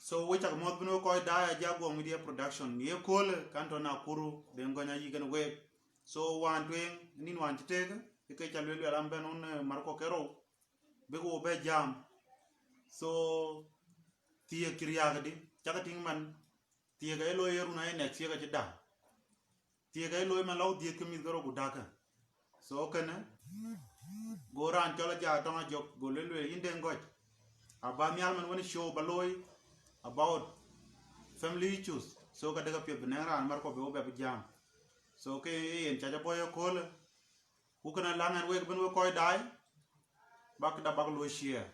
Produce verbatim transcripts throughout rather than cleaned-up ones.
So we cak muɔ̈th bïn we kɔc daai, Ajaguɔŋ Media Production. Ye köölë kan tɔ̈ Nakuru, den gɔny ayï kën week. So wään tueŋ, nïn wään cï teek, ë ke ca lueel lueel an bɛ̈n wun, eh, markɔ ke rou, bïk wo bɛ jam. So thiëëk cï riääk ëdï, cak tïŋ man, thiëëk aye looi ye run aye next year ka cï daai. Thiëëk aye looi man lɔu dhiëth ke mïth ke rou ku däkkë. So kënë, go raan cɔl Ajak Tɔŋ Ajök, go lueel lueel, yïn den gɔc. Aba nhial man wën show ba looi about family issues. So ka dek apiɛth bï nɛŋ raan markɔ bï wo bɛ bï jam. So ke yen ca ca bɔ̈ ye köölë. Ku kënë läŋ ɛn wek bïn we kɔc daai, bak da bak looi share.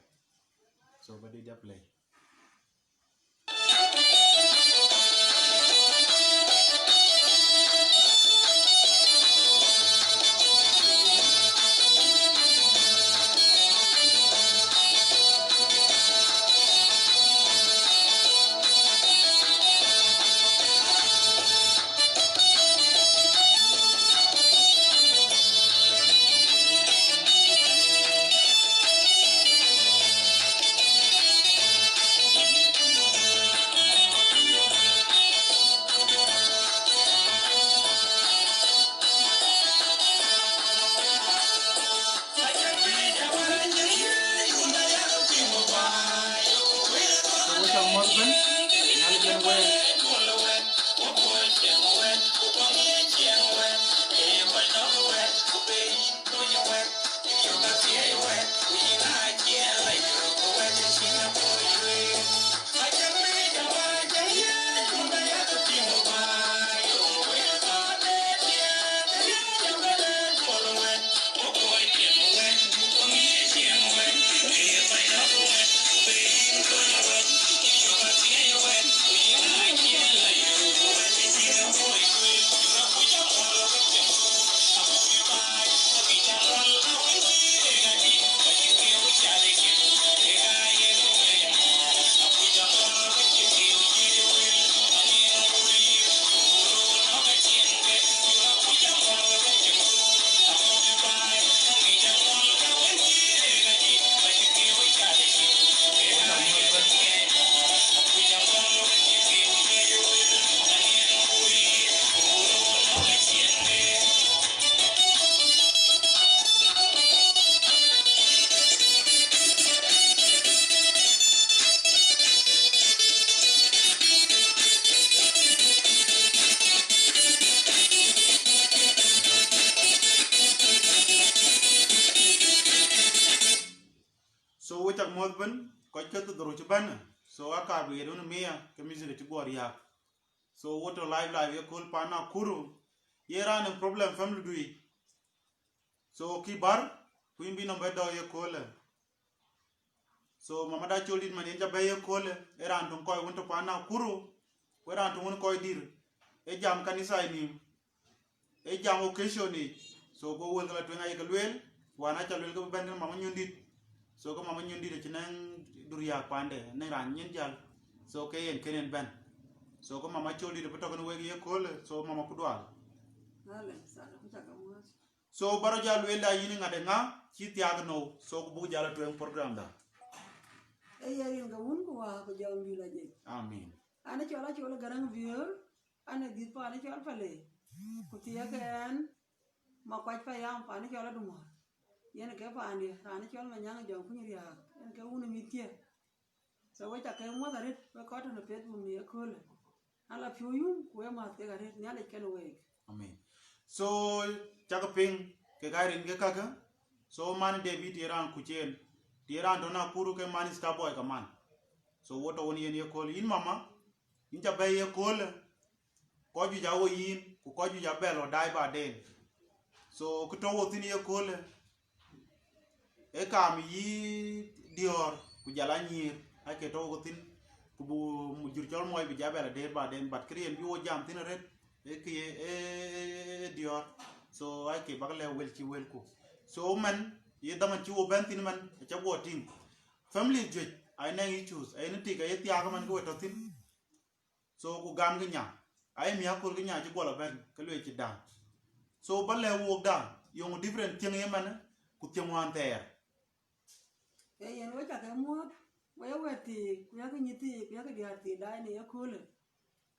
So ba dït ya play. So we cak muɔ̈th bën, kɔc ke dhorou cï bɛ̈n. So aka bï ɣet wën mia ke music acï guɔ riääk. So wo tɔ̈ live live ye kööl pan Nakuru. Ye raan en problem family du yic. So kï bär, ku yïn bï nɔm bɛ dɔ̈ ye köölë. So mama da col dït man yen ca bɛ̈i ye köölë, e raan töŋ kɔc wën tɔ̈ pan Nakuru, ku e raan töŋ wën kɔc dïr, e jam kanitha ë nïïm, e jam occasion yic. So go wël ke la tueŋ ayeke lueel, wään aca lueel ke bï bɛ̈n kën mama Nyundït. So ke mama Nyundït acï nɛŋ du riääk pande, nɛŋ raan nyin jäl. So ke yen kën en bɛ̈n. So ke mama col dït abï tɔ̈ kën wek ye köölë, so mama Kudual. Allen, sana, ku cak amuɔ̈th. So bä rɔt jal lueel da yïn ŋa de ŋa cï thiaak nou, so ku buk jal a tueŋ program da. Ee ye rin ke wun ku wäär ku jɔŋ dït la jec. Amin. An cɔl acol Garaŋ Biöör, an ë dhïth pan cɔl Palei. Ku thiëëk ɛn Makuac Payam pan cɔl Adumuɔ̈r. Yen ke paandiɛ, raan cɔl Manyaŋ Jɔŋ Kuny Riääk, yen ke wun ë mïth thiëëk. So we ca ke muɔ̈th arëët, we kɔc tɔ̈ në Facebook në ye köölë. Ala piɔ̈u yum, ku we mäth kek arëët, Nhialic kën week. Amin. So cak piŋ ke ka rin ke kakë. So man David ye raan kuc en, të ye raan tɔ̈ Nakuru ke man Starboy kaman. So wo tɔ̈ wën yen ye köölë. Yïn mama, yïn ca bɛ̈i ye köölë. Kɔc juëc aa wo yïn, ku kɔc juëc abɛ̈l ɣɔ daai baden. So kë tɔ̈ wo thïn ye köölë, e kaam yï diɔ̈ɔ̈r ku jal a nyïïr, ake tɔ̈ wo thïn, ku bu jur cɔl muɔc bï ja bɛ̈l adeer baden, but kë riɛn bï wo jam thïn arëët, e kë ye, e, e, e, e diɔ̈ɔ̈r. So ake bak lɛ̈k wël cï wëlku. So man, ye dhaman cï wo bɛ̈n thïn man, aca guɔ tïŋ. Family juëc, aye nɛŋ issues, aye në tik, aye thiaak man ke we tɔ̈ thïn. So ku gam kë nya, aye miäk aköl kë nya cï guɔ la bɛ̈n, ke lueel cï da. So bä lɛ̈k wok da, yöŋ different thiëŋ ye man, ku thiëŋ wään thɛɛr. Ee yen we ca ke muɔ̈th, Wek wɛ̈t thiik, ku yakë nyï thiik, ku yakë diäär thiik daai në ye köölë.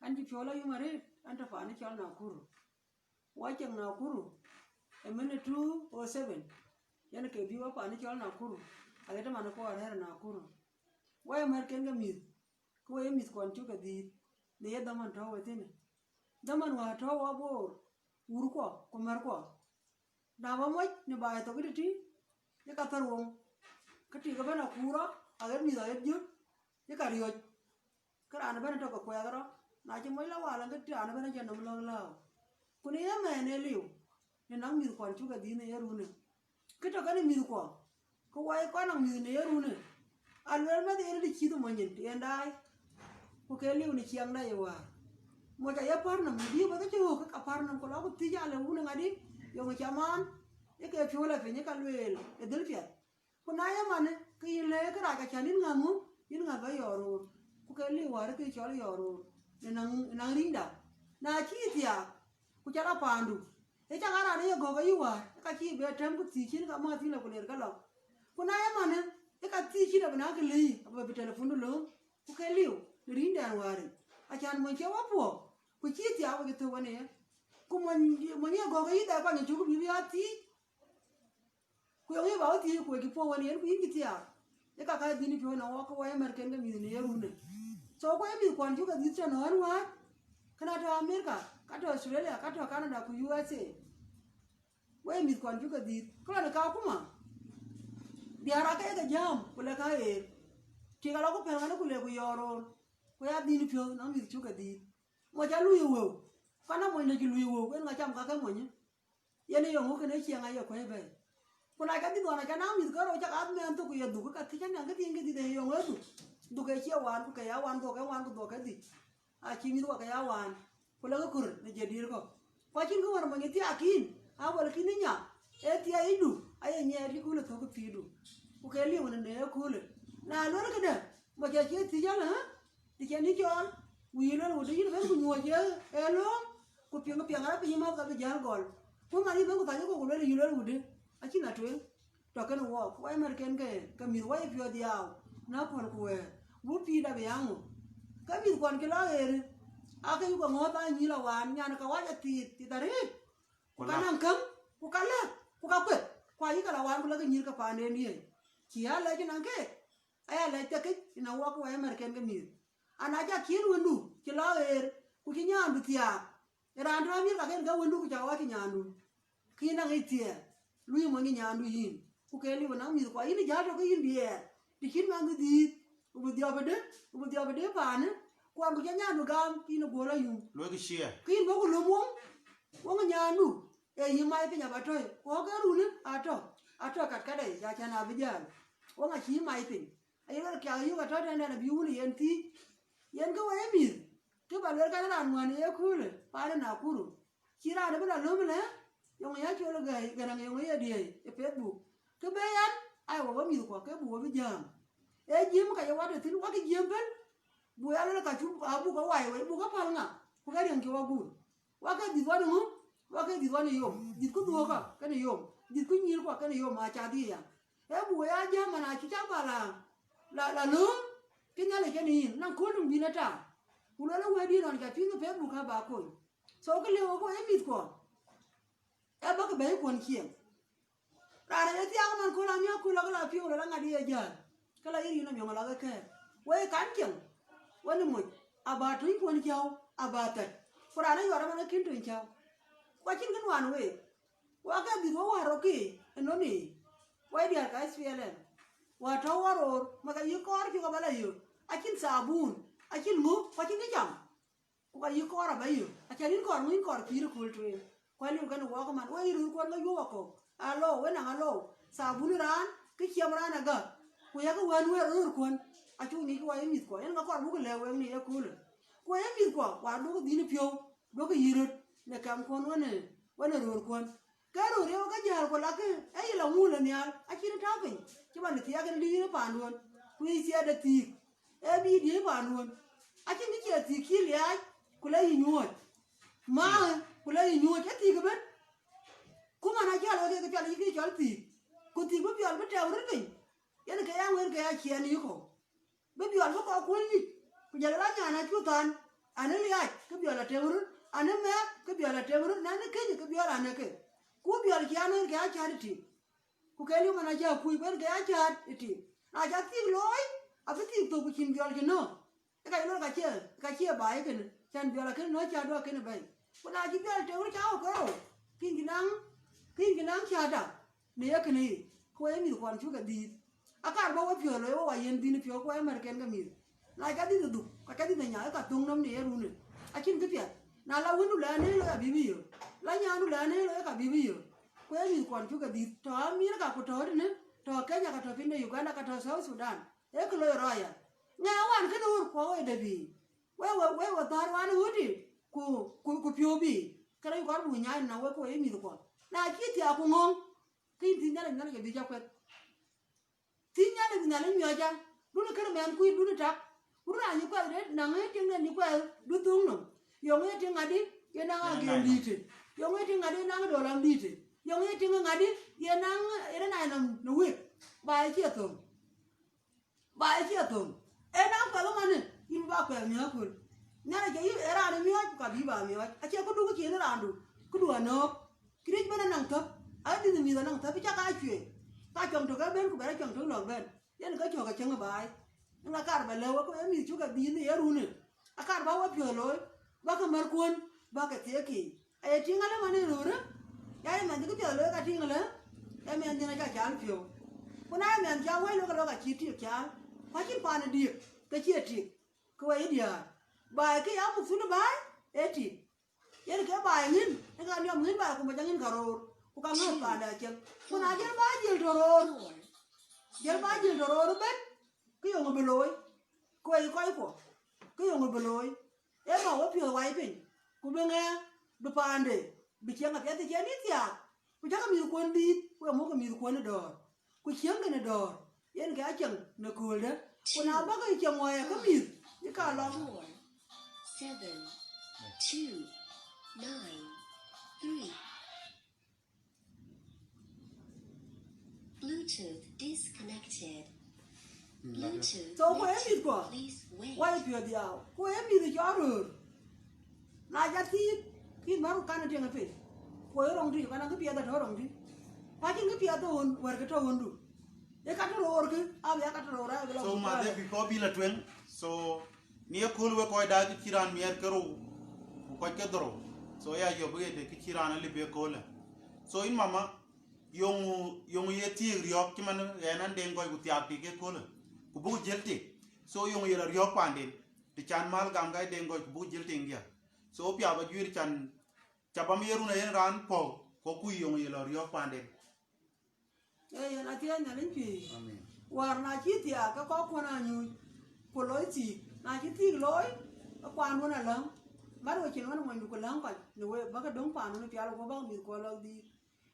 An cï piɔ̈u la yum arëët, an tɔ̈ paan cɔl Nakuru. Wa cieŋ Nakuru, ë mën ë two oh seven, yen ke bï wa paan cɔl Nakuru, aɣet man kɔɔr rɛ̈ɛ̈r Nakuru. Wa ë märken ke mïth, ku we ye mïth kuɔn cuk ke dhiith, në ye dhaman tɔ̈u we thïnë. Dhaman wäär tɔ̈u wa Bor, wurkuɔ, ku märkuɔ. Na ba moc në baai thok ë tëtï, ye ka thär woŋ. Ke tik ëbɛ̈n akuurɔ, aɣet mïth aɣet jöt, ye ka riɔ̈c. Ke raan ëbɛ̈n tɔ̈ ke kuɛɛk rɔ, na cï moc la wal, ke raan ëbɛ̈n acï nɔm lɔ̈k lääu. Ku në ye mɛɛn ë liu, në naŋ mïth kuɔn cuk ke dhiith në ye runë. Kë tɔ̈ kenë mïthkuɔ, ke wɔ ye kɔn naŋ mïth në ye runë, aluel mɛth yen të cïth mony nyin të yen daai, ku ke liu në ciɛɛŋda ye wäär. Moc aye pär nɔm, në bï bä ke cï ɣöök ke ka pär nɔm, ku lɔ ku thiëc alë wun ë ŋadï, yöŋ ë camaan, ye ke piɔ̈u lɔ piny, ye ka lueel ë dhil piɛth. Ku na ye manë, ke yïn lëë kërac, acän yïn ŋäth ŋö, yïn ŋäth bä yɔɔr roor, ku ke liu wäär ke cɔl yɔɔr roor, në naŋ, në naŋ rinyda. Na cï thiaak, ku ca rɔ paandu, ë cak a raan ë ye gɔ̈k ayï wäär, ë ka cïï bɛ tɛ̈m ku thiëc cïn ka mäth thïn lɔ ku ler ke lɔ. Ku na ye manë, ë ka thiëc cïn abï na ke lëi, abï bï telephone du lööm, ku ke liu në rinydan wäär yic. Acän mony cie wapuɔ̈u, ku cïï thiaak wek ë thök wën ë ye. Ku mony, mony ye gɔ̈k ayï dhɛ̈ kuany ë cuk bï bï a thiëc. Ku yöŋ yï ba wä thiëëc ku wek cï puɔ̈u wën yen, ku yïn cï thiaak, ye ka ka dhïn piɔ̈u na wɔ ke wɔ ye märken ke mïth në ye runë. So ku ye mïth kuɔn cuk ke dhiëth tën ɣän wäär, kënë atɔ̈ America, ka tɔ̈ Australia, ka tɔ̈ Canada ku U S A. Wɔ ye mïth kuɔn cuk ke dhiëth. Ku lɔn ë ka kuma, diäär ake ye ke jääm, ku lek ka ɣeer. Tik alɔ ku pɛ̈l ɣän ku lek ku yɔɔr roor, ku ya dhïn piɔ̈u na mïth cuk ke dhiëth. Moc a luui wëu, ku ana mony dɛ cï luui wëu, ku en ŋa cam ka ke mony. Yen ë yöŋ wëu kënë ciɛɛŋ aye kuɛ̈i bɛ̈ɛ̈i. Ku na ca dhïth ɣɔn aca naŋ mïth ke rou cak ath mɛɛn thok ku ye dhuk, ke ka thiëc anɛŋ kë thiëŋ ke dhïth ë yöŋ ë dhuk. Dhuk ke cie waan, ku ke ya waan dhuɔk, ke waan ku dhuɔk ke dhïc. Acï mïth wɔ ke ya waan, ku lek kör në jadid kɔ̈k. Ku acïn kë wär mony ë thiaak kïn, a wël kïn ë nya, ee thiayic du, aye nyiɛɛt cï köölë thök ë pïïrdu. Ku ke liu në në ëköölë. Na luel këdë, moc acie thiëc alë, hä? Të cïn yï cɔɔl, wïïr luel wudë yïn bɛ̈n ku nyuɔ̈ɔ̈c ë, ë lööm, ku piŋ piɛŋ arëp piny ë mäth ka bï jäl gɔl. Ku man yï bɛ̈n ku thany ë kok ku luel yï luel wudë, acïn atueŋ. Tɔ̈ kenë wɔɔk, wai märken ke, ke mïth wai piɔ̈ɔ̈th yau, na kuɔn ku wɛɛr, wut pïïrda bï ya ŋö? Ke mïth kuɔn cï lɔ ɣeer, aake yuk ke ŋɔ̈ɔ̈th aa nyïïl awaan, nyan ke wac athiith, thith arëët. Ku ka naŋ käŋ, ku ka lɛ̈k, ku ka kueth, ku ayï ke lɔ waan ku lɔ ke nyïïr ke paanden yiëë. Cï ya lɛc ënɔŋ keek, aya lɛc thiekic ënɔŋ wɔɔk wai märken ke mïth. Ana ca kiën wëndu cï lɔ ɣeer, ku cï nyaandu thiaak, ë raan tɔ̈ Amerika ken ke wëndu ku ca ɣɔɔc cï nyaandu. Kï yïn aŋic thiɛɛr, luui mony ë nyaandu yïn, ku ke liu ënɔŋ mïthkuɔ, yïn ë jäl tök ke yïn diɛɛr, të cïn mɛnhdu dhiëëth, ku bï dhiɔp ëdë, ku bï dhiɔp ëdë paanë, kuɔn ku ca nyaandu gam, kï yïn ë guöl ayum. Luɔikï ciɛɛr. Kï yïn bɔ̈ ku löm woŋ, woŋ ë nyaandu, ee yï mac piny aba tɔ̈i, ku ɣɔ̈k ke runë atɔ̈, atɔ̈ katkatdɛ, ca cän abï jäl, woŋ acï yï mac piny. Aye luel kiak yök atɔ̈ tënɛn abï wun yen thiëc. Yen ke wɔ ye mïth, ke ba luel ka raan ŋuan ë ye köölë, paan ë Nakuru. Cï raan ëbɛ̈n a löm lë, yöŋ ya col ë gäi, Gäräŋ yöŋ ye diëëi ë Facebook. Ke be yɛn, ai wɔ bä mïthkuɔ, ke buk wɔ bï jääm. Ee jiëm ka ye wat ë thïn, wak ë jiëm pɛ̈l, buk ya luel ka cuk, abuk ke wai wei, buk ke päl ŋa, ku ke riɛŋ cï wɔ guur. Wak ke dhiëth wan ë ŋö, wak ke dhiëth wan ë yom, dhiëth ku dhuöökä kenë yom, dhiëth ku nyïïrkuɔ kenë yom, aca dhie ya. Ee buk ya jääm man acï cak ba la, la, la lööm, ke Nhialic kenë yïn, na kööl dum bïn ë taar. Ku luel wɛ̈t yïn ɣɔn ca piŋ ë Facebook aba kony. So kë lëu wek wɔ ye mïthkuɔ, ee bäkï bɛ̈i kuɔn ciɛɛŋ. Raan aye thiaak man kööl amiäk ku lɔ ke la piɔ̈u, lɔ la ŋadï ye jäl, ke la yï yïn amiɔŋ la ke kɛ̈ɛ̈r. Wek kan cieŋ, wën ë moc, aba tuny kuɔn cäu, aba thɛt. Ku raan ë yuɔr ëmɛn akïn tuny cäu. Ku acïn kë nuan week. Wak ke dhiëth wɔ wäär rɔt ke ënɔn ë, wai diäär ka S P L M. Wä tɔ̈ wä roor, maka yï kɔɔr cï kɔ bä la yök. Acïn thabun, acïn ŋö, ku acïn kë cam. Ku ka yï kɔɔr abä yök. Acan yïn kɔɔr ŋö, yïn kɔɔr pïïr ë kööl tueŋ. Ku aliu kenë wɔɔk man, wek yï röörkuɔn ke yuɔ̈p akɔ̈u. Alo, wek naŋ alo, thabun raan, kë ciɛm raan agäk. Ku yakë wään wek röörkuɔn. Acuk ŋic ke wä ye mïthkuɔ. Yen ka kɔɔr buk lɛ̈k wek në ye köölë. Ku ye mïthkuɔ, wä duɔ̈kï dhïn piɔ̈u, duɔ̈kï yï röt, në kɛmkuɔn wën ë, wën ë röörkuɔn. Ke röör yeu ke jäl ku lakï, ee yï la ŋuul ë nhial, acïn tääu piny, cï man ë thiaak en dïïr ë paanduön, ku yï thiaak de thiik, ee bï dïïr paanduön. Acïn kë cie thiik cï liaac, ku la yï nyuööc. Maaŋë, ku la yï nyuööc, ee thiik ëbën. Ku man acä looi kek pial yï kë cɔl thiik, ku thiik bï pial bï tɛ̈ɛ̈u röt piny, yen ke ya ŋuën ke ya ciɛɛn yï kɔ̈u. Bï biɔl bï kɔk kuɔ̈l yic, ku jɔl la nyan acuk than, anë liaac, ke biɔl atem röt, anë mɛɛk, ke biɔl atem röt, na në këc, ke biɔl anë ke. Ku biɔl cï anɔ̈ɔ̈r ke acäät ë tim. Ku ke liu man acä kuc bɛ̈n ke acäät ë tim. Na cä thiëk looi, abï thiëk thok ku cïn biɔl cï nɔ̈k. Ë ka ye lor ka cie, ka cie baai kënë, cän biɔl akënë nɔ̈k cä duɔ̈k kënë bɛ̈i. Ku na cï biɔl tem röt cä ɣok ke rou, kïn cï naŋ, kïn cï naŋ cäät dap. Në ye kënë yic, ku ye mïth kuɔn cuk ke dhiith. Akar bä we piɔ̈ɔ̈th looi, we wa yen dhïn piɔ̈u, ku ye märken ke mïth. Na cä dhiëth dhuk, ka cä dhiëth nya, ë ka thöŋ nɔm në ye runë. Acïn kë piɛth. Na la wëndu la në looi, abï bï yök. La nyandu la në looi, ka bï bï yök. Ku ye mïth kuɔn cuk ke dhiith. Tɔ̈ Amerika ku tɔ̈ tënë, tɔ̈ Kenya ka tɔ̈ piny de Uganda ka tɔ̈ South Sudan. Ee kë loi rɔɔc ya. Ŋɛk wan kënë ɣöt kuɔ wei de bï. Wei we, wei we thɔ̈r wan ɣöt, ku, ku, ku piɔ̈u bï. Kënë kɔr bu nyaai na wek ku ye mïth kuɔ. Na cï thiaak ku ŋöŋ, ke yïn thïn Nhialic, Nhialic abï cä kueth. Thïn Nhialic, Nhialic miɔ̈c ë. Dun kënë mɛnhkui, dun tak. Ku dun anyï kuɛth de, naŋ ë tiŋ de nyï kuɛth, du dhuŋ nɔm. Yɔŋ ë tiŋ ŋadï, ye naŋ agem dïïtë. Yɔŋ ë tiŋ ŋadï, ye naŋ dolam dïïtë. Yɔŋ ë tiŋ ŋadï, ye naŋ, ye naŋ nɔm në wek. Ba ye cie thöŋ. Ba ye cie thöŋ. Ee naŋ kuɛth ëmënë, yïn ba kuɛth miɔ̈c aköl. Nhialic ke yï, ee raan ë miɔ̈c, ka bï ba miɔ̈c. Acie këdu kë cïn raandu, këdu anɔ̈ɔ̈k. Kërɛɛc bɛ̈n anaŋ thäp, adï mïth anaŋ thäp, cä ka cuëëc. Ka cuɛŋ tök ë bɛ̈n, ku bɛ̈n cuɛŋ tök lɔ̈k bɛ̈n. Yen ke cök acäŋ ë baai. Yen akar bä lëu wek, ee mïth cuk adhiin në ye runë. Akar bä we piɔ̈ɔ̈th looi, bä ke märkuön, bä ke thiekic. Aye tïŋ alë man ë röörë, ya ye mɛnh cï kë piɛth looi ka tïŋ alë, ee mɛnh dhiën acä caal piɔ̈u. Ku na ye mɛnh cä wɛ̈c looi, ke looi ka cï tik caal. Ku acïn paan ë diëk, ke cie tik, ke we ye diäär. Baai ke ya muk thun ë baai, ee tik. Yen ke baai ŋïn, ë ka niɔm ŋïn baai ku mec aŋïn ka roor, ku ka ŋäth paanda cieŋ. Ku na jël baai jël tɔ roor, jël baai jël tɔ roor ëbën, ke yöŋ bï looi, ku ee kɔckuɔ, ke yöŋ bï looi. Ee ma we piɔ̈ɔ̈th wai piny, ku bï ŋɛk, bï paande, bï cieŋ apiɛth cï en yï thiaak, ku cäkï mïthkuön dhiith, ku ee muk mïthkuön ë dɔ̈ɔ̈r. Ku cieŋ kënë dɔ̈ɔ̈r, yen ke acieŋ në kööldë. Ku na bä ke cieŋ wɔ ya ke mïth, yï ka lɔ. Four, seven, two, nine, three. Bluetooth disconnected. Bluetooth. So ku ee mïth kuɔ, please wait. Wai piɔ̈ɔ̈th dhiau, ku ee mïth cɔl röör. Na jɔ thiëëk, kïn mär ku kan ë tiɛŋ ë piny. Ku ee röŋ tïc, ku anɔŋ kë piɛth atɔ̈ röŋ tïc. Ku acïn kë piɛth tɔ̈ ɣön, wär kë tɔ̈ ɣöndu. Ee ka tɔ̈ roor kë, abï ya ka tɔ̈ roor, abï lɔ. So, buk ma de bï kɔc bï lɔ tueŋ. So, në ye kööl wek kɔc daai kë cï raan miɛt ke rou, ku kɔc ke dhorou. So, ya yɔp ɣet de kë cï raan alip ye köölë. So, yïn mama, yöŋ, yöŋ ye thiëëk riɔ̈ɔ̈k cï man ɣɛn an Deŋ Gɔ̈c ku thiaak tik ke köölë. Ku buk jël tik. So, yöŋ ye lɔ riɔ̈ɔ̈k paanden. Të can mal gam ka Deŋ Gɔ̈c ku buk jël tik diäk. So, piath ajuëër can, ca bam ye run ayen raan puɔ̈u, ku kuc yöŋ ye lɔ riɔ̈ɔ̈k paanden. Ee, yen athiɛɛny Nhialic pïïr. Amen. Wäär na cï thiaak, ke kɔckuɔn aa nyuc, ku looi thiik. Na cï thiik looi, ke kuanduɔn aläŋ. Mat we cin wën monydu ku läŋ kɔc, në wek bäkë döŋ paanduɔn pial, ku bäk mïthkuɔ lɔk dhiik.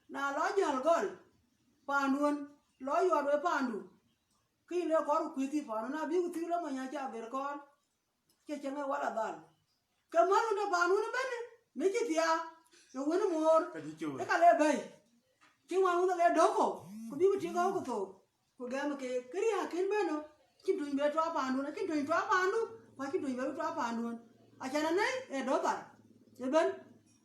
Na lɔ jäl gɔl paanduɔn, lɔ yuɔt we paandu, ke yïn le kɔɔr ku kuëth thii paanduɔn, na bï ku thiik lɔ mony acä ber kɔɔr. Cï cieŋ ë wal adhal. Ke mär wun de paan wun ëbɛ̈n, në cï thiaak, në wën moor, ka cï cool. Ë ka le bɛ̈i. Cï ŋuan wun le dökö, ku bï ku tik ɣɔ̈k ku thou, ku gɛm ke, ke riääk kën bɛ̈n ë, acïn tuny bɛ tuaar paanduön, acïn tuny tuaar paandu, ku acïn tuny bɛ tuaar paanduön. Acan anɛi ë dɔ̈thar ëbɛ̈n.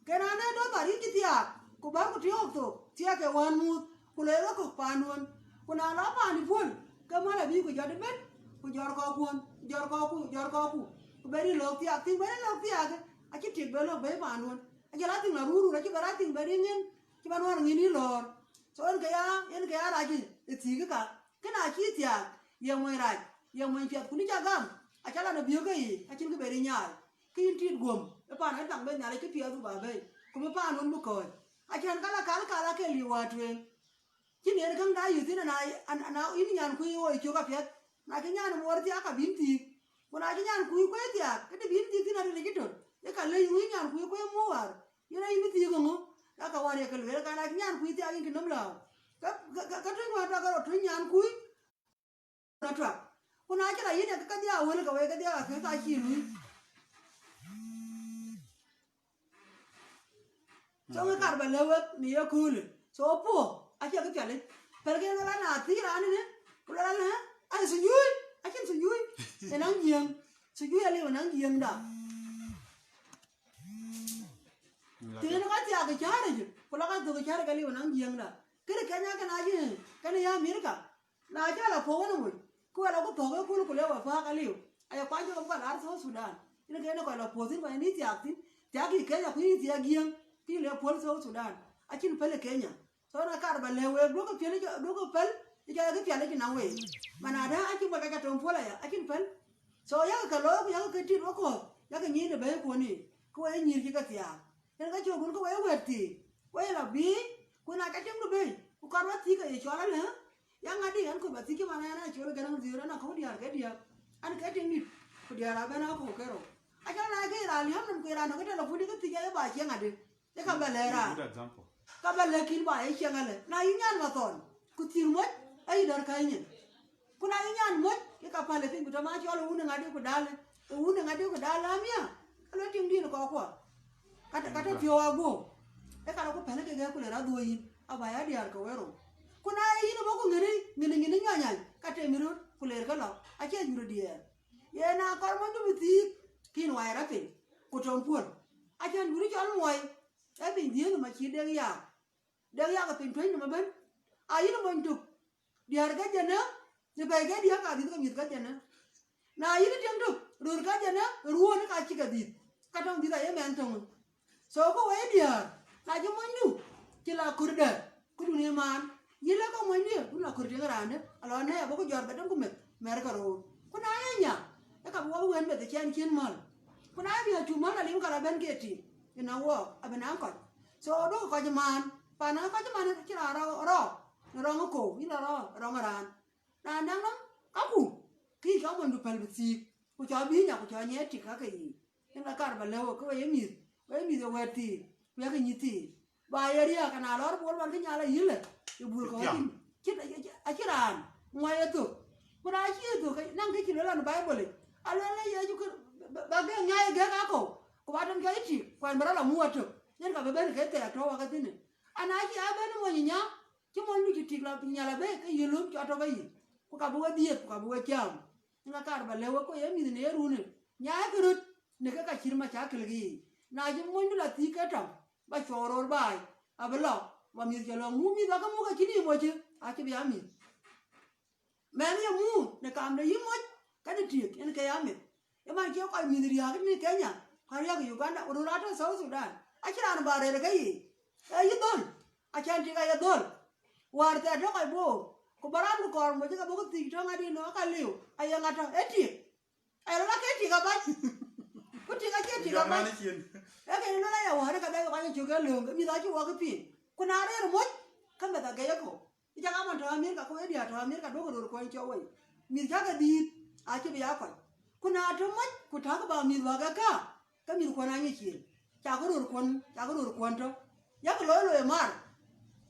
Ke raan ë dɔ̈thar yïn cï thiaak, ku bär ku tiɔ̈ɔ̈k thok, thiaak ke wään muth, ku le ɣɔ̈k kɔ̈k paanduön. Ku na la paandï puöl, ke män abï ku jɔt ëbɛ̈n, ku jɔt kɔckuön, jɔt kɔcku, jɔt kɔcku, ku bɛ rï lɔ̈k thiaak, thïn bɛ rï lɔ̈k thiaak, acï tik bɛ lɔ̈k bɛ̈i paanduön. Acï la thïn la rur rur, acï bɛ la thïn bɛ rï ŋën, cï bɛ nuɔɔr ŋën yï lɔ̈ɔ̈r. So yen ke ya, yen ke ya rac ë thiëëk ka. Kënë acï thiaak, ye mony rac, ye mony piɛth, ku në cä gam, acä la në biöök ë yic, acïn kë bɛ rï nyaai. Ke yïn tit guöm, ë paan ë taŋ bɛ Nhialic kë piɛth ku ba bɛ̈i, ku bï paanduön bï kɔ̈ɔ̈c. Acän ka la kal kal ake liu wäär tueŋ. Cïn yen käŋ da yï thïn, ana, ana, ana yïn nyankui ɣoi cök apiɛth. Na cï nyan muɔɔr thiaak ka bïn thiëëk. Ku na cï nyankui kuëë thiaak, këdï bïn thiëëk thïn arëët acï tön. Ë ka lëc ŋu yïn nyankui kuëë muɔɔr wäär. Yen ayï bï thiëëk ŋö? Ka ka wäär ye ke lueel, ka na cï nyankui thiaak yïn kë nöm lääu. Ka, ka, ka, ka töny wäär tɔ̈ ke rɔt töny nyankui. Na tuak. Ku na cï la yïn ë ke dhiau wël ke wei ke dhiau akëth acï luui. So ŋë kar bä lëu wek në ye köölë. So puɔ̈u acie kë piɛlic. Pɛlkë yen ëlä na thiëc raan ënë, ku lɔ lɔ, ai, thunyuui, acïn thunyuui. Ë naŋ jiëŋ. Sijui aliu ë naŋ jiëŋda. Tïŋ ka thiak ë cäär yic, ku la ka dhök ë cäär ka liu ë naŋ jiëŋda. Kënë Kenya kënë acï, kënë ya Amerika. Na cä la puɔ̈u wën woi, ku wɛl aku thɔ̈k ë kul ku le wa pääk aliu. Aya kuany cï ke bï kɔc laar South Sudan. Yen ke yen kɔc la puɔ̈u thïn, kɔc ë ni thiak thïn. Thiak kï Kenya ku yï thiak jiëŋ, kï le puɔ̈l South Sudan. Acïn päl ë Kenya. So na kar ba lëu week, duɔ̈kkë piɛl, duɔ̈kkë päl, ë jɔ ye kë piɛl ë cï naŋ week. Man adä acï bɔl ka ca tɔŋ puɔl aya, acïn päl. So yakë ke looi ku yakë ke tit wakɔ̈ɔ̈th, yakë nyic në bɛ̈ɛ̈i kuɔ̈n yiic, ku we ye nyïïr cï ke thiaak. Yen ka cök kun ke we ye wɛ̈ɛ̈t thiik, we ye la biic, ku na ca tiŋdu bei, ku kɔn wa thiik ke ye cɔl alë, ya ŋadï ɛn kɔc ba thiik cï man ɛn acol gɛ̈n ɣöt dhiëër ɛn akɔ̈u diäär ke diäk, an ke tiŋ dït, ku diäär abɛ̈n akɔ̈u ke rou. Acɔl na ke ye raan liääm nɔm ku ye raan tɔ̈ ke telepun dï ke thic aye ba cieŋ adï. Ë ka bɛ lɛ̈k raan. Good example. Ka bɛ lɛ̈k kïn ba ye cieŋ alë. Na yï nyan mathɔn, ku thïr moc, ayï dɔ̈r ka nyin. Ku na yï nyan moc, ke ka päl ë piny, ku tɔ̈ ma cɔl ë wun ë ŋadï ku dal, ë wun ë ŋadï ku dal amiä, ka lɔ tiŋ dïn kɔɔr kuɔ. Ka tɔ̈, ka tɔ̈ piɔ̈u aguɔ. Ë ka lɔ ku päl ke gɛ̈k ku le rɔt dhuɔ̈k yïn, aba ya diäär ke we rou. Ku na ye yïn ë bɔ̈ ku ŋiɛ̈ni, ŋiɛ̈ni, ŋiɛ̈ni nyuany, ka tem yï röt, ku ler ke lɔ, acie jur diɛɛr. Yen na kɔɔr monydu bï thiik, kïn wai rɔt piny, ku tɔŋ puɔ̈l. Acie jur cɔl muɔi, ee piny dhiëëth ma cï dek yak. Dek yak ë piny tuɔ̈c nɔm ëbën. A yïn mony tök, diäär ke jënë, në bɛ̈ɛ̈i ke diäk ka dhiëth ke mïth ke jënë. Na yïn tiŋ tök, röör ke jënë, ruɔ̈ɔ̈n ka cï ke dhiëth. Ka tɔŋ dhiëth aye mɛn töŋ. So ku wei diäär, na cï monydu, cï la kurdë, këdun ë maan. Yïn lëk ke monydu, ku la kurdë raandë, alɔ nɛ̈ɛ̈i abɔ̈ ku jɔt ba däŋ ku meth, mɛ̈r ke roor. Ku na ye nya, ë ka bï wɔ bï wën meth ë cɛn cïn mäl. Ku na ye miɔ̈c cu mäl alim ka la bɛ̈n ke tik, ëna wɔɔk, abï naŋ kɔc. So duɔ̈kkë kɔc ë maan, pan ë kɔc ë maan cï raan rɔ̈, rɔ̈, në rɔŋ ë kou, yïn la rɔ̈, rɔŋ ë raan. Na naŋ nɔm, kaku, kï cɔk monydu päl bï thiik, ku cɔk bï nya, ku cɔk nyiɛɛc tik ka ke yiic. Yen ka kar ba lëu, ke we ye mïth, we ye mïth ë wɛ̈ɛ̈t thiin, ku yakë nyïth thiin. Ba ye riääk, ana lɔɔr bol man kë nyal ayïlë, ye bul kɔ̈u acïn, acïn, acïn raan ŋuɔc ye thök. Ku na cï ye thök, ke naŋ kë cï lueel ɣɔn Baibol yic, alueel ë Yecu kë, ba, ba gɛ̈k nyai ë gɛ̈k akɔ̈u, ku ba tɔŋ jɔ ye tik, ku an bï rɔt la muk atök, yen ka bï bɛ̈n ke thɛɛr tɔ̈u wak ë thïn. Ana cï a bɛ̈n mony ë nya, cï monydu cï tik la nyal abëë ke yï löm cɔk tɔ̈ ke yï, ku ka bï we dhiëëth, ku ka bï we cam. Yen ka kar ba lëu wek, ku ye mïth në ye runë, nyaai kë röt në ke ka cït macakël ke yiic. Na cï monydu la thiik ke tɔŋ, ba cuɔɔr roor baai, abï lɔ, ba mïth cɔ lɔ muk, mïth ba ke muk acïn yï moc, acï bï ya mïth. Mɛnh ye muk në kam de yï moc, kënë tik, yen ke ya meth. Ë man cie kɔc mïth riääk në Kenya, ku riääk Uganda, ku röör atɔ̈ South Sudan, acïn raan ba rëër ke yiic. Ee yï dhöl, acän tik aye dhöl. Wäär thɛɛr tɔ̈ kɔc Boor, ku ba raan ku kɔɔr moc ke bɔ̈ ke thiëc tɔ̈ ŋadï nɔ̈k ka liu, aye ŋa tɔ̈, ee tik. Aye lɔ la ke tik abac. Ku tik acie tik abac. Ee ke luel aya wäär ka bɛ̈ɛ̈i kɔc cök ke lööŋ, ke mïth acï wɔ ke piŋ. Ku na rëër moc, ke meth agɛc akɔ̈u. Ë cak aman tɔ̈ Amerika, ku ë diäär tɔ̈ Amerika, duɔ̈kkë röör kuɔn cɔk wei. Mïth cakë dhiëëth, acï bï ya kɔc. Ku na tɔ̈ moc, ku täk ba mïth wäk ë kä, ke mïth kuɔn anyic ciëën. Cakë röör kuɔn, cakë röör kuɔn tɔ̈. Yakë looi looi mar.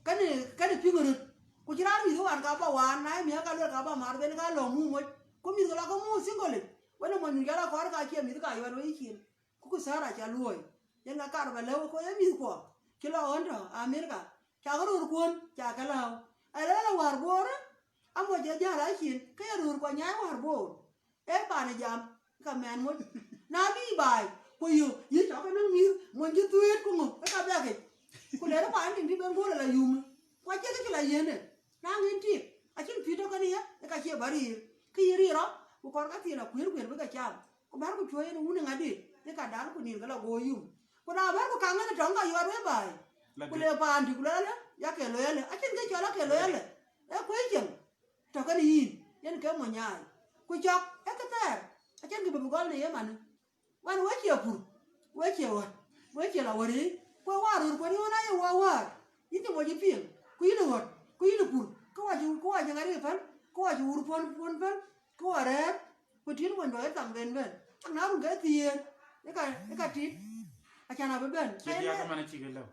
Kënë, kënë piŋ röt. Ku cï raan mïth wan ka ba waan, na ye miäk ka luel ka ba mar, ben ka lɔ muk moc. Ku mïth ke lɔ ke muk single. Wën ë mony nu jɔl akɔɔr ka cie mïth ka yuat wei ciëën. Ku ku thäär aca luɔ̈ɔ̈i, yen ka kar ba lëu, ku ye mïthkuɔ cï lɔ ɣön tɔ̈ Amerika, cakë röör kuɔn, cakë lääu. Alëlë wäär Boor, amoc ë jäl acin, ke ye röör kuɔ nyaai wäär Boor. Ee paan ë jam, ka mɛn moc. Na bï baai, ku yök, yï cɔk ke nɔŋ mïth, mony cï thuëët ku ŋö, ë ka bɛ̈k yic. Ku lɛ̈rë paan tiŋ dï ben guöl ala yum, ku acie kë cï la yiënë. Na ŋïn tik, acïn pïïr tɔ̈ kënë ye, ë ka cie bä riir. Kë yï riir rɔt, ku kɔɔr ka thiin la kuëër kuëër bï ke cam. Ku bär ku cuɔ̈ɔ̈c yen wun ë ŋadï, ë ka dal ku nïn ke la go yum. Ku na bär ku kaŋ ŋɛn tɔŋ ka yuɔt wei baai. Ku le paandï ku lueel alë, ya ke lueel alë. Acïn kë cɔl a ke lueel alë. Ee kuëëc cieŋ, tɔ̈ kënë yïn, yen ke mony nyaai. Ku cɔk, ee kë thɛɛr, acïn kë bï bï gɔl në ye manë. Wan we cie pur, we cie ɣöt, we cie la wär yic, ku ë waar röör kuën yïn wën aye wä wäär, yïn cï moc ë piŋ, ku yïn ë ɣöt, ku yïn ë pur, ku wa cï, ku wa cï ŋadï pɛ̈n, ku wa cï wur puɔ̈n, puɔ̈n pɛ̈n, ku wa rɛ̈ɛ̈r, ku tiit mony bɛ ke tham ben bɛ̈n. Cak na run ke thiëër, ë ka, ë ka tit, acan abï bɛ̈n. Cie diäk ëmɛn acï ke lëu.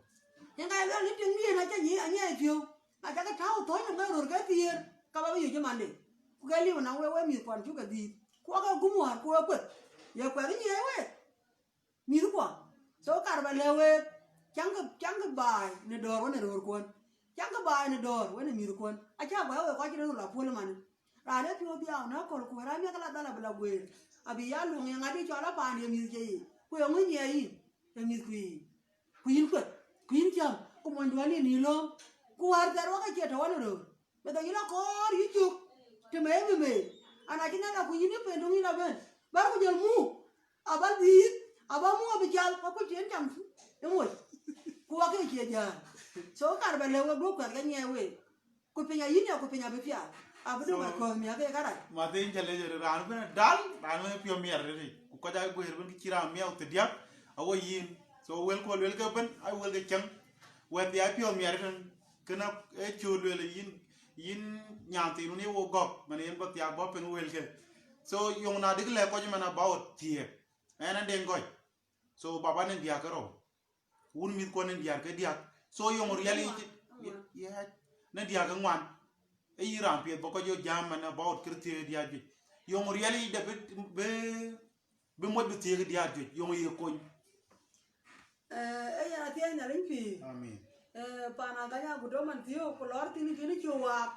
Yen ka ye lueel në tiŋ yen aca nyiɛɛi, anyiɛɛi piɔ̈u. Na cakë tääu thööny nɔm ke röör ke thiëër, ka ba bï yöc ëmande. Ku ke liu na we, we mïthkuan cuk ke dhiëëth. Ku ake gum wäär ku we kueth. Ye kuɛth nyiɛɛi week mïthkuɔ. So kar ba lɛ̈k week, caŋkï, caŋkï baai në dɔ̈ɔ̈r wenë röörkuɔn. Caŋkï baai në dɔ̈ɔ̈r wenë mïthkuɔn. Acä guɔ we kɔc cï röör la puɔ̈l ëmanë. Raan ë piɔ̈u dhiau në aköl, ku wën raan miäk la dhal abï la guëër, abï ya luŋ ye ŋadï cɔl apaan ye mïth cie yic, ku ye ŋö nyiɛɛi yïn? Ye mïth ku yiic. Ku yïn kueth, ku yïn cäm, ku monyduɔ̈n yïn yï lööm. Ku wäär thɛɛr wak acie tɔ̈ wan ë röör. Bï dhɔ yï la kɔɔr yï cök, të mei bï mei. An, acïn ala ku yïn ë pen döŋ yïn abën. Bär ku jɔl muk, aba dhiith, aba muk abï jal, ka kuc cï en cam ë moc. Ku wak ke cie jäl. So, kar ba lëu wek duɔ̈k kuɛth ke nyiɛɛi week. Ku piny ayïn ya, ku piny abï pial. Abï döŋ So, akɔ̈th miäk ke karac. Mathiin cä lec raan bï dal, raan bï piɔ̈u miɛt rëtic. Ku kɔc aa guëër bïn kë cï raan miɛt thiärdiäk, awo yïn. So, wël ku luel ke bën, ai wël ke cäŋ. Wɛ̈t bï aa piɔ̈u miɛt tën, kënë ee cööt luel yïn, yïn nyan thiin wën ye wo gɔ̈k, man yen bä thiaak bä piŋ wël ke. So, yöŋ na dïk lɛ̈k kɔc man about thiëëk. Ɛn adëŋ gɔc. So, baba nïn diäk ke rou. Wun mïth kuɔn nïn diäk ke diäk. So, yöŋ riɛl yic, yeah, nïn diäk ke ŋuan. Ee yï raan piɛth bä kɔc jɔ jam man about kë thiëëk diäk juëc. Yöŋ riɛl yic de bï, bï, bï moc bï thiëëk diäk juëc. Yöŋ ye kony. Eh, ee yɛn athiɛɛny Nhialic pïïr. Amen. Eh, pan Agäny Agudo man thiöök, ku lɔɔr thïn kën cï waak.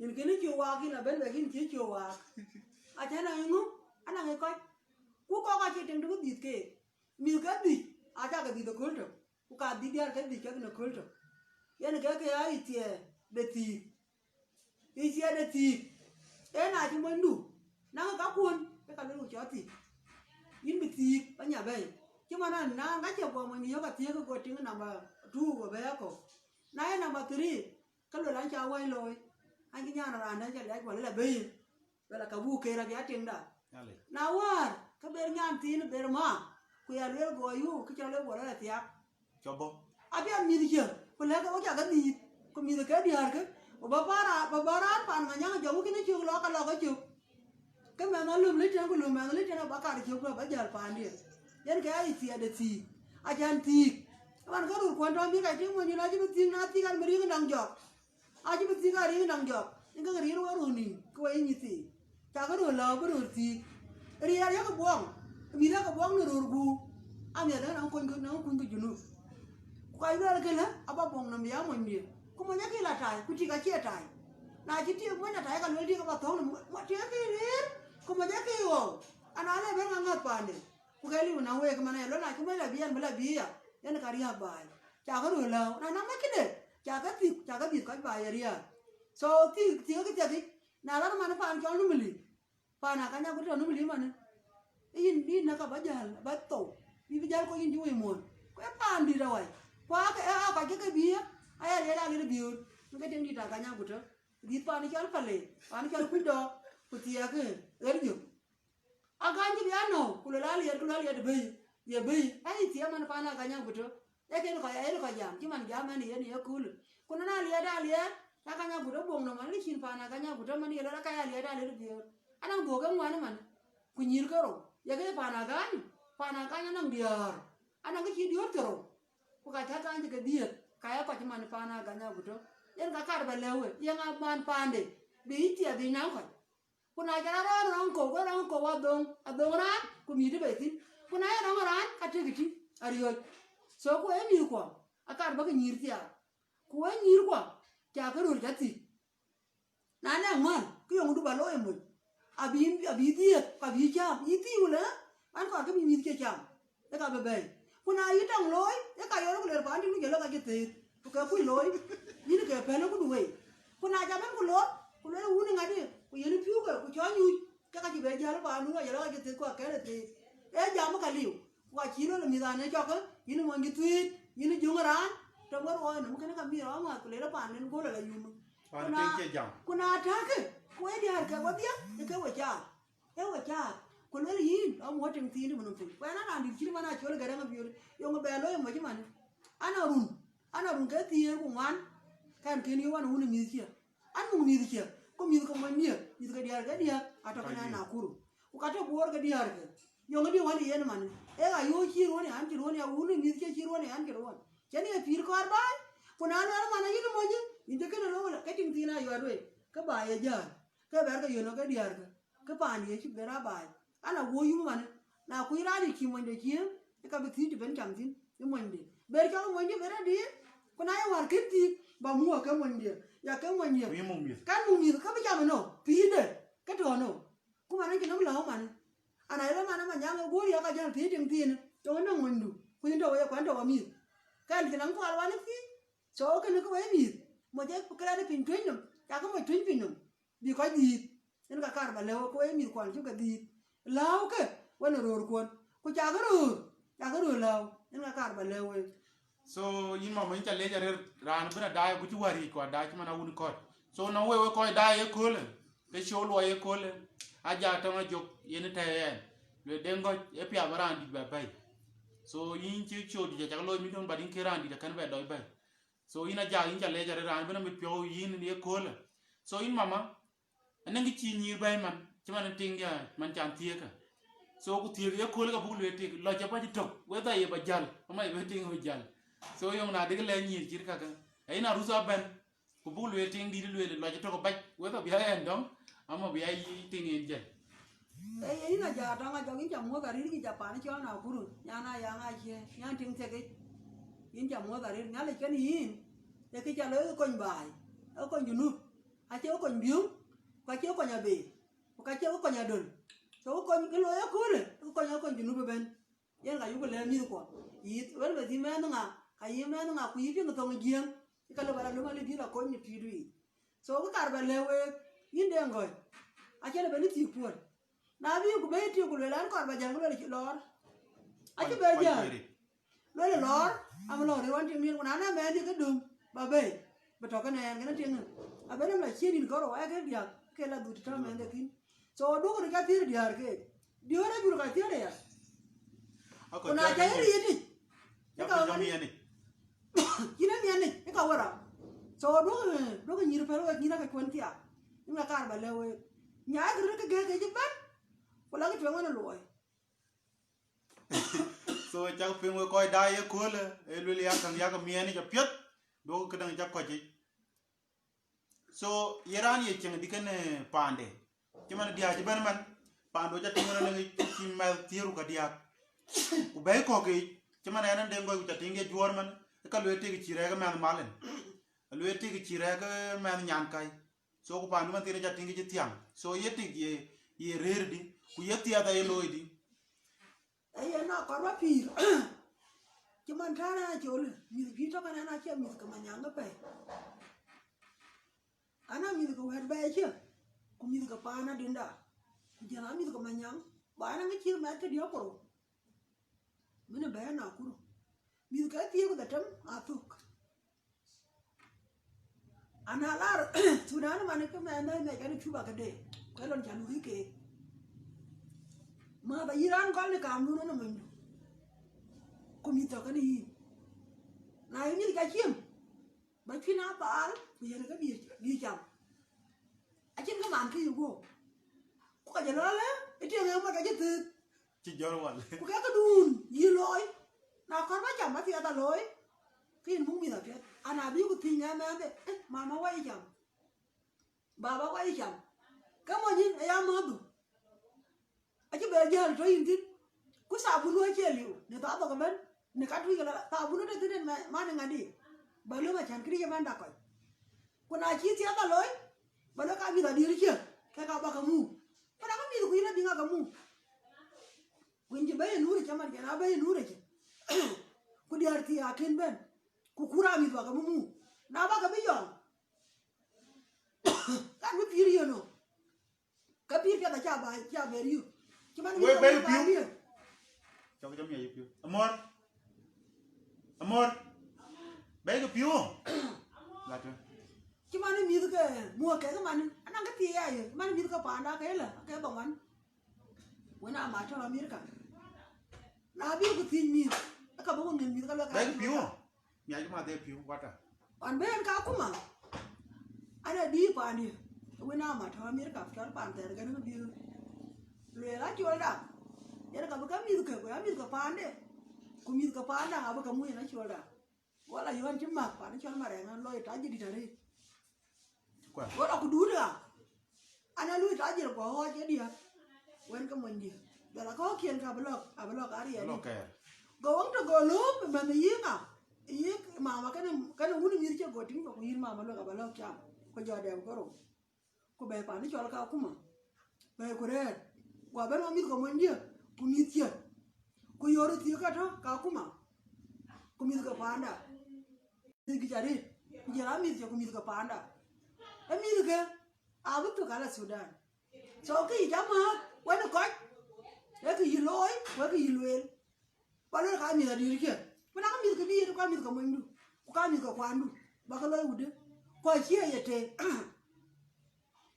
Yïn kën cï waak, yïn abën bɛ yïn cï cï waak. Acä naŋ ŋö? Anaŋ ë kɔc. Ku kɔ̈k acï tiŋ dï bï dhiëth keek. Mïth ke dhiëc, acä ke dhiëth ëkööl tök. Ku ka dhiëc diäär ke dhiëc kek në kööl tök. Yen ke ke aa yï thiɛɛr de thiëëk. Yï thiɛɛr de thiëëk. Ee na cï monydu naŋ kakuön, ke ka luel ku cɔl thiëëk. Yïn bï thiëëk ba nya bɛ̈ɛ̈i. Cï man an, na ka cï guɔ mony yök athiëëk, go tiŋ namba two go bɛ̈ɛ̈i akɔ̈u. Na ye namba three, ke luel an, ca wɛ̈i looi. An, cï nyan raan dɛ̈ cä liac guɔ lë la bɛ̈ɛ̈i. Wala ka buk keer abï a tiŋda. Yale. Na wäär, ke ber nyan thiin ber ma, ku ya luel guɔ yu, ke cï rɔ lë guɔ lɔ la thiak. Cɔbɔ. Abï a mïth cë, ku lɛ̈k ke wo cak ke dhiëth, ku mïth ke diäär ke, ku bä bä ra-, bä bä raan pan Manyaŋ jɔŋ kën cök lɔ ka lɔ ke cök. Ke mɛnh alum lë tën, ku lum mɛnh lë tën abä kar cök bä bä jäl paandiɛ̈. Yen ke ayï thiɛɛt de thiëëk, acan thiëëk. Ëman ke röör kuɔn tɔ̈ mï ka tïŋ mony yïn acï bï thiëëk, na thiëëk an, bï riŋ dɔŋ jɔk. Acï bï thiëëk a riŋ dɔŋ jɔk, yen ke riɛɛr wek röör nïïm, ke we yï nyï thiëëk. Cakë röör lääu bï röör thiëëk. Riɛɛr yakë buɔŋ, mïth yakë buɔŋ në röör guur. Amiɛt ënë nɔŋ kuny, nɔŋ kuny ke Junub. Ku ka luɛɛl kënë, aba buɔŋ nɔm ya monydiɛ̈. Ku mony akï la tai, ku tik acie tai. Na cï tik mony atai, ka luel tik aba thɔ̈ŋ nɔm, mo-, tik akï rëër, ku mony akï ɣɔu. Ana le ben ŋa ŋäth paande. Ku ke liu na week man ë lɔ na cï mony la bï ɛn bï la bï ya, yen ka riääk baai. Cakë röör lääu, na nɔŋ këde, cakë thïk, cakë dhïth kɔc baai ë riääk. So thïk, thïk akï thiɛk yic, na rɔt man pan cɔl Numili, pan Agäny Agudo tɔ̈ Numili manë. Yïn, yïn na ka bä jäl, bä thou, bï bï jäl kɔc yïn cï wëi muɔ̈ɔ̈n. Ku ee paan dït awai. Ku ake, ee, aa kɔc ke ke bï ye, aya liɛɛt a liɛɛt biöör. Në ke tiŋ dït Agäny Agudo. Dhïth paan cɔl Palei, paan cɔl Kuc Dɔɔk, ku thiɛɛk ë, ɣer jök. Agäny cï bï a nɔ̈k, ku luel a liɛɛt, ku luel a liɛɛt bɛ̈i, ye bɛ̈i. Ai thiɛɛk man paan Agäny Agudo. Ee kën kɔc, ee kɔc jam, cï man jam ɛn yen ye köölë. Ku nɔn a liɛɛt, a liɛɛt, Agäny Agudo buɔŋ nɔm, man lë cïn paan Agäny Agudo man ye lɔ la ka ya liɛɛt, a liɛɛt biöör. Anaŋ dhuɔ̈k ke ŋuan ëman, ku nyïïr ke rou, ye ke paan Agäny, paan Agäny anaŋ diäär, anaŋ kë cï diöör thiärou. Ku ka cä Agäny cï ke dhiëëth, ka ye kɔc man paan Agäny Agudo. Yen ka kar bä lëu we, ye ŋa man paande, bï yï thiɛɛk bï naŋ kɔc. Ku na cä rɔt rɔ̈ɔ̈r rɔŋ kɔ̈u, ke rɔŋ kɔ̈u adhoŋ, adhoŋ raan, ku mïïtë bei thïn. Ku na ye rɔŋ raan, ka tëkï tïŋ, ariöc. So ku ee mïthkuɔ, akar bäkï nyïïr thiaak. Ku wek nyïïrkuɔ, cakë röör cä thïk. Na nɛŋ mär, ke yöŋdu bä looi ë moc. Abï, abï dhiëëth, ku abï cääm, yï thïïu lë, an, kɔɔr ke bï mïth cï cam, ë ka bï bɛ̈ɛ̈i. Ku na yï tɔŋ looi, ë ka yɔl ku ler paan tïŋ, ku jɔl lɔ ka cï theeth, ku ke kuc looi, yïn ke pɛ̈l ë kudu wei. Ku na cam en ku lor, ku luel wun ë ŋadï, ku yen ë piöökë, ku cɔl nyuc, ke ka cï bɛ jäl paandu, ku jɔl lɔ ka cï theeth, ku akɛ̈l ë theeth. Ee jam ë ka liu. Ku acï röl ë mïth an, ë cɔkë, yïn ë mony cï thuëëc, yïn ë jöŋ raan, tɔ̈ wär ruɔɔc nɔm kënë ka mïth rɔt ŋɔ̈th, ku lel ë paanden göl ala yum. Paan Ku na, piny cie jam. Ku na tääkë, ku ee diäär kek wedhie, ë ke we caar. Ee we caar. Ku luel yïn, ɣɔn wä tiŋ thiin të mën piny. Ku ɛn an, raan dït cït man acol Gäräŋ Abiöör, yöŋ bɛ looi ë mɔc ëman. An, arun, an, arun ke thiëër ku ŋuan, kɛn kën yöök an, wun ë mïth cië. An, muk mïth cië, ku mïth ke mony dië, mïth ke diäär ke diäk, atɔ̈ kënë Nakuru. Ku ka tɔ̈ Bor ke diäär ke. Yöŋ dï wän yen man. Ee ɣa yöök cï ruɔ̈n ë an cï ruɔ̈n ya wun ë mïth cië cï ruɔ̈n ë an cï ruɔ̈n. Cïn ye pïïr kɔɔr baai. Ku na luɛɛl man ayïn mony, yïn cï kënë röör, ke tiŋ thiin ayuaat wei. Ke baai ye jäl. Ke bɛ̈ɛ̈r ke yön ke diäär ke. Ke paan ye cï bɛ̈ɛ̈r a baai. An, awuɔ yum man. Na kuc raan ë cï monyde cieŋ, ë ka bï thiëc të ben cam thïn, ë monyde. Ber cɔk ë monyde ber adï, ku na ye wäär kën thiëc, ba muk ke monyde. Ya ke mony diɛ̈. Ku yï muk mïth. Kan muk mïth, ka bï jam ënɔ, pïïrde, ke tɔ̈ ënɔ. Ku man acïn nɔm lääu man. Ana ëlë man Manyaŋ ë guɔ̈r ya ka jäl pïïr tiŋ thiin, tɔ̈ ënɔ monydu, ku yïn tɔ̈ wei, ku an tɔ̈ wä mïth. Kan cïn nɔm kual wan ë thiin. So, kënë ke wei mïth, moc ë kërɛɛc piny tueny nɔm, ya ke moc tueny piny nɔm, bï kɔc dhiëëth. Yen ka kaar ba lëu, ke wei mïth kuan cï ke dhiëëth. Lääu ke, wën ë röörkuɔn. Ku cakë röör, cakë röör lääu. Yen ka kaar ba lëu wek. So, yïn mama, yïn ca leec arëët, raan bïn a daai, ku cï wär yic, ku a daai cï man a wun kɔc. So, nɔŋ wek, wek kɔc daai ëköölë, ke show luɔi ëköölë, a ja tɔŋ a jök, yen ë tɛ̈ɛ̈n. Lueel Deŋ Gɔ̈c, ë piath bï raan dït bɛ bɛ̈i. So, yïn cï show dït a cak looi milion, but yïn ke raan dït akën bɛ dɔc bɛ̈i. So, yïn a ja, yïn ca leec arëët, raan bïn a mit piɔ̈u yïn ë ëköölë. So, yïn mama, anɔŋ kë cï nyïïr bɛ̈ɛ̈i man, cï man tiŋ ya, man can thiëëkë. So, ku thiëëk ye kööl ka buk lueel tik, lɔ ca bä cï tök, whether ye bä jäl, ama ye bä tiŋ bä jäl. So, yöŋ na dikë lɛ̈k nyïïr cït kakë. Ayïn arus abɛ̈n, ku buk lueel tiŋ dït lueel, lɔ ca tök bac, whether bï ya ɛn dɔm, ama bï ya yï tiŋ en jäl. Ee, yïn a ja tɔŋ a jɔk, yïn ca muɔ̈th arït, yïn ca pan cɔl Nakuru, nyan a yaŋ a cie, nyan tiŋ thiek yic. Yïn ca muɔ̈th arït, Nhialic kën yïn, ee kë ca looi kony baai, ee kony Junub. Acie kony biöŋ, ku acie kony abëë, ku ka cie kony adöl. So kony kë looi ëköölë, kë kony, kony Junub ëbɛ̈n. Yen ka yuku lɛ̈k mïthkuɔ, yïth wën bɛ dhï mɛnh ŋa, ka yï mɛnh ŋa, ku yï piŋ thoŋ Jiëëŋ, cï ka lë bä la lum alï dhil akony në pïïrdu yic. So kë kaar bä lɛ̈k week, yïn Deŋ Gɔ̈c, acïn ëbɛ̈n ë thiëk puɔ̈l. Na bï ku bɛ̈i tik ku lueel an, kɔɔr bä jäl, ku lueel lɔɔr. Acï bɛ jäl. Lueel lɔɔr, am lɔɔr ë wan tiŋ nïn, ku na na mɛɛn dï ke döŋ, bä bɛ̈i, bï tɔ̈ kënë ɛn, kënë tiŋ. Abënë la ciëën yïn kɔ̈r, wɛɛk ke diäk, ke la dhut tɔ̈ mɛɛn de thïn. So duɔ̈kkë röt ca thiëër diäär keek. Diöör ajur ka thiëër aya. Ku na ca yïn riit yic, ë ka wën, yïn ë miɛn yic, ë ka wën rɔt. So duɔ̈kkë, duɔ̈kkë nyïïr pɛ̈l wek nyïïr ake kuën thiaak. Yïn ka kaar bä lɛ̈k week. Nyaai kë röt ke gɛ̈k ke cï bɛ̈n, ku lakï tueŋ wën ë luɔi. So, cak piŋ wek kɔc daai ëköölë, ee lueel ya käŋ yak miɛɛn yic apiɛth, duɔ̈kkë këdäŋ cak kɔc yic. So, ye raan ye cieŋ dï kënë paande. Cï man diääc ëbɛ̈n man, paandu ca tïŋ ënɔŋ yic cï mɛth thiëër ku ka diääk. Ku bɛ̈i kɔ̈k yic, cï man ɛn Deŋ Gɔ̈c ku ca tïŋ ye juɔ̈ɔ̈r man, ë ka lueel tik cï rɛ̈ɛ̈k ë mɛnh mal en. Lueel tik cï rɛ̈ɛ̈k ë mɛnh nyankäi. So ku paandu man thiin aca tïŋ kë cï thiäŋ. So ye tik ye, ye rëër dï, ku ye thiath aye looi dï. Ee yen a kɔr wä pïïr. Cï man tɛ̈n acol, mïth juëc tɔ̈ kɛn ɛn acie mïth ke Manyaŋ apɛi. An a mïth ke wɛ̈t bɛ̈ɛ̈i cï, ku mïth ke paan adïnda. Ku jël a mïth ke Manyaŋ, ba ɛn aŋic cï mɛth ke diɔ̈k ku rou. Min ë bɛ̈ɛ̈i Nakuru. Mïth ke thiëër ku dhetem aa thök. Ana lar Thudan man ke mɛnh mɛc kɛn Juba këde, ke lon ca luui keek. Mäth ayï raan gɔl në kaamdun ënɔ monydu, ku mïth tɔ̈ kɛn yïn. Na ye mïth ca ciem, ba cuïn aa baal, ku yen ke bï, bï cam. Acïn kë man kë yï guɔ̈p. Ku ka jɔ lɔ̈ɔ̈lë, ë tiɛŋ ë mat ka cï thëëth. Cï jɔl wal. Ku kek këdun yï looi, na kɔɔr bä cam bä thiath alooi, ke yïn buk mïth apiɛth. Ana bï ku thiëc ŋɛk mɛnhde, eh, mama wä yï cam. Baba wä yï cam. Ke mony yïn aya mäthdu. Acï bɛ jäl tɔ yïn thïn. Ku thabun wä cie liu, në thaa dhok ëbɛ̈n, në ka tuc kë la thabun wä tɔ thïn en ma-, man ë ŋadï. Bä lëu acän këdï cï bɛ̈n dak kɔc. Ku na cï thiath alooi, bä lëu ka mïth adïr cië, ke ka bä ke muk. Ku na ka mïth ku yïn abï ŋa ke muk. Wën cï bɛ̈i ë nuur ëcë man, jɛn a bɛ̈i ë nuur ëcë. Ku diäär thii akën bɛ̈n, ku kur amit bä ke bï muk. Na bä ke bï yɔŋ, kan bï pïïr yön ë. Ke pïïr piɛth acä bä, acä bɛ riëëu. Cï man wek bɛ̈i piu. Cɔk jam ya yï piu. Amɔ̈r. Amɔ̈r. Bɛ̈i ke piu. Latö. Cï man mïth ke muɔ̈k kek man, anɔŋ kë thiëëc ayï, man mïth ke paanda ke lë, ke bä ŋuan. Wën ama tɔ̈ Amerika. Na bï ku thiëc mïth, ë ka bï ku ŋic mïth ka luɛk. Bɛ̈i ke piu. Miac ma de piu wata. Ɣɔn bï en ka kuma. Ana dï paandië. Wën ama tɔ̈ Amerika, cɔl paan thɛɛr gɛn bï lueel acolda. Yen ka bï ka mïth ke, ku ya mïth ke paande. Ku mïth ke paanda abï ka muk yen acolda. Wala yɔn cï mak pan cɔl Marɛŋ an lɔi tajir dït arëët. Kuan. Wala ku duut ɣa. An a lui tajir ku ɣɔɔc ë diäk. Wën ke mony diäk. Jɔl a kɔ̈k kiɛn ka bï lɔ̈k, abï lɔ̈k ariɛɛr. Lɔ̈k kɛɛr. Go wëŋ tɔ go lööm ë mɛnh yï ŋa? Yï mama kënë, kënë wun mïth cï go tïŋ ku yïn mama luek abï lɔ̈k cam. ku jɔ dɛm ke rou, ku bɛ̈ɛ̈i paan cɔl Kakuma, bɛ̈ɛ̈i ku rɛ̈ɛ̈r, ku abɛ̈n wa mïth ke monydiɛ̈, ku mïth cië, ku yöör thiëk ka tɔ̈ Kakuma, ku mïth ke paanda, mïth kï ca rëët, ku jël a mïth cië ku mïth ke paanda. Ë mïth ke abï thök ala Thudan. So kë yï jam ɣäth wën ë kɔc, ee kë yï looi, wek kë yï lueel. Ba luel ka mïth adït kiën, ku na mïth ke dït, ku ka mïth ke monydu, ku ka mïth ke kuandu, ba ke looi wudë, ku acie ye te.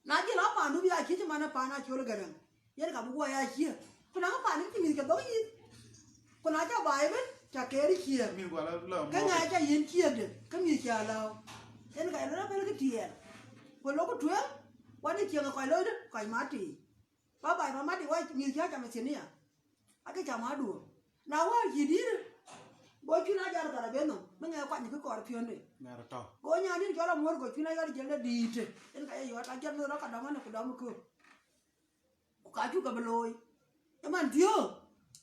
Na jël a paandu bï a ciëc man ë paan acol gɛrɛŋ, yen ka bï guɔ ya cië. Ku na paan cï mïth ke dhɔ̈k yïth, ku na ca baai ëbën, ca keer ciëër. Mïth guɔ la, la ke mɔ̈k ŋa ca yiën ciëëkde, ke mïth ca lääu. Yen ka ye luel abël kë tiɛɛl. Ku lok tueŋ, wan ë cieŋ ë kɔc looi dë, kɔc mat tïï. Ba baai ba mat tïï, wa mïth ca cam ë thiënia. Ake cam aduö. Na wä cï dït, go cuin a jal thar abënhom, bï ŋɛk kuany kë kɔɔr piɔ̈nde. Ŋɛr tɔ̈. Go nyan dït cɔl amuɔ̈r, go cuin a yɔt jël de dïïtë. Yen ka ye yɔt, a jɔt mïth rɔt ka dɔm anë ku dɔm ë köök. Ku ka cuk ke bï looi. Ë man thiöök,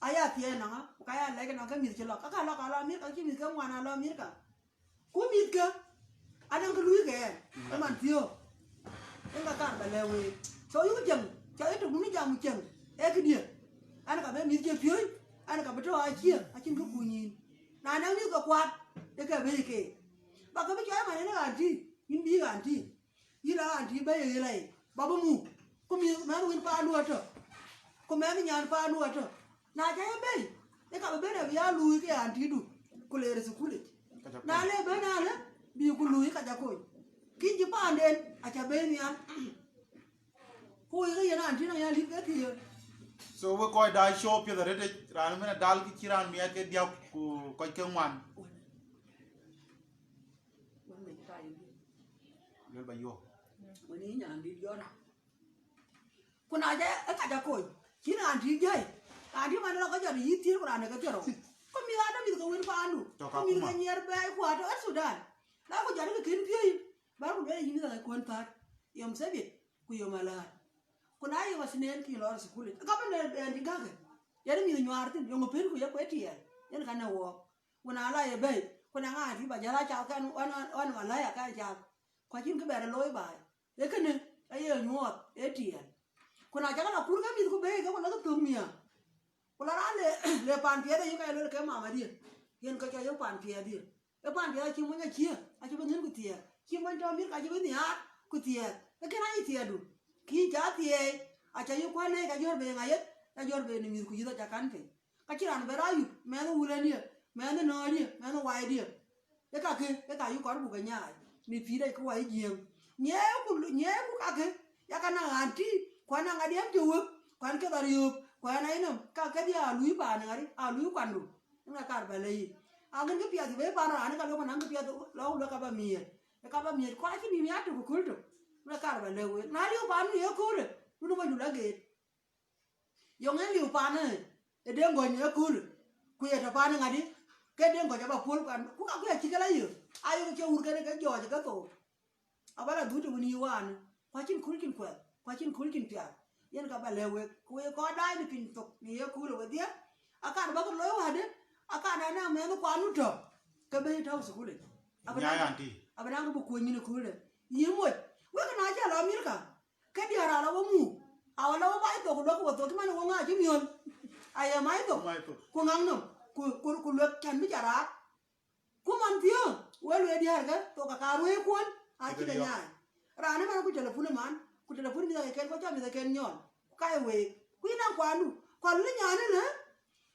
aya thiëëc nɔŋ, ku ka ya lɛc nɔŋ ke mïth cï lɔk. Ka ka lɔk, ka lɔ Amerika, cï mïth ke ŋuan a lɔ Amerika. Ku mïthkë, anɔŋ kë luui ke ɣɛn, ë man thiöök. Yen ka kaar ba lɛ̈k week. So yuk cieŋ, ca ye tök dun jam cieŋ, ee këdië. An ka bï mïth cï piööc, an ka bï tɔ̈ acie, acïn kë kuny yïn. Na nɔŋ mïth ke kuat, ee ke bɛ̈i keek. Ba ke bï cɔɔl man yen ɣɛn tï, yïn bï ɣɛn tï. Yïn la ɣɛn tï bɛ̈i ë ɣël aye, ba bï muk. Ku mïth mɛnh wën paandu atɔ̈, ku mɛnh nyan paandu atɔ̈. Na ca ye bɛ̈i, ee ka bï ben abï ya luui ke ɣɛn tïdu, ku leer ë thukulic. Na le ben alë, bï ku luui ka ca kony. Kï cï paanden, aca ben nhial. Ku wek ë yen ɣɛn tï nɔŋ ya lïth ke thiëër. So we kɔc da show piɛth arëtic, raan mën adal kë cï raan miɛt ke diäk ku kɔc ke ŋuan. Wën mec ka ye bï. Luel ba yuɔ̈p. Wën yï nyan dït jɔt. Ku na jɛ ë ka ca kony, cïn raan tï jai. Raan tï man lɔ ka jɔt yï thiëër ku raan ë ke thiëër rou. Ku mïth adë mïth ke wën paandu. Tɔ̈ ku mïth ke Kakuma. Nyiɛɛr bɛ̈ɛ̈i ku atɔ̈ ë Thudan. Na ku jɔt ke kën piööc, bär ku lueel yï mïth ake kuɔn thar. Yom Thabit, ku yom Alahad. Ku na yom Athnen kï lɔ thukul. Ka bï lueel bɛ̈ɛ̈n tï gäkë. Yen mïth nyuaar thïn, yom apën ku ye kuet tiɛɛl. Yen ka në wɔɔk. Ku na la ye bɛ̈i, ku na ŋa tï ba jal a cath kɛn ɣɔn, ɣɔn, ɣɔn Malaya ka cath. Ku acïn kë bɛ̈ɛ̈r looi baai. Ee kënë aye nyuɔɔth ë tiɛɛl. Ku na cak la kur ke mïth ku bɛ̈ɛ̈i ke ku lɔ ke thök miäk. Ku la raan le, le paan piɛth ayï ka ye luel ke mama dië. Yen ke cɔl ye paan piɛth dië. Ë paan piɛth acï mony acie, acï bï nhïn ku thiɛɛk. Cï mony tɔ̈ mïr ka cï bï nhiaar ku thiɛɛk. Ee kënë ayï thiɛɛkdu. Kï ca thiɛɛi, aca yï kuan nɛ̈i ka jɔ̈r bei ŋa yeth, ka jɔ̈r bei në mïth ku yïth aca kan piny. Ka cï raan bɛ rɔt yup, mɛnh ë wulëndië, mɛnh ë nɔ̈ɔ̈rdië, mɛnh ë waidië. Ë kakë, ë ka yï kɔɔr buk ke nyaai, në pïïr dɛ ke wai Jiëëŋ. Nyiɛɛku, nyiɛɛku kakë, yak anaŋ ɣän tï, ku anaŋ adiɛɛm cï wëk, ku an keth ariöök, ku an ainɔm, ka kedhie aa luui paan ŋari, aa luui kuandu. Ëŋa kaar bä lɛ̈k yï? Aŋën kë piath bë paan raan, ë ka lok anaŋ kë piath lɔ, lɔ ka bä miëët. Ë ka bä miëët, ku acï nïn ya tök ë kööl tök. Ëŋa kaar bä lɛ̈k week? Na liu paan nu ye köölë, dun ë monydu la geet. Yɔŋ en liu paanë, ë Deŋ Gɔny ë kööl, ku ye tɔ paanë ŋadï, ke Deŋ Gɔny aba puɔl kuan, ku ka kuya cï ke la yök, ayök cï wur kene ke jɔɔc ke thou. Aba la dhut të wën yï waan, ku acïn kööl cïn kuɛth, ku acïn kööl cïn piath. Yen ka ba lɛ̈k wek, ku wek kɔc daai në piny thok, në ye kööl ë wedhie, akan ba ke looi wädë, akan anɔŋ mɛnh kuan nu tɔ, ke bɛ̈i tɔ̈u thukul yic. Aba Nyai naŋ, anti. Aba naŋ ke bï kuöny nyin ë kööl ë. Yï moc, wek na cä lɔ Amerika, ke diäär ala wä muk, awa la wä baai thok, ku duɔ̈kkï wä thok, cï man wä ŋa cï miöl. Aye mai thok, mai thok, ku ŋaŋ nɔm, ku, ku, ku luek cän bï ca raar. Ku man thiöök, we lueel diäär ke thok, ka ka ruëëi kuɔn, acï ke nyaai. Raan ëmɛn ku telepun ëman, ku telepun mïth ake ken, ku cä mïth ake nyɔl, ku ka ye week. Ku yïn a kuandu, kuan lë nyan ënë,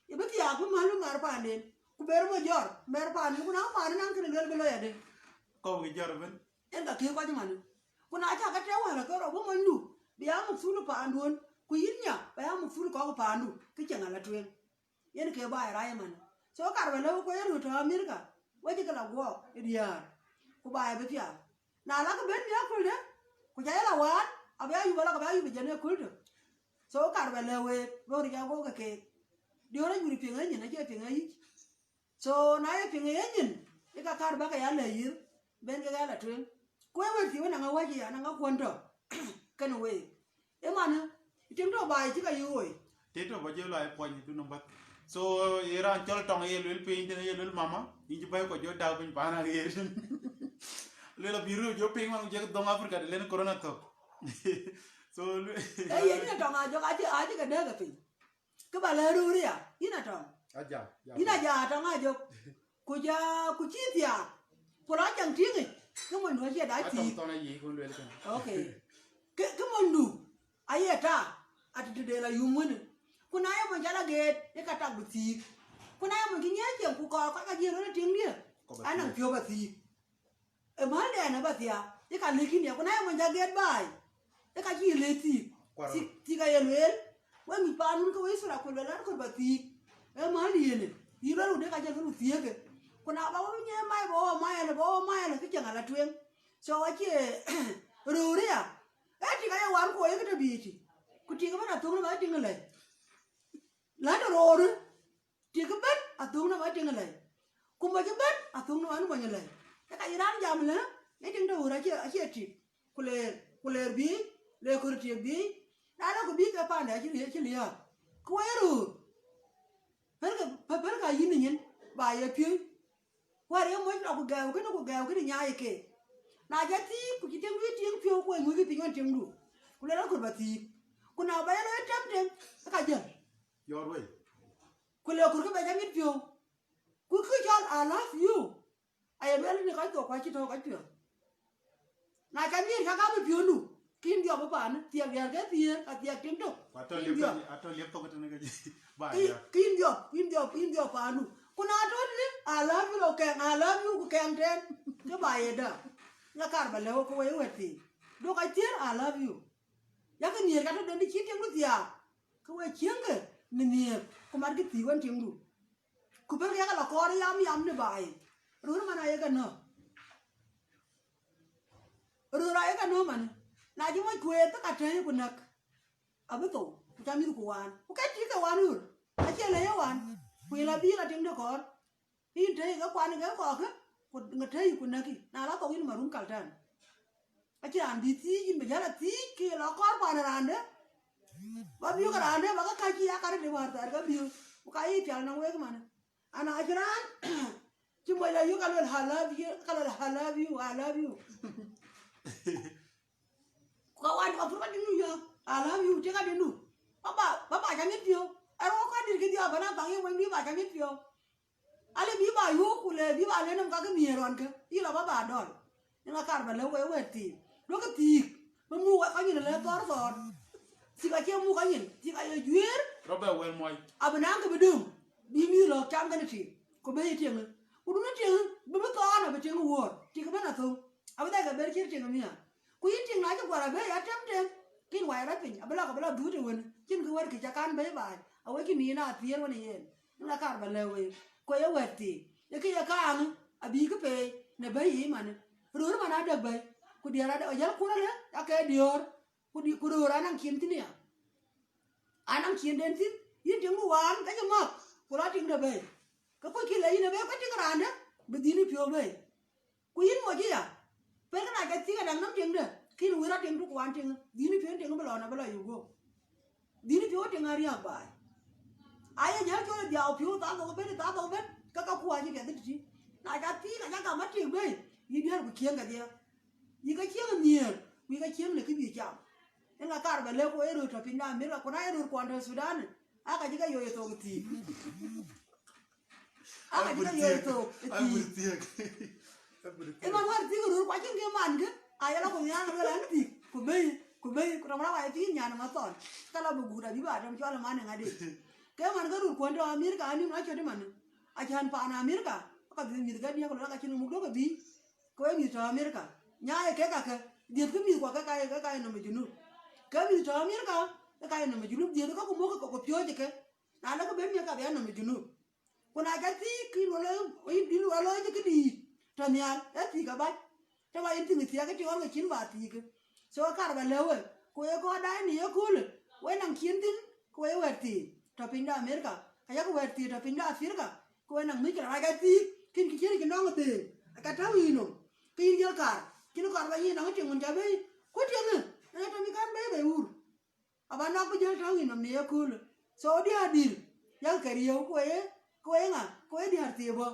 ye bï thiaak bï mäl bï mar paanden, ku ber mɔ jɔr, ber paanden, ku na paan ënɔŋ kënë lueel bï lɔ yadë. Kɔ̈u ke jɔr ëbën. Yen ka kë kɔc man. Ku na cä ke tɛ̈ wäär ke rɔt bï monydu, bï ya muk thul paanduön, ku yïn nya, bä ya muk thul kɔ̈k paandu, kë cieŋ ala tueŋ. Yen ke baai rac ëman. So kar bä lëu ku ye röt tɔ̈ Amerika, we cï ke la guɔɔk ë diäär, ku baai bï piath. Na lakï bɛ̈n bï aköldë, ku ca ye la waan, abï ayup alak, abï ayup ë jɛn ë köl tök. So kar bä lëu week, bä röt ya guɔɔk ke keek. Diöör ayuur piŋ ë nyin, acie piŋ ë yic. So na ye piŋ ë yenyin, ë ka kaar bä ke ya lɛ̈k yïth, ben ke ya la tueŋ. Ku ë wek thiëëu ënaŋ awäc ya, ënaŋ akuɔn tɔ, kën week. Ëmanë, tim tɔ baai cï ka yï woi. Tim tɔ bä jël la ë puɔny du nɔm bath. So ye raan cɔl tɔŋ ye luel piny tën, ye luel mama, yïn cï bäi kɔ jɔ dak piny paan aɣeer. Luel abï röt jɔ piny wan ku jek dhɔŋ Africa de len corona thök. So, luel- Eh, yen yïn Atɔŋ Ajök, acï, acï ke dɛ̈k e piny. Kë ba lɛ̈k röör ya, yïn Atɔŋ. Aja, ja. Yïn aja Atɔŋ Ajök. Ku ja, ku cï thiaak. Ku la caŋ tïŋ yic. Kë monydu acie dac Atɔŋ thiik. Thɔn ayi kun luel kën. Okay. Kë, kë monydu aye ta, ati tëde la yum wënë. Ku na ye mony ca la geet, ye ka tak bï thiik. Ku na ye mony cï nyiɛɛc cieŋ ku kɔɔr kɔc ka jiël wënë tiŋdië, anɔŋ piɔ̈u ba thiik. Ë mäl dɛn ë ba thiaak, ye ka lëk yïn ya, ku na ye mony ca geet baai, ye ka cï lëk thiik. Kuarou. Thiik, thiik aye lueel, we mïth paanun ke we Itharel ku luel an, kɔɔr ba thiik. Ë mäl yen, yï luel wudë ka jël kën thiëëkë. Ku na ba we nyiɛɛc mac, ba we mac ɛn, ba we mac ɛn, kë cieŋ ala tueŋ. So acie röör ya, ee tik aye wan ku ye kë tɔ biic tik. Ku tik ëbën athöŋ në ba tiŋ lɛ̈i. Lät roor, tik ëbën athöŋ në ba tiŋ lɛ̈i. Ku mɔc ëbën athöŋ në ba mony lɛ̈i. Ë ka yï raan jam lë, ë tiŋ tɔ wur acie, acie tik. Ku leer, ku leer biic, leer kɔɔr tik biic. Na lɔ ku biic ke paande acï, acï liääp. Ku wei röör, pälkë, pälkë yïn ë nyin, ba ye piööc. Wäär ye moc lɔ ku gɛɛu kënë, ku gɛɛu kënë nyaai ke. Na ca thiik, ku cï tiŋdu tiŋ piɔ̈u, ku ë nyuc piny ɣɔn tiŋdu. Ku luel akɔɔr ba thiik. Ku na ba ye lɔ ye tɛm tɛm, ë ka jël. Your way. Ku le kɔɔr kë ba ca ŋic piɔ̈u. Ku kë cɔl I love you. Aye luel në kɔc thok ku acï tɔ̈u kɔc piɔ̈u. Na ca miɛt ka gam ë piɔ̈ndu, ke yïn dhiɔp ë paanë, thiɛk diäär ke thiëër, ka thiɛk tiŋ tök. Ku atɔ liep tök, atɔ liep tök tënë ke ba ya. Ke yïn dhiɔp, yïn dhiɔp, yïn dhiɔp paandu. Ku na tɔ tënë, I love you, kɛŋ, I love you, ku kɛŋ tɛ̈n, ke ba ye dä. Ŋa kar ba lɛ̈u ke wei wɛ̈t thiin. Duɔ̈k ka thiëër, I love you. Yak nhiëër ka tɔ den dï cï tiŋdu thiaak. Ke we cieŋkë në nhiëër, ku matkë thiëëk wën tiŋdu. Ku bɛ̈n ke yak la kɔɔr yam yam në baai. Röör man aye ke nɔ̈k. Röör aye ke nɔ̈k man. Na cï moc kueer, ke ka tɛ̈i ku näk. Abï thou, ku ca mïthku waan. Ku ke tik ke waan röör. Acie lɛ̈i ye waan. Ku ye la bï la tiŋde kɔɔr. Yïn tɛ̈i ke kuan ke kɔɔrkë, ku ŋa tɛ̈i ku näkï. Na la thou yïn marum kaltɛn. Acïn raan bï thiëëc, yïn bï jäl a thiëëc, ke ye la kɔɔr kuan ë raande. Ba biök raande, ba ke kac cï ya karë de wäär thɛɛr ke biök. Ku ka yï pial nɔm wek man. Ana acï raan cï moc la yök, ka luel, "I love you," ka luel, "I love you, I love you." Ku ka wan, ka pur ka dït nu yök, "I love you," tiek ka dït nu. Ba ba, ba ba ca ŋic piɔ̈u. Ë rɔɔk ka dït kï dhiɔp, ba na bäk ye wëŋ dï ba ca ŋic piɔ̈u. Ale bï ba yök, ku le bï ba le nɔm ka ke nhiëër ɣɔn ke, yï la ba ba dɔl. Yen akar ba lɛ̈u wek wɛ̈t thiin. Duɔ̈kï thiëëk, bï muk wek kɔc nyin lɛ̈k thɔɔr thɔɔr. Thiëëk acie muk kɔc nyin, thiëëk aye juëër. Rɔt bɛ wɛl muɔc. Abï naŋ kë bï döŋ, bï mïth lɔ̈k cam kënë tik, ku bï ye tiëŋë. Ku duɔ̈në tiëŋë, bï bï thɔɔr abï tiëŋ wuɔ̈ɔ̈r, tik ëbën athöŋ. Abï dhɛ̈k ke ber cït tiëŋ ë miäk. Ku yïn tiëŋ na cï guɔ̈r abëëi ya tɛm tɛm, ke yïn wai rɔt piny, abï lɔk, abï lɔ dhuut ë wën, cïn kë wär kï ca kan bɛ̈i baai, awëc cïn yïn a thiëër wën ë yen. Yen akar ba lɛ̈u wek, ku ye wɛ̈t thiin, ye kë ye kaaŋë, abï kë peei në bɛ̈i yiic manë. Röör man adek bɛ̈i, ku diäär adek, ajäl kur alë, ake diöör, ku di-, ku röör anɔŋ cin thïn ya. Anɔŋ cin den thïn, yïn tiëŋdu waan, ke cï mɔ̈k, ku la tiëŋde bɛ̈i. Ke kuc kï le yïn ë bɛ̈i, ku tiëŋ raandë, bï dhïn ë piɔ̈u bɛ̈i. Ku yïn moc ëya, pelkë na ca thiëëk adaŋ nɔm tiëŋde, ke yïn wïr atiëŋdu ku wan tiëŋ, dhïn piɔ̈u tiëŋ bï lɔ na bï lɔ yök guöp. Dhïn piɔ̈u tiëŋ ariääk baai. Aye jäl cɔl ë dhiau piɔ̈u thaa dhok ëbën, thaa dhok ëbën, ke ka kuany piɛth ëtïtï. Na ca thiëëk aca gam atiëŋ bɛ̈i, yï diäär ku cieŋ kedhie. Yï ke cieŋ nhiëër, ku yï ke cieŋ në kë bï cam. Yen akar ba lɛ̈k ku ë röör tɔ piny de Amerika, ku na ye röör kuɔn tɔ Thudan, aa ka cï ke yoi ë thok ë thiëëk. Aa ka cï ke yoi thok ë thiëëk. Ë man wäär thiëëk röör, ku acïn kë man kë, aa yala ku nhiaar luel an thiëëk, ku bɛ̈i, ku bɛ̈i, ku rɔm rɔm aa thiëëk nyan ë mathɔn. Ka la bï guut abï ba dɔm cɔl ë man ë ŋadï. Ke man ke röör kuɔn tɔ Amerika anïm acöt man. Acän paan Amerika, ka dhil mïth ke diäk, ku lɔ ka cïn muk duɔ̈k ë bï. Ke we mïth tɔ Amerika, nyaai kek kakë, dhiëthkï mïthkuɔ ke ka ye, ke ka ye nɔm ë Junub. Ke mïth tɔ Amerika, ke ka ye nɔm ë Junub, dhiëthkï ku muk ke ku piööcë ke. Na lɔ ke ben miëk ka bï ya nɔm ë Junub. Ku na ca thiëëk, ke yïn wä lɔ, yïn wä lɔ cï këdïït tɔ nhial, ee thiëëk abac. Të ba yïn thiëëk thiëëk, ke të ɣɔn ke cïn ba thiëëk. So akar ba lɛ̈u wek, ku ye kɔɔr daai në ye köölë, we naŋ cin thïn, ku we wɛ̈t thiin tɔ piny de Amerika, ka yak wɛ̈t thiin tɔ piny de Afrika, ku we naŋ mïckëla rac athiik, kën kë cïn cï nɔŋ ë dhëëŋ, aca tääu yï nɔm, ke yïn dhiël kaar, cïn kɔɔr ba yïn nɔŋ ë tiëŋ wën ca bɛ̈i, ku tiëŋë, ënë tɔ bï kan bɛ̈i bei wur. Aba nɔk bï jäl tääu yï nɔm në ye köölë. So diäär dïr, yak ke riëëu, ku we ye, ku we ye ŋa, ku we ye diäär thii bɔ̈.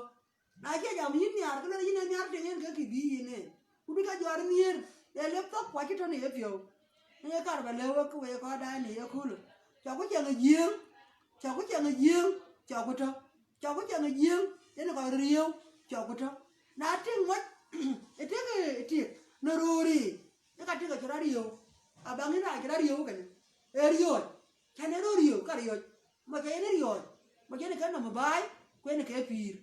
Na cie jam yïn nhiaar, ke lɔ yïn ee nhiaar tiëŋ yen ke kë bï yïn en. Ku bï ke jɔt nhiëër, ye lep thok, ku acï tɔ̈ në yepiɔ̈u. Yen ye kaar ba lɛ̈k wek, ke wek kɔc daai në ye köölë. Cɔkku ciɛŋ ë Jiëëŋ, cɔkku ciɛŋ ë Jiëëŋ, cɔkku tɔ̈. Cɔkku ciɛŋ ë Jiëëŋ, yen kɔc riëëu, cɔkku tɔ̈. Na tïŋ moc, ë tëk ë tik në röör yiic, ë ka tik acï rɔt riëëu. Abaŋ yïn raan cï rɔt riëëu kënë, ee riɔ̈ɔ̈c, cän ee röör riëëu ka riɔ̈ɔ̈c. Moc yen riɔ̈ɔ̈c, moc yen ke nɔm baai, ku yen ke pïïr.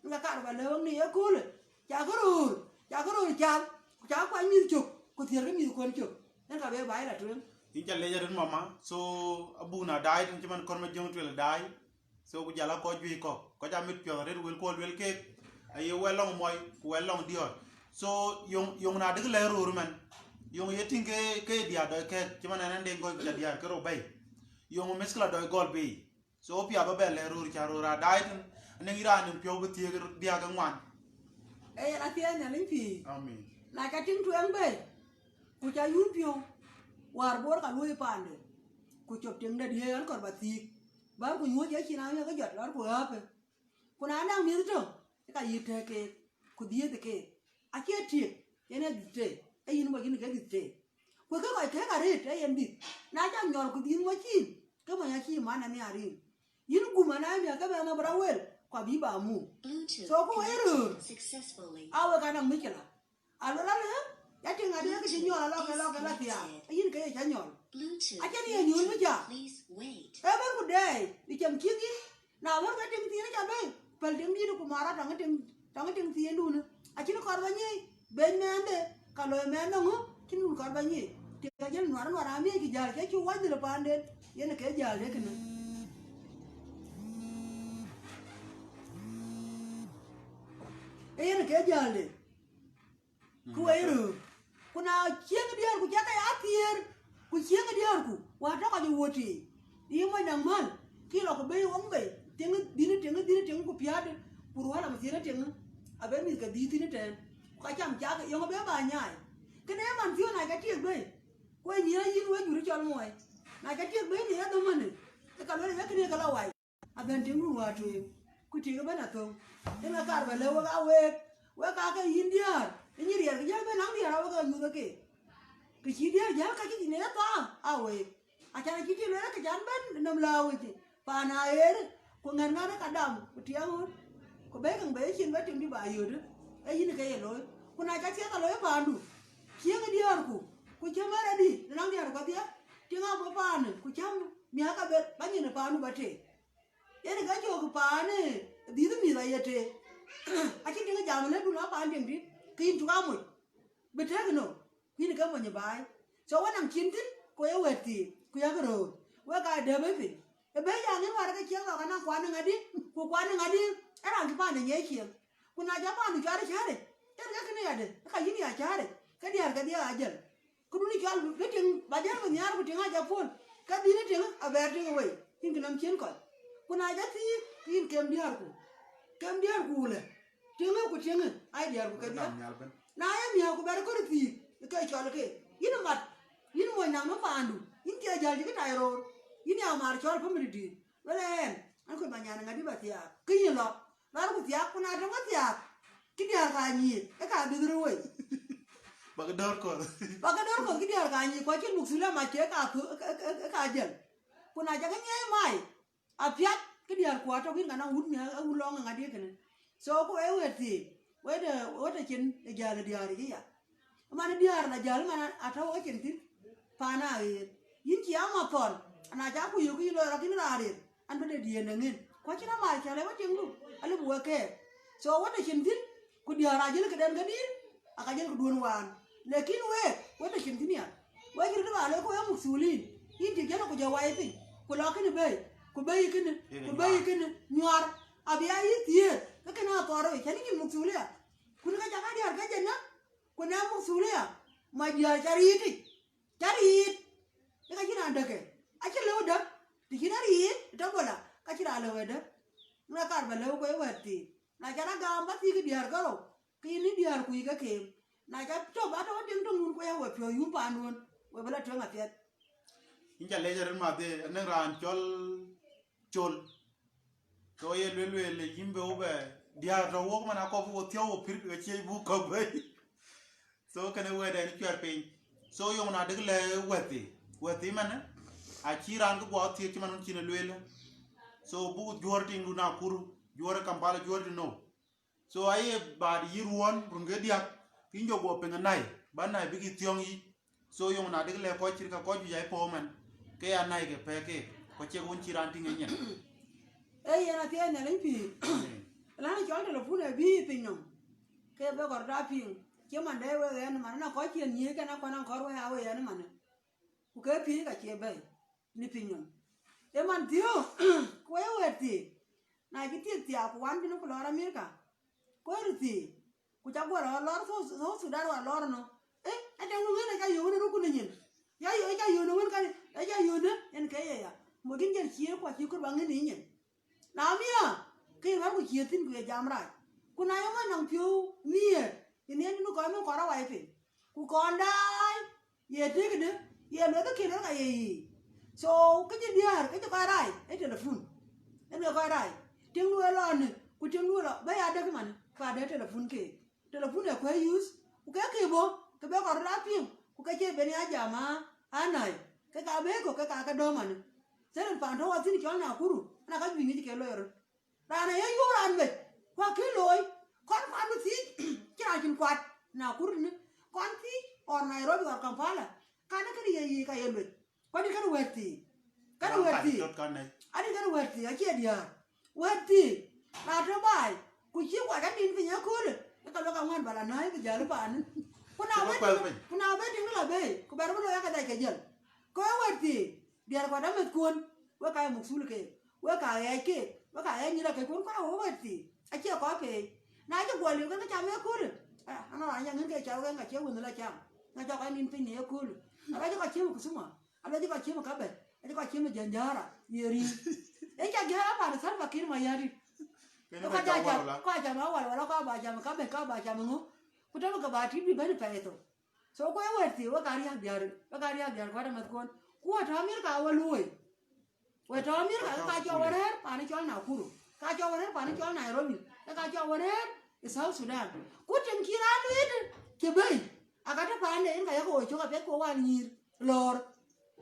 Ŋa kaar ba lɛ̈k wek në ye köölë, cakë röör, cakë röör cath, ku cakë kuany mïth cök, ku thiërkë mïthkuɔn cök. Yen ka bï baai la tueŋ. Yïn ca lec arëët mama, so abun adaai tën cï man kɔn ma jöŋ tuel adaai. So ku jal a kɔc juëc kɔ̈k, kɔc amit piɔ̈ɔ̈th arëët wël kuɔ luel keek, aye wɛl lɔŋ muɔi, ku wɛl lɔŋ diɔ̈ɔ̈r. So yöŋ, yöŋ na dëkë lɛ̈k röör man, yöŋ ye tïŋ ke, ke diäär dɔc kɛ̈ɛ̈k, cï man ɛn ɛn deŋ kɔc ku ca diäär ke rou bɛ̈i. Yöŋ mïthkëla dɔc gɔl bei. So piath ba bɛ lɛ̈k röör, ca röör adaai tën, anëŋ yï raan nïm piɔ̈u bï thiëëk diäk ke ŋuan. Ee yen athiɛɛny Nhialic pïïr. Amin. Na ca tïŋ tueŋ bei, ku ca yun piɔ̈u, wäär Bor ka luöi paande, ku cop tiŋ de diëëc ɣän kɔr ba thiëëk, bär ku nyuɔ̈c acïn aŋiɛk ke jɔt lɔr ku ɣääpë. Ku na naŋ mïth tök, ke ka yï tëëk keek, ku dhiëëth keek. Acie tiek, yen ee dhith tëë, ee yïn bɔ̈ yïn ke dhith tëë. Ku ke kɔc kek arëët, ee yen dhith. Na ca nyɔl ku dhith mɔc cin, ke mɔc acï man ë nhiaar yïn. Yïn gum anamiäk ke bɛ nhom rɔt wël, ku abï ba muk. So ku wek röör, a wek anaŋ mïcïla. Aluel alë, ya tïŋ adï ke cï nyɔl alɔk, alɔk, alɔk thiaak. Yïn ke ye ca nyɔl. Acïn ye nyuöl bï ca. Ee bär ku dɛɛi, ë cam cïk yïn. Na wär ke tiŋ thiin ca bɛ̈i, päl tiŋ dïït ku mar atɔŋ tiŋ, tɔŋ tiŋ thiindun. Acïn kɔɔr ba nyiëc, beny mɛɛnde, ka loi mɛɛn nɔŋ ŋö, cïn wun kɔɔr ba nyiëc. Tiŋ ajël nuar nuar amiëc kï jäl, ke cï wac dhil paanden, yen ke jäl de kënë. Ee yen ke jäl de. Ku wek röör. Ku na cieŋ diäärku cä ke ya thiëër, ku cieŋ diäärku, wäär tɔ̈ kɔc ë wuöt tei. Yï mony naŋ mäl, kï lɔ ku bei wok bei, tiŋ dhïn tiŋ dhïn tiŋ ku piäät, ku ruɔ̈l amathiënë tiŋ, abë mïth ke dhïïth thïn ëtɛ̈ɛ̈n. Ku ka cam cak yɔŋ abë ba nyaai. Kënë ë man thiɔ̈n na ca tiek bei, ku ë nyiëë yïn wek jur cɔl muɔi. Na ca tiek bei në yadhomënë, ke ka luel ye kënë ke lɔ wai. Abɛ̈n tiŋdu wäär tueŋ, ku tik ëbɛ̈n athöŋ. Yen akaar bä lëu wek aa week, wek aa ke yïn diäär, ë nyin riɛl, kë jäl bɛ̈n naŋ diäär aa wek aa nyuth ë keek. Kë cï diäär jäl ka cï thïn ë thaa aa week. Acan acï tik lueel ke can bɛ̈n nɔm lääu yic, paan aɣeer, ku ŋɛ̈n ŋɛ̈n ë ka dam, ku tiɛɛŋ ɣöt, ku bɛ̈i käŋ bɛ̈i ë cin bä tiŋdu bä yöötë, ee yïn ke ye looi. Ku na ca thiɛth alooi paandu, cieŋ ë diäärku, ku cäm ë rɛ̈tdï, në naŋ diäär kedhie, tiŋ abï paanë, ku cäm miäk abël, bä nyin ë paandu bä tei. Yen ke cök paan ë dhïth mïth aye tëë. Acïn tiŋ jam lëdun a paan tiŋ dït, ke yïn cuk amoc. Bï tëëk nɔm, ku yïn ke mony ë baai. So wën nɔm cin thïn, ku ye wɛ̈t thiin, ku yak röör. Wek aa dɛ̈p ë piny. Ë bɛ̈i ya ŋën wäär ke ciɛk lɔ ka na kuan ë ŋadï, ku kuan ë ŋadï, ë raan cï paan ë nyiɛc ciëŋ. Ku na jɔ paandu cuar ë cäärë, yen ke kënë yadë, ë ka yïn ya cäärë, ke diäär kedhie aa jäl. Këdun cɔl bï tiŋ, ba jäl bï nhiaar ku tiŋ aa jɔ puɔ̈l, ke dhïn tiŋ abɛɛr tiŋ wei, yïn kë nɔm cin kɔc. Ku na jɔ thiëëk, ke yïn kem diäärku, kem diäärku lë, tiŋ ku tiŋ, ai diäärku kedhie. Na ye miäk ku bɛr kɔ̈r thiëëk, ke cɔl ke, yïn mat, yïn mony naŋ në paandu, yïn cie jäl cï kë tai roor, yïn ya maar cɔl family dïït. Wël ɛn, an, kɔc ba nyan ŋadï ba thiaak, ke yïn lɔ. Rɔt ku thiaak, ku na tɔŋ athiaak, kë diäär ka nyiëc, ë ka bïth röt wei. Ba ke dɔ̈ɔ̈r kɔ̈th. Ba ke dɔ̈ɔ̈r kɔ̈th kë diäär ka nyiëc, ku acïn muk thulë mac ke ka thö-, ke, ke, ke ka jäl. Ku na ca ke nyiëc mai, apiath, kë diäär ku atɔ̈ kïn ka na wut mi, a wut lɔŋ ŋadï kënë. So ku ee wɛ̈t thiin, wɛ̈t, wɛ̈t acïn ë jäl ë diäär yic aya. Man diäär la jäl man atɔ̈ wok cin thïn, paan aɣeer. Yïn cï amathɔn, ana ca ku yök yï lɔ rɔt yïn raan rëër, an, bï de diëën de ŋën. Ku acïn amal cä lëu atiŋdu, alëu bï wek kɛɛk. So wek tɔ̈ cin thïn, ku diäär ajël këden kedïïr, aka jël këduön waan. Lakin week, wek tɔ̈ cin thïn ya. Wek cï röt ba lɔ ku wek mukthulin, yïn tik jël ku jɔ wai piny, ku lɔ kënë bɛ̈i, ku bɛ̈i kënë, ku bɛ̈i kënë, nyuar. Abï ya yï thiëër, ke kënë athɔɔr wei, cän yïn mukthulia. Kun ka cak adiäär ke jënë, ku na muksulia, ma diäär ca riit yic, ca riit, ë ka cïn raan däkke, acïn lëu däk, të cïn ariit, tɔ bola, ka cïn raan lëu ë däk. Ŋa kaar bä lëu ku ë wɛ̈t thiin. Na ca na gam bä thiëk diäär ke rou, ke yïn ë diäär ku yï ke keem. Na ca tɔ bä tɔ wä tiŋ töŋ wun ku ya we piɔ̈ɔ̈th yum paanduön, we bï la tueŋ apiɛth. Yïn ca lec arëët madhie, anëŋ raan cɔl Col. Ke ye lueel lueel, yïn bï wo bɛ diäär tɔ wok man akɔp wo thiɔ̈u wo pïr ke ciëc buk kɔ̈k bɛ̈i. So kënë wɛ̈tden cuɛt piny. So yöŋ na dëk lɛ wɛ̈thi. Wɛ̈thi manë, acï raan kë guɔ thiëëk cï man wun cïn ë lueel. So buk juɔ̈ɔ̈r tiŋdu Nakuru, juɔ̈ɔ̈r ë Kampala, juɔ̈ɔ̈r tënou. So aye baat yï ruɔ̈ɔ̈n, run ke diäk, kï jɔ guɔ piŋ ë nai, ba nai bïk yï thiɔ̈ŋ yic. So yöŋ na dëk lɛ kɔc cït ka kɔc juëc ai puɔ̈u man, ke ya nai ke pɛ̈k keek, kɔc ciek wun cï raan tïŋ ë nyin. Ee yen athiɛɛi Nhialic pïïr. Län cɔl telephone ë bï piny nɔm, ke be kɔr da piŋ, cï man dɛ wek ɣɛn man, na kɔc cïn nyiëëc kɛn akuan akɔr wek aa wek ɣɛn man. Ku ke piëëc ka cie bɛ̈i në piny nɔm. Ë man thiöök, ku ee wɛ̈t thiëëc, na cï thiëëk thiaak ku wan bï në ku lɔɔr Amerika, ku ee röt thiëëc, ku ca guɔ lɔɔr lɔɔr South, South Sudan wa lɔɔr nɔ. Ee, aca nu ŋën aca yöök në rukun ë nyin. Ya yöök, aca yöök në wën kani, aca yöök në, en ke ye ya. Mo din jɛl cie ku acï kut ba ŋën ë nyin. Na miäk, ke ye ŋär ku cie thïn ku ye jam rac. Ku na ye ŋɔn nɔŋ piɔ̈u miëër, yen yen nu kɔc min kɔr awai piny. Ku kɔn daai, ye tëkdë, ye lueth kïn ka ye yiic. So, kë cï diäär, kë cï kɔc rac, ee telephone. Ee lueth kɔc rac. Tiŋdu ë lɔ në, ku tiŋdu ë lɔ, bä ya dek man, ka de telephone keek. Telephone ë kuɛ̈i use, ku ke ke bɔ̈, ke be kɔr rɔt a piŋ, ku ke cie ben ya jam aa, aa nai, ke ka be kɔ̈k, ke ka ke dɔ̈ɔ̈m anë. Theren paan tɔ̈u wathïn cɔl Nakuru, ana ka juëc ŋic ke loi röt. Raan aye yöök raan mec, ku akï looi, kɔn kuat bï thiic, cï raan cïn kuat, Nakuru tënë, kɔn thiic, or Nairobi, or Kampala, kan kënë ye yiic ka ye lueth. Ku adï kënë wɛ̈t thiic. Kënë wɛ̈t thiic. Adï kënë wɛ̈t thiic, acie diäär. Wɛ̈t thiic. Na tɔ̈ baai, ku cï kuac anin piny ëköölë, ke ka luek aŋuän bä la nääi bï jäl paanë. Ku na bë tiŋ, ku na bë tiŋ la bei, ku bɛ̈r bï looi aka dhɛc ke jäl. Ku ee wɛ̈t thiic, diäär kuat amɛ̈thkuön, wek ka ye muk thul keek, wek ka ɣɛɛc keek, wek ka ɣɛɛc nyïïr akëckuön, ku aa wek wɛ̈t thiic. Acie kɔc peec. Na cï guɔ liu ke ke cam ëköölë, ah, anɔŋ raan ca ŋën ke cam ke ŋa cie wënh la cam. Ŋa cɔk anin piny në ëköölë. Aba cï kɔc cï muk Kisumu. Ala cï kɔc cï muk Kabe, acï kɔc cï muk Janjara, ye riŋ. Ë ca gɛ̈ɛ̈r apan Salva Kiir Mayardit. Kënë kɔc ba ca cam, kɔc cam awal wala kɔc ba cam Kabe, kɔc ba cam ŋö? Ku tɔ̈ ke ba tït bï bɛ̈n pɛɛi thok. So ku ee wɛ̈t thiic, wek ka riäk diäär, wek ka riäk diäär kuat amɛ̈thkuön. Ku wek tɔ̈ Amerika awa luöi. Wek tɔ̈ Amerika ke ka cɔk wek rëër paan cɔl Nakuru. Ka cɔk wek rëër paan cɔl Nairobi. Ke ka cɔk wek rëër ë South Sudan. Ku tiŋ cï raan luiit cï bei. Aka tɔ̈ paande yen ka yak wo cök apiɛth ku wan nyïïr lɔɔr.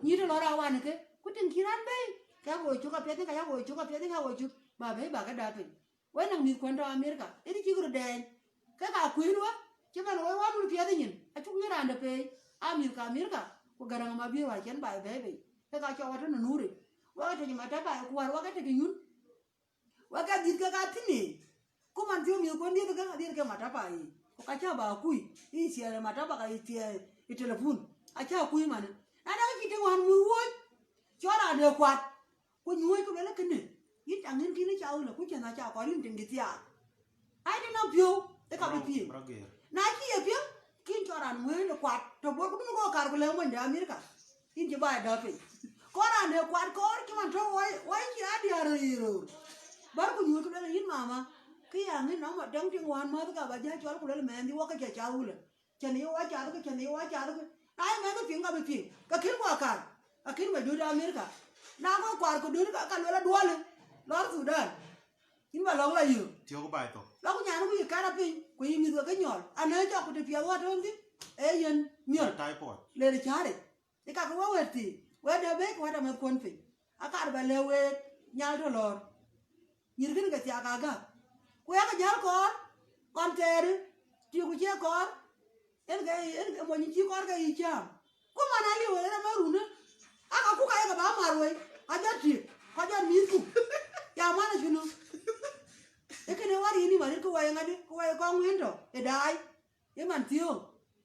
Nyïïr të lɔɔr awan ke. Ku tiŋ cï raan bei, ka yak wo cök apiɛth, ka yak wo cök apiɛth, ka wo cök. Ba bei ba ke dap piny. Wek nɔŋ mïthkuɔn tɔ̈ Amerika, yen cïk röt dɛɛny. Ke ka kueen wek, cï man wek wan wun piɛth nyin, acuk ŋic raan de peei, aa mïth ka Amerika, ku Garaŋ Mabiöör wa cen baai bɛ̈ɛ̈i bei. Ke ka cɔk wa tɔ̈ në nuuri. Wek atɔ̈ cï matapa, ku wär wek atɔ̈ cï nyun. Wek ke dhiëth ke ka thïn ee. Ku man thiɔ̈k mïthkuɔn dhiëth ke, dhiëth ke matapa yiic. Ku ka cä ba kuc, yï thiɛɛr ë matapa ka yï thiɛɛr ë telephone. Acä kuc manë. Na däk cï tïŋ wään mïth wuöc, cɔl raan de kuat. Ku nyuööc ku luel kënë, yïn ca ŋïn kïn ë ca wël, ku cïn aca kɔɔr yïn tiŋ dï thiaak. Ai, të nɔm piɔ̈u, ë ka bï piŋ. Na cï ye piŋ, kïn cɔl raan wëën ë kuat, tɔ bɔ̈ ku bï kɔɔr kar ku lɛ̈k mony de Amerika. Yïn cï baai dɔ̈ɔ̈r piny. Kɔɔr raan de kuat kɔɔr cï man tɔ̈ wai, wai cï a diäär röör. Bär ku nyuööc ku luel yïn mama, kë ya ŋïn nɔm däŋ tiŋ wään mäth ka ba jä cɔl ku luel mɛɛndï wä ke cä ca wël. Cän ye wa cath ke, cän ye wa cath ke. Na ye mɛnh piŋ ka bï piŋ. Ka kïn kua kar. Ka kïn ba döt Amerika. Na kua kuar ku döt ka, ka luel aduɔl. Lɔr Thudan. Yïn ba lɔ̈k la yök. Tiök baai thok. Lɔk nyan ku yï kar apiny, ku yï mïth ke ke nyɔl. Anë cɔk ku të piɛth wa tɔ̈ thïn. Ee yen miöl. Typhoid. Ler cäri. Ë kakë wa wɛ̈t thii. Wɛ̈t dɛ bɛ̈ɛ̈i ku wɛ̈t amɛ̈thkuɔn piny. Akar ba lëu week, nyal tɔ̈ lɔ̈ɔ̈r. Nyïïr kënë ke thiaak agäk. Ku yakë jäl kɔɔr, ɣɔn thɛɛrë, tiëëku cie kɔɔr, en ke, en ke mony cï kɔɔr ke yï cääm. Ku man aliu ë rɛm ë runë, aka ku ka yeke ba mar wei, ajɔ tiëëk, ku ajɔ mïthku. Ya man acï nu. Ee kënë war yïn nïm arëët, ku wɛi ŋadï, ku wɛi kɔŋ wën tɔ̈ ë daai. Ye man thiöök.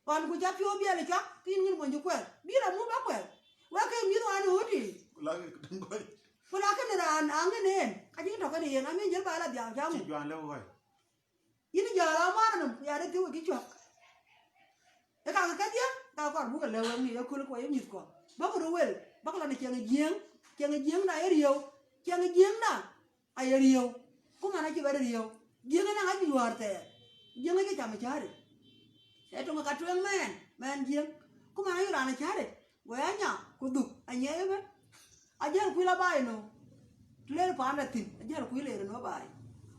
Ɣɔn ku ca piɔ̈u biɛl ë cuak, ke yïn ŋïn mony cï kuɛth. Bï rɔt muk ba kuɛth. Wek ke mïth wan ë ɣöt yiic. Ku la ke döŋ gɔ̈i. Ku la kënë raan aŋën en, ka cï tɔ̈ kënë yen, amïn jël ba la dhiau cam. Cï juan lëu gɔ̈i. Yïn jɔl amäär nɔm, ku ya de thiöök cï cuak. Ë kakë kedhie, ka kɔɔr buk ke lëu wek ŋic ëkööl ku ye mïthkuɔ. Bäk röt wel, bäk lɔ në ciɛɛŋ ë Jiëëŋ, ciɛɛŋ ë Jiëëŋda ë riëëu, ciɛɛŋ ë Jiëëŋda aye riëëu. Ku man acï bɛ riëëu. Jiëëŋ ënɔŋ ajuɔ̈ɔ̈r thɛɛr. Jiëëŋ acï cam ë cäärë. Ee töŋ ka tueŋ mɛɛn, mɛɛn Jiëëŋ. Ku man aye raan ë cäärë. Go ya nya, ku dhuk, anyiɛɛi ëbɛ̈n. Ajäl kuc la baai nöö. Të ler paan la thïn, ajäl kuc ler nöö baai.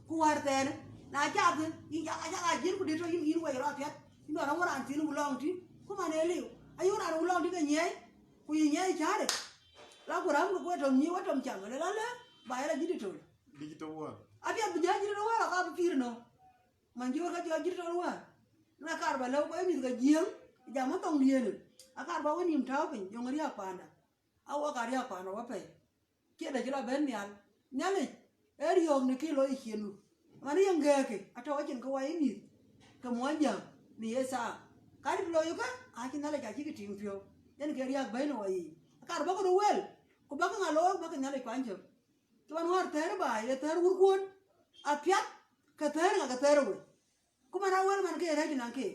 Ku wäär thɛɛnë, na cath, yïn ca, ca ka jiël ku dït tɔ yïn, yïn wɛi rɔt piɛth. Yïn dɔn aŋu raan thïn ku lɔŋ tï, ku man ë liu. Ayï raan ku lɔŋ tï ke nyiɛɛi, ku yï nyiɛɛi cäärë. La ku räm ke kuɛt tɔm nyiëë wä tɔm cam, le la lë, ba yɛ la digital. Digital world. Apiɛth bï jäl digital world, aka bï pïïr nɔ. Man jɔɔr ka jɔ digital world. Na kar ba lɛ̈u ku ë mïth ke jiëëŋ, jam ë thoŋ diënë. Akar ba wä nïïm tääu piny, jɔŋ riääk paanda. Awɔ ka riääk paanda wä pɛ̈i. Ciɛ̈t acï la bɛ̈n nhial. Nhialic ee riɔ̈ɔ̈k në kë looi ë ciëëŋdu. Man ë yen gɛ̈ɛ̈kë, atɔ̈ acïn kë wai ë mïth, ke muɔnyjäŋ në ye thaa. Ka rït looi ëkë, acï Nhialic acï kë tïŋ piɔ̈u. Yen ke riääk bɛ̈n ë wai yiic. Akar bäkï röt wël, ku bäkï ŋa looi, bäkï Nhialic kuany cök. Cï man wäär thɛɛr ë baai, ye thɛɛr wurkuön, apiath, ke thɛɛr ŋa ke thɛɛr ë wël. Ku man awël man ke rɛ̈c naŋ keek.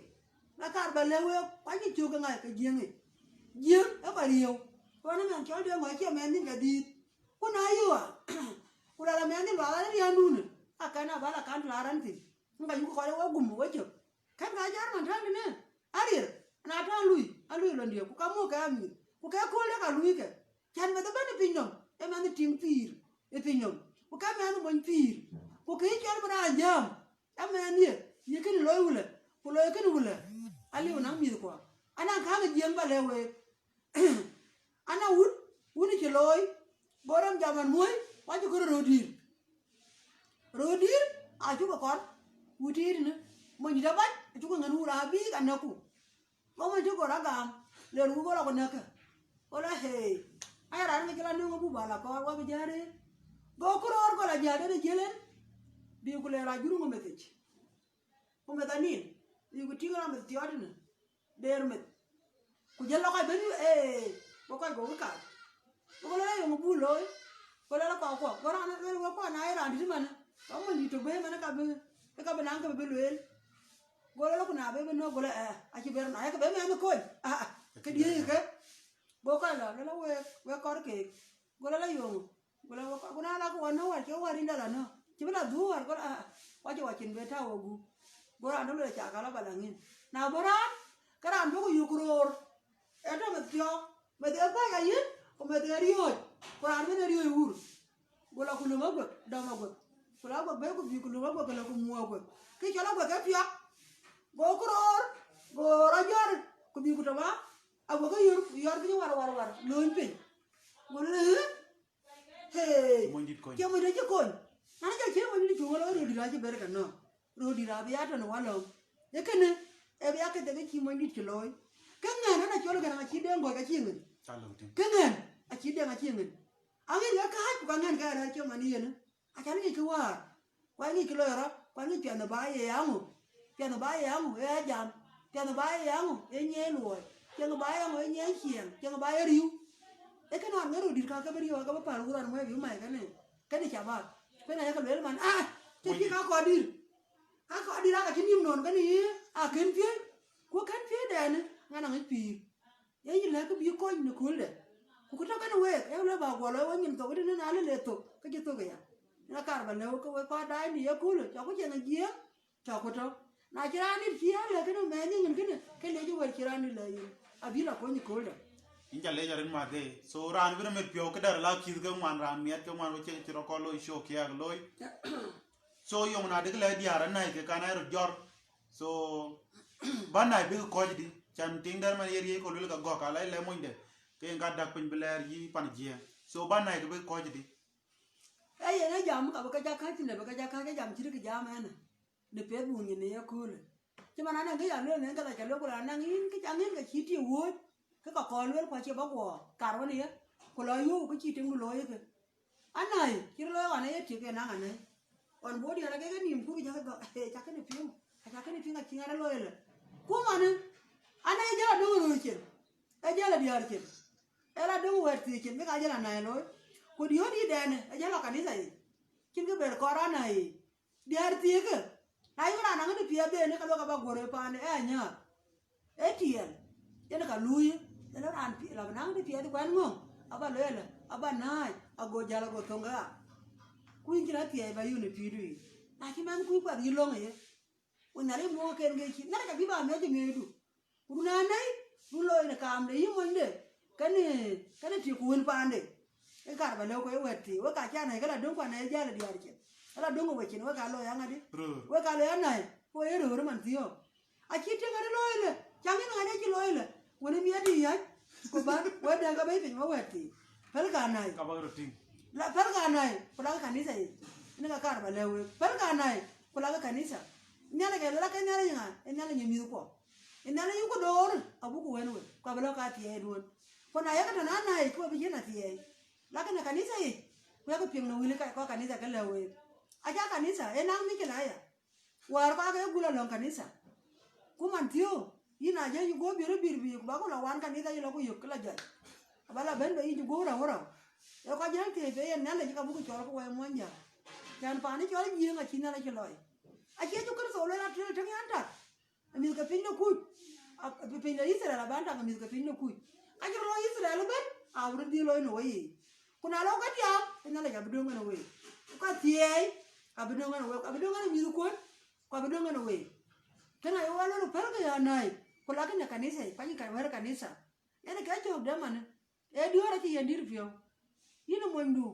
Na kar ba lɛ̈k week, ku acï cök ke ŋa ke jiëëŋ yic. Jiëëŋ ë kɔc riëëu. Ku ɣɛn ë mɛnh cɔl Deŋ ɣɔc cie mɛnh nyin ke dhiith. Ku na yöa, ku lɔ la mɛnh nyin luath an riäändun, akɛn abä la kan la rɛ̈n thïn. Ŋa yuk kɔc ë wek gum ë wecök. Kɛ̈n ka jär man tääŋ tënë, ariɛr, na tääŋ lui, alui lɔndiɛ̈, ku ka muk ke amïth, ku ke kööl dek aluui ke. Cän meth ëbɛ̈n ë piny nɔm, ë mɛnh ë tiŋ pïïr ë piny nɔm, ku ke mɛnh ë mony pïïr, ku kë cɔl bï raan jääm, ë mɛnh ye, ye kënë looi wulë, ku looi kënë wulë, aliu naŋ mïthkua. Anaŋ kääŋ ë jiëëŋ ba lɛ̈k week. Ana wun, wun cï looi, go rem jam an muɔ̈i, ku acï kɔ̈r röördïïr. Röördïïr acuk kɔ̈r, wut tiit në, monydït abac acuk ŋɛn wur abïk anäkku. Go mony cï gɔl agam, le ruu go lɔ ku näkkë. Go lɔ, hei, aya raan ŋic cï la nöŋ abuk ba la kɔɔr, wa bï jäl rëër. Go këröör gɔl ajäl den ë jiël en, bï ku le raan jur ŋö methic. Ku meth anin, bï ku tïŋ raan meth thiɔɔt tënë, der meth. Ku jël lɔ kɔc bɛ̈n, ee, go kɔc gokï kaar. Go lɔ la yöŋ buk looi, go lɔ la kɔɔr kuɔ, go raan lueel wek kuɔ na ye raan dït ëmënë, ka mony dït tök bɛ̈i ëmënë ka bï, ka bï naŋ kë bï lueel. Go lɔ la ku na bï bï nɔ̈k, go lɔ, ee, acï ber na ye kë bï mɛnh kony, aa, kë diëëc ke. Go kɔc lɔ, lɔ la wek, wek kɔɔr keek. Go lɔ la yöŋ. Ku la wek, ku na la ku wä nɔ̈k wär, cï wär yïn dal anɔ̈k. Cï bï la dhuur wär, go la, ah, wacï wacin bï tääu wä gup. Go raan döŋ lueel ca ka la ba la ŋïn. Na bɔ̈ raan, ke raan bï ku yök roor. Ee tɔ̈ meth thiɔ̈k, meth ee bäc ayïn, ku meth ee riööc, ku raan bï në riööc wur. Go la ku lum aguek, dɔm aguek. Ku la aguek bɛ̈i ku bï ku lum aguek, ku la ku muk aguek. Kë cɔl aguek ee piɔ̈k. Go ku roor, go rɔt jɔ̈ɔ̈r, ku bï ku tɔ̈ ba, aguek ke yör, yɔ̈ɔ̈r piny war, war, war, lööny piny. Go lë, Hey, Cï mony dït kony. Cï mony dït cï kony. Nana jɔ cï mony dït cuŋ lɔ röördït acï ber ke nɔ̈k. Röördït abï ya tɔ̈ në walɔ̈ɔ̈m. Ye kënë, ë bï ya ke thek cï mony dït cï looi. Ke ŋɛn ëna cɔl gɛ̈n acï Deŋ gɔ̈c ka cï ŋɛn. Ka lɔ tïŋ. Ke ŋɛn, acï Deŋ acï ŋɛn. Aŋic ke kääc ku ka ŋɛn ke rɛ̈ɛ̈r cï man yen. Acan ŋic kë wäär. Ku aŋic kë loi rɔt, ku aŋic piɛth ë ba ye aŋö. Piɛth ë ba ye aŋö, ee jam. Piɛth ë ba ye aŋö, ee nyiɛɛi luɔi. Piɛth ë ba ye aŋö, ee nyiɛɛi ciɛɛŋ. Piɛth ë ba ye riu. Ee kënë ɣɔn ŋɛ̈r röördït ka ke bï riɔ̈ɔ̈k, ke bï päl wur ɣɔn wɛ̈ɛ̈r bï mac kënë. Kënë cabab. Kënë ayek lueel man, ah, cï cï ka kɔɔr dïr. Ka kɔɔr dïr aka cï nïm nɔn kënë yï, a kën piëëc. Ku kën piëëcdɛn, ŋa na ŋic pïïr. Ye yï lɛ̈k kë bï kony në kööldɛ. Ku kë tɔ̈ kënë week, ee lɔ ba guɔ lɔ wek nyin thok, tënë na lë le thok, ke cï thok aya. Na kar ba lëu ke wek kɔc daai në ye köölë, cɔk ku cieŋ ë jiëëŋ, cɔk ku tɔ̈. Na cï raan dït cï ya lɛ̈k kënë mɛɛn nyin kënë, ke lec wɛ̈t cï raan dït lɛ̈k yen, abï la kony ë kööldɛ. Yïn ca lec arëët mathë. So raan bï rɔt met piɔ̈u këdɛ̈r la kïth ke ŋuan, raan miɛt ke ŋuan, wek cï, cï rɔt kɔn looi show kiɛɛk looi. So yöŋ na dek lɛ̈k diäär anäi ke kan aa röt jɔr. So bä nai bïk kɔc dï, can tiŋ dɛ̈t man ye riëëc kɔ luel ka gɔ̈k ala lɛ monyde, ke yen ka dak piny bï lɛɛr yï pan jiëëŋ. So bä nai ke bïk kɔc dï. Ee yen ee jam ka bï ke jɔ käc thïn, bï ke jɔ käc, ke jam cït kë jam ɛn në Facebook nyin në ye köölë. Cï man anɛn kë ya lueel në kë la ca lueel ku la anɛn yïn kë ca ŋic ke cï tië wööc, ke ka kɔɔr lueel ku acie bä guɔ kar wën ye, ku lɔ yöök ke cï tiŋdu looi ke. Anai, cï rɔt looi ɣɔn aye tiëk en naŋ anai. Ɣɔn bɔ̈ diäär akek ke nïïm ku bï cakë gɔ̈k, ee, cakë në piŋ, acakë në piŋ acï ŋa rɔt looi ëlë. Ku manë, anai jɔl adöŋ röör cin, ee jɔl adiäär cin, ee la döŋ wɛ̈ɛ̈t thiëëc cin, bï ka jɔl anai looi. Ku diööt yïdɛn, ee jɔl lɔ kanitha yic, cïn kë ber kɔɔr anai yic. Diäär thiëëkë, na yïn raan aŋic piɛth en, ka luɔk aba guɔ̈r ë paande, ee anyääk. Ee tiɛɛl, yen ka luui, yen raan pi-, la bï naŋ të piɛth kuɛn ŋöŋ, aba lueel, aba nääc, ago jäl ago thöŋ ke ɣa. Ku yïn cïn athiɛɛi ba yun ë pïïrdu yic. Na cï mɛnh kuc kuɛth yï löŋ ë ye. Ku Nhialic muɔɔk ken ke cï, Nhialic abï ba miɔc ë miɔ̈cdu. Ku run anɛi, run looi në kaam de yï monyde, kënë, kënë tik ku wën paande. Ë kar ba lëu ku ye wɛ̈t thii, wek ka cä nɛi, ke la döŋ ku anɛi jäl ë diäär cin. Ke la döŋ ë wecin, wek ka looi aŋadï? Röör. Wek ka looi anɛi, ku ye röör man thiɔ̈k. Acï tïŋ ade looi lë, caŋ yïn ŋa de cï looi lë. Wën ë miɛt yï yäc, ku bän, wɛ̈t dɛ̈ ka bɛ̈i piny wä wɛ̈t thii. Pälkë anäi. Ka bäk röt tïŋ. La, pälkë anäi, ku lakë kanitha yic. Ënë ka kaar ba lɛ̈k wek. Pälkë anäi, ku lakë kanitha. Nhialic ke luel ake Nhialic ŋa? Ë Nhialic ë mïthkuɔ. Ë Nhialic ku door, abuku wën wek, ku abï lɔ ka thiɛɛi duön. Ku na yekë tɔ̈ na anäi, ku abï cïn athiɛɛi. Lakë në kanitha yic, ku yakë piŋ në wël ka, kɔc kanitha ke lɛ̈k wek. Aca kanitha, ë naŋ mïcïla aya. Wäär kɔc ke gul alɔŋ kanitha. Ku man thiöök, yïn a jël yï guöp bï röt bïr bï, ku ba ku la wan kanitha yï lɔ ku yök, kë la jɔc. Aba la bɛ̈n bei yï guöp rau rau. Ee kɔc jäl thiëëc bei yen Nhialic ka buk cɔl ku wɛi muɔny jäl. Cän paan ë cɔl Jiëëŋ acï Nhialic cï lɔi. Acie Yecu Kërtho luel atöl töŋ yan tak. Amïth ke piny de kuc. A, piny de Yithriɛl abän tak amïth ke piny de kuc. Ka cï rɔt lɔ Yithriɛl ëbën, abï röt dhil loi në weyiic. Ku na lɔ ke tiaam, ke Nhialic abï döŋ ɣɛn ë week. Ku ka thiëëi, abï döŋ ɣɛn ë week, abï döŋ ɣɛn ë mïthkuön, ku abï döŋ ɣɛn ë week. Kënë aye wɔ lɔ pälkë ya nai, ku lakë në kanitha, kuany ka wɛ̈ɛ̈r kanitha. Yen ke cök de manë. Ee diöör acï yen dït piɔ̈u. Yïn ë monydu,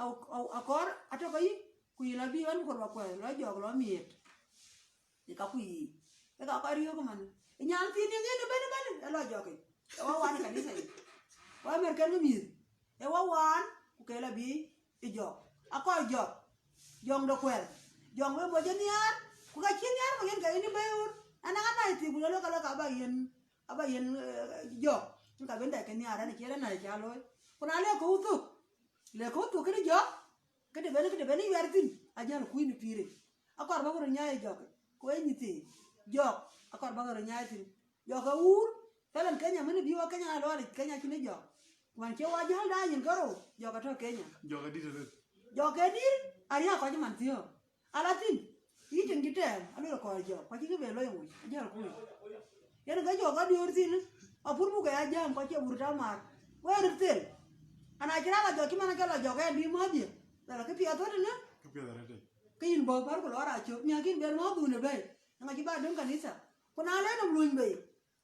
au, au, akɔɔr atɔ̈ ke yï, ku yïn abï ɣɛn ku rɔt kuɛth, lɔ jɔk, lɔ miëët. Ë ka ku yiic. Ë ka kɔc riöök man. Ë nyan thiin ë ŋiɛn ëbɛ̈n ëbɛ̈n, ë lɔ jɔk yic. Ë wä wan ë kanitha yic. Wä mɛr kɛn ke mïth. Ë wä wan, ku ke lɔ bï ë jɔk. Akɔɔr jɔk. Jɔŋ de kuɛl. Jɔŋ we moc ë nhiaar, ku ka cï nhiaar ku yen ke yen ë bei ɣöt. Na naŋ anai thii ku lɔ lɔ ka lɔ ka ba yen, aba yen, eh, jɔk. Yen ka ben dai ke nhiaar, an, cie anai ca looi. Ku na le kɔ̈u thök. Le kɔ̈u thök kënë jɔk. Këde ben, këde ben yuɛɛr thïn, ajäl kuc në pïïr yic. Akɔɔr bäk röt nyaai jɔk, ku ee nyïthii, jɔk, akɔɔr bäk röt nyaai thïn. Jɔk ke wuur, thɛlɛn Kenya, mënë bï wä Kenya alɔɔr yic, Kenya cïn ë jɔk. Ku man cie wä jäl daai nyin kerou, jɔk atɔ̈ Kenya. Jɔk adït arëët. Jɔk ke dït, ariäk kɔc man thiöök. Ala thïn, yï tiŋ cï tɛɛm, aluel kɔɔr jɔk, ku acï kë ben looi ŋuc, ajäl kuc. Yen ke jɔk adiöör thïn, apur buk ke ya jääm, ku acie wur tɔ maar. Wek röt thel. Ana cï raan la jɔk cï man ke la jɔk ɛn bï määth ye. Wala kë piɛth thöt ënë. Kë piɛth arëët. Ke yïn bɔ̈ pär ku lɔ rac cök, miäk yïn ben määth dhunë bɛ̈i. Eeŋa cï ba döŋ kanitha? Ku na le nɔm luny bei,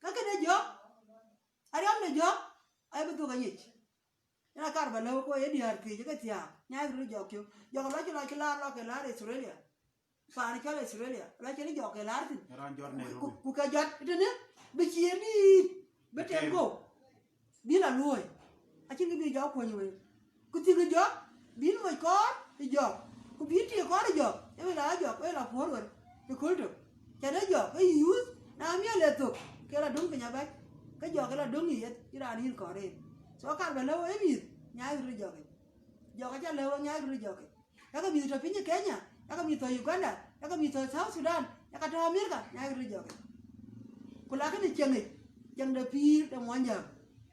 ka këde jɔk, ariɔm de jɔk, ayï bï thök anyic. Yen akaar ba lëu ku ye diäär thiëëc ke thiaak, nyaai röt jɔk cök. Jɔk lɔ cï lɔ cï laar lɔ ke laar Australia. Paan cɔl Australia, lɔ cï jɔk ke laar thïn. Raan jɔt ku, Nairobi. Ku ke jɔt tënë, bï ciëën dïït, bï tem go, bï la luööi. Acïn kë bï jɔk kuöny wei. Ku thiëk jɔk, bï moc kɔɔr ë jɔk. Ku bï tiëk kɔɔr ë jɔk, ë wël aa jɔk, ë la puɔ̈r wär ëkööl tök. Cän ë jɔk, ë youth, na miɛl ë thök, ke la döŋ piny abac. Ke jɔk ke la döŋ yeth, ë raan yïn kɔɔr en. So akaar ba lëu ë mïth, nyaai röt jɔk. Jɔk aca lëu nyaai röt jɔk. Yaka mïth tɔ piny Kenya, yaka mïth tɔ Uganda, yaka mïth tɔ South Sudan, yaka tɔ America, nyaai röt jɔk. Ku lakënë cieŋ yic, cieŋ de pïïr de muɔnyjäŋ.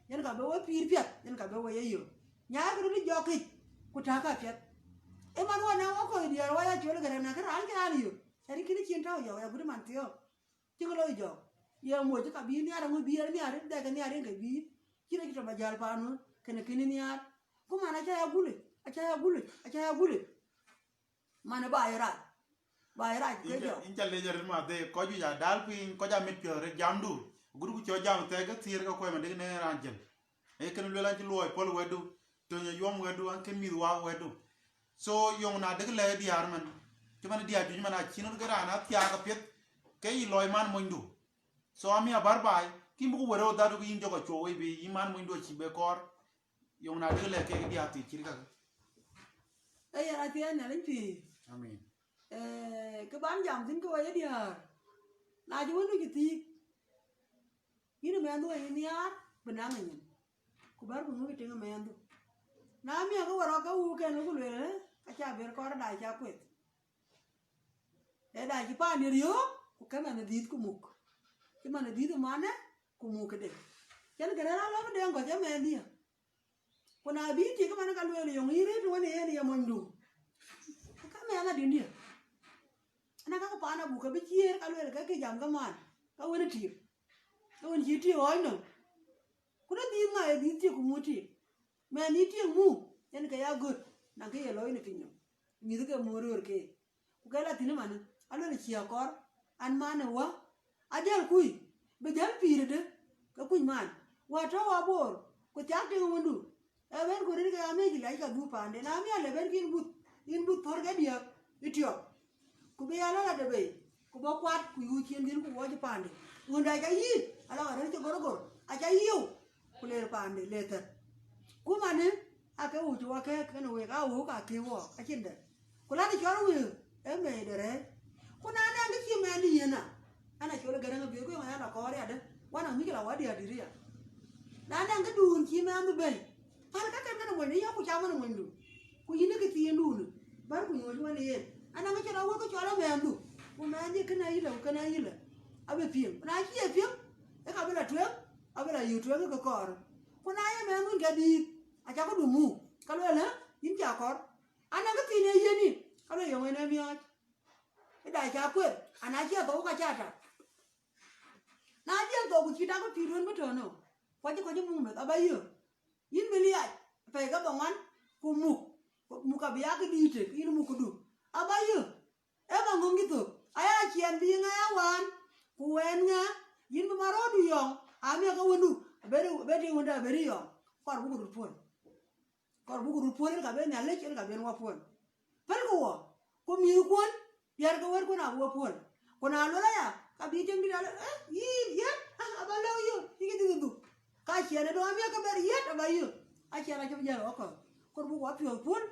Yen ka be we pïïr piɛth, yen ka be we ye yök. Nyaai röt jɔk yic, ku tääk apiɛth. Ë man wä na wä kɔc diäär wä ya cuël gɛrɛ na kë raan ke raan yök. Cän kïn cin tɔ̈u jɔk ya gut man thiɔ̈k. Cï ke loi jɔk. Ye moc ka bï nhiaar, aŋö bï en nhiaar, dɛk ke nhiaar yen ke bï. Cïn acï tɔ ba jäl paan wën, kënë kënë nhiaar. Ku man aca ya gulë, aca ya gulë, aca ya gulë. Man ë ba ye rac. Ba ye rac ke jɔk. Yïn ca lec arëët madhe, kɔc juëc aa dal piny, kɔc aa mit piɔ̈ɔ̈th arëët jamdu. Gut ku cɔl jam thɛɛk ke thiëër ke kuɛɛm adïk në raan jël. Ee kënë luel an cï luɔi pɔ̈l wɛ̈tdu, töny ayuɔm wɛ̈tdu, an kën mïth waak wɛ̈tdu. So, yöŋ na dëk lɛ̈k diäär man, cï man diäär juëc man acïn röt ke raan athiaak apiɛth, ke yï lɔi man monydu. So, amï abär baai, kï buk wërë dhadu ke yïn jɔk acuɔɔu wei bï yï man monydu acï be kɔɔr. Yöŋ na dëk lɛ̈k kek diäär thiëc cït kakë. Ee, yen athiɛɛn Nhialic pïïr. Amin. Ee, kë ban jam thïn ke wɔ ye diäär. Na cï wëndu cï thiik, yïn ë mɛnhdu ayï nhiaar, bï naŋ ë nyin. Ku bär ku ŋuki tiŋ ë mɛnhdu. Na miäk ke wärɔk ke wukɛn ku lueel, ka ca ber kɔɔr daai ca kueth. Ee daai cï paandiɛ̈ riöök, ku ke mɛnh ë dhiith ku muk. Cï mɛnh ë dhiith ë manë, ku muk këde. Cän kënë raan lɔ bï deŋ kɔc ë mɛnhdiɛ̈. Ku na bï tik ëmɛn ka lueel yöŋ yï rëët wën yen ye monydu. Ka mɛnh adïndiɛ̈. Ana kakë paan abuk ke bï ciëër ka lueel ke kë jam ke man. Ka wën ë tik. Ka wën cï tik ɣɔɔc nɔm. Ku na dhiith ŋa ye dhiith tik ku muk tik. Mɛnh yï tik muk, yen ke ya göt. Na kë ye looi në piny nɔm. Mïth ke muk röör keek. Ku ke la thïn ëmanë, aluel cï akɔɔr, an, man ë wä, ajäl kuc, bï jäl pïïr ëdë, ke kuc man, wä tɔ̈u abor, ku thiak tiŋ ë wëndu, ee ben ku rin ke ya miëc lac ka dhuk paande, na miɛl ë ben ke yïn buth, yïn buth thɔ̈r ke diäk, ë tiɔp, ku bï ya lɔ la de bei, ku bɔ̈ kuat, ku yuuc ciin dhil, ku wuɔc paande. Ɣönda aca yïk, ala ka rɛ̈ɛ̈r cï gorogor, aca yiëu, ku leer paande, le thɛ̈r. Ku manë, ake wuc wɔ kɛ̈ɛ̈k kenë week, aa wëu ka kï wɔɔk, acïn dɛ̈t. Ku lɔn cɔl wëu, ee mɛi de rɛ̈ɛ̈r. Ku na nɛŋ kë cï mɛnhdï yiën a, an, acol Gäräŋ abï guëëŋ aya la kɔɔr yadë, wan amïc la wä diäär dït aya. Na nɛŋ këdun cï mɛnhdu bɛ̈i, päl ka kën kënë monydu, yɔ̈k ku cam ënë monydu. Ku yïn ë këthiindunë, bär ku nyuɔ̈c wën yen. Anɔŋ kë cï rɔt wek kë cɔl amɛnhdu, ku mɛnhdï kënë ayï lë, ku kënë ayï lë, abï piŋ. Na cï ye piŋ, ë ka bï la tueŋ, abï la yï tueŋ ë kë kɔɔr. Ku na ye mɛnhdu ke dhiith, aca këdu muk, ka lueel, ë, yïn ca kɔɔr. Anɔŋ kë thiin ee yiën yï, ka lueel yɔŋ en ee miɔɔc. Ë dac ca kueth, ana cie thou ka ca tak. Na cie thou ku cï tak ë pïïr wën bï tɔ̈u nɔm, ku acï kɔc ë muk meth, aba yök. Yïn bï liac, pɛ̈i ke bä ŋuan, ku muk, ku muk abï ya kë dïïtë, yïn muk këdu. Aba yök, ee bä ŋöŋ cï thök, aya ciɛɛn bï ŋa ya wään, ku wɛɛn ŋa, yïn bï marɔ̈ɔ̈du yɔŋ, amiäk ke wëndu, abëri, abëri wëndu abëri yɔŋ, kɔɔr buk röt puɔ̈l. Kɔɔr buk röt puɔ̈l, en ka bï Nhialic, en ka bï en wä puɔ̈l. Pälkï wɔ, ku mïthkuɔn, diäär ke wɛ̈ɛ̈tkuɔn abï wä puɔ̈l. Ku na luel aya, ka bï tiɛŋ dït alë, eh, yïn, yɛn, ah, aba lëu yök, yïn kë dhil dhuk. Ka ciɛɛn ë dɔm amiäk ke bɛ̈r yɛt aba yök. Aciɛɛn acï bï jäl ɣɔ̈kkɔ̈th. Kɔɔr buk wä piɔ̈ɔ̈th puɔ̈l,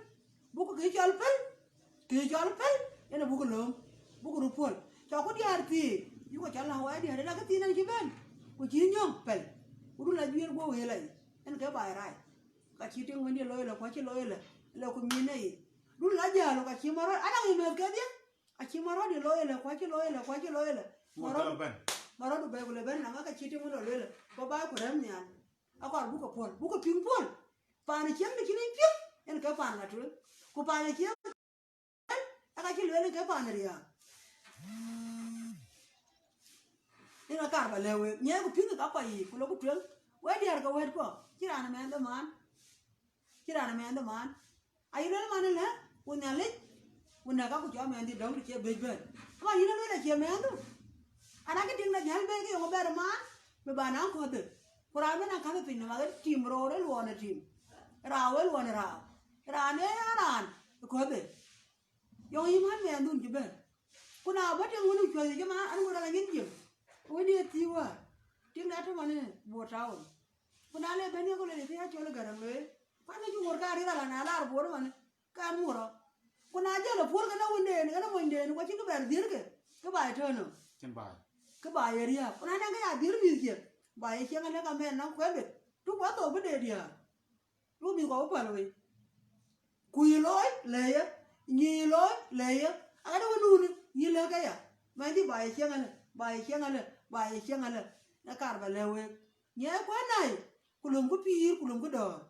buk kë cɔl päl, kë cɔl päl, en abuk lööm, buk röt puɔ̈l. Cɔk ku diäär thiëëc, yïk kɔ cɔl la wai diäär, en akë thiin en cï bɛ̈n, ku cï nyɔ̈ŋ pɛl. Ku dun la juiir guɔ wëël ai, en ke baai rac. Ka cï tiŋ wëndiɛ̈ looi lë, ku acï looi lë, lë ku mïn ë yic. Dun la jäl, ka cï marɔ̈ɔ̈d, anaŋ yï mɛ̈th kedhie, acï marɔ̈ɔ̈d yï looi lë, ku acï looi lë, ku acï looi lë. Ŋö marɔ̈ɔ̈d, bɛ̈n? Marɔ̈ɔ̈d bɛ̈i ku le bɛ̈n, naŋ ka cï tiŋ wëndiɛ̈ looi lë, ku baai ku rɛ̈m nhial. Akɔɔr buk ke puɔ̈l, buk ke piŋ puɔ̈l. Paan ë ciɛɛŋ de cïn en piŋ, en ke paan la tueŋ. Ku paan ë ciɛɛŋ, aka cï lueel ke paan riääk. Yen akar ba lɛ̈k wek, nyiɛɛi ku piŋ ka kɔc yiic, ku lok ku tueŋ, wek diäär ke wɛ̈ɛ̈tkuɔ, cï raan ë mɛɛn dhomaan, cï raan ë mɛɛn dhomaan. Ayï lueel man ëlë, ku Nhialic, ku näk ka ku cɔl mɛɛndï dɔ̈ŋ të cie bec bɛ̈n. Ama yïn alueel acie mɛɛndu. An, akë tiŋ de jäl bɛ̈n ke yɔŋ bɛ̈r maan, bï ba naŋ kɔ̈thde. Ku raan bï naŋ käth piny nɔm, aɣet tim roor ë luɔɔn ë tim. Rau ë luɔɔn ë rau. Raan ë raan ë kɔ̈thde. Yɔŋ yï man mɛɛndun cï bɛ̈n. Ku na bɔ̈ tiŋ wën ë cuɔ̈th cï man an, wën ala nyin jiëm. Wën ye thii wäär. Tiŋ de atɔ̈ man ë Bor Town. Ku na le bɛ̈n ye ku le kë ya cɔl ë Gäräŋ looi. Kuan ke cï ŋor ka rït ala na lar Bor man. Kan ŋurɔ. Ku na jɔl ë puɔ̈l kënë wënden, kënë monyden, ku acïn kë bɛ̈n dhiërkë, kë baai tɔ̈ nɔm. Cïn baai. Kë baai ye riääk. Ku na nɛŋ kë ya dhiër mïth ciëk, baai ye ciëŋ alë ka mɛn nɔm kuɛ̈n beth. Tu kuɛ̈n thok bï de diäär. Tu mïth kɔ̈u bï päl wei. Ku yï looi, lɛ̈k ye. Nyi yï looi, lɛ̈k ye. Akëde wënduunë, yï lɛ̈k ke ya. Mɛnhdï baai ye ciëŋ alë, baai ye ciëŋ alë, baai ye ciëŋ alë. Në kar ba lɛ̈k wek. Nyiɛɛi kuɛ̈n nai, ku lömku pïïr, ku lömku dɔ̈ɔ̈r.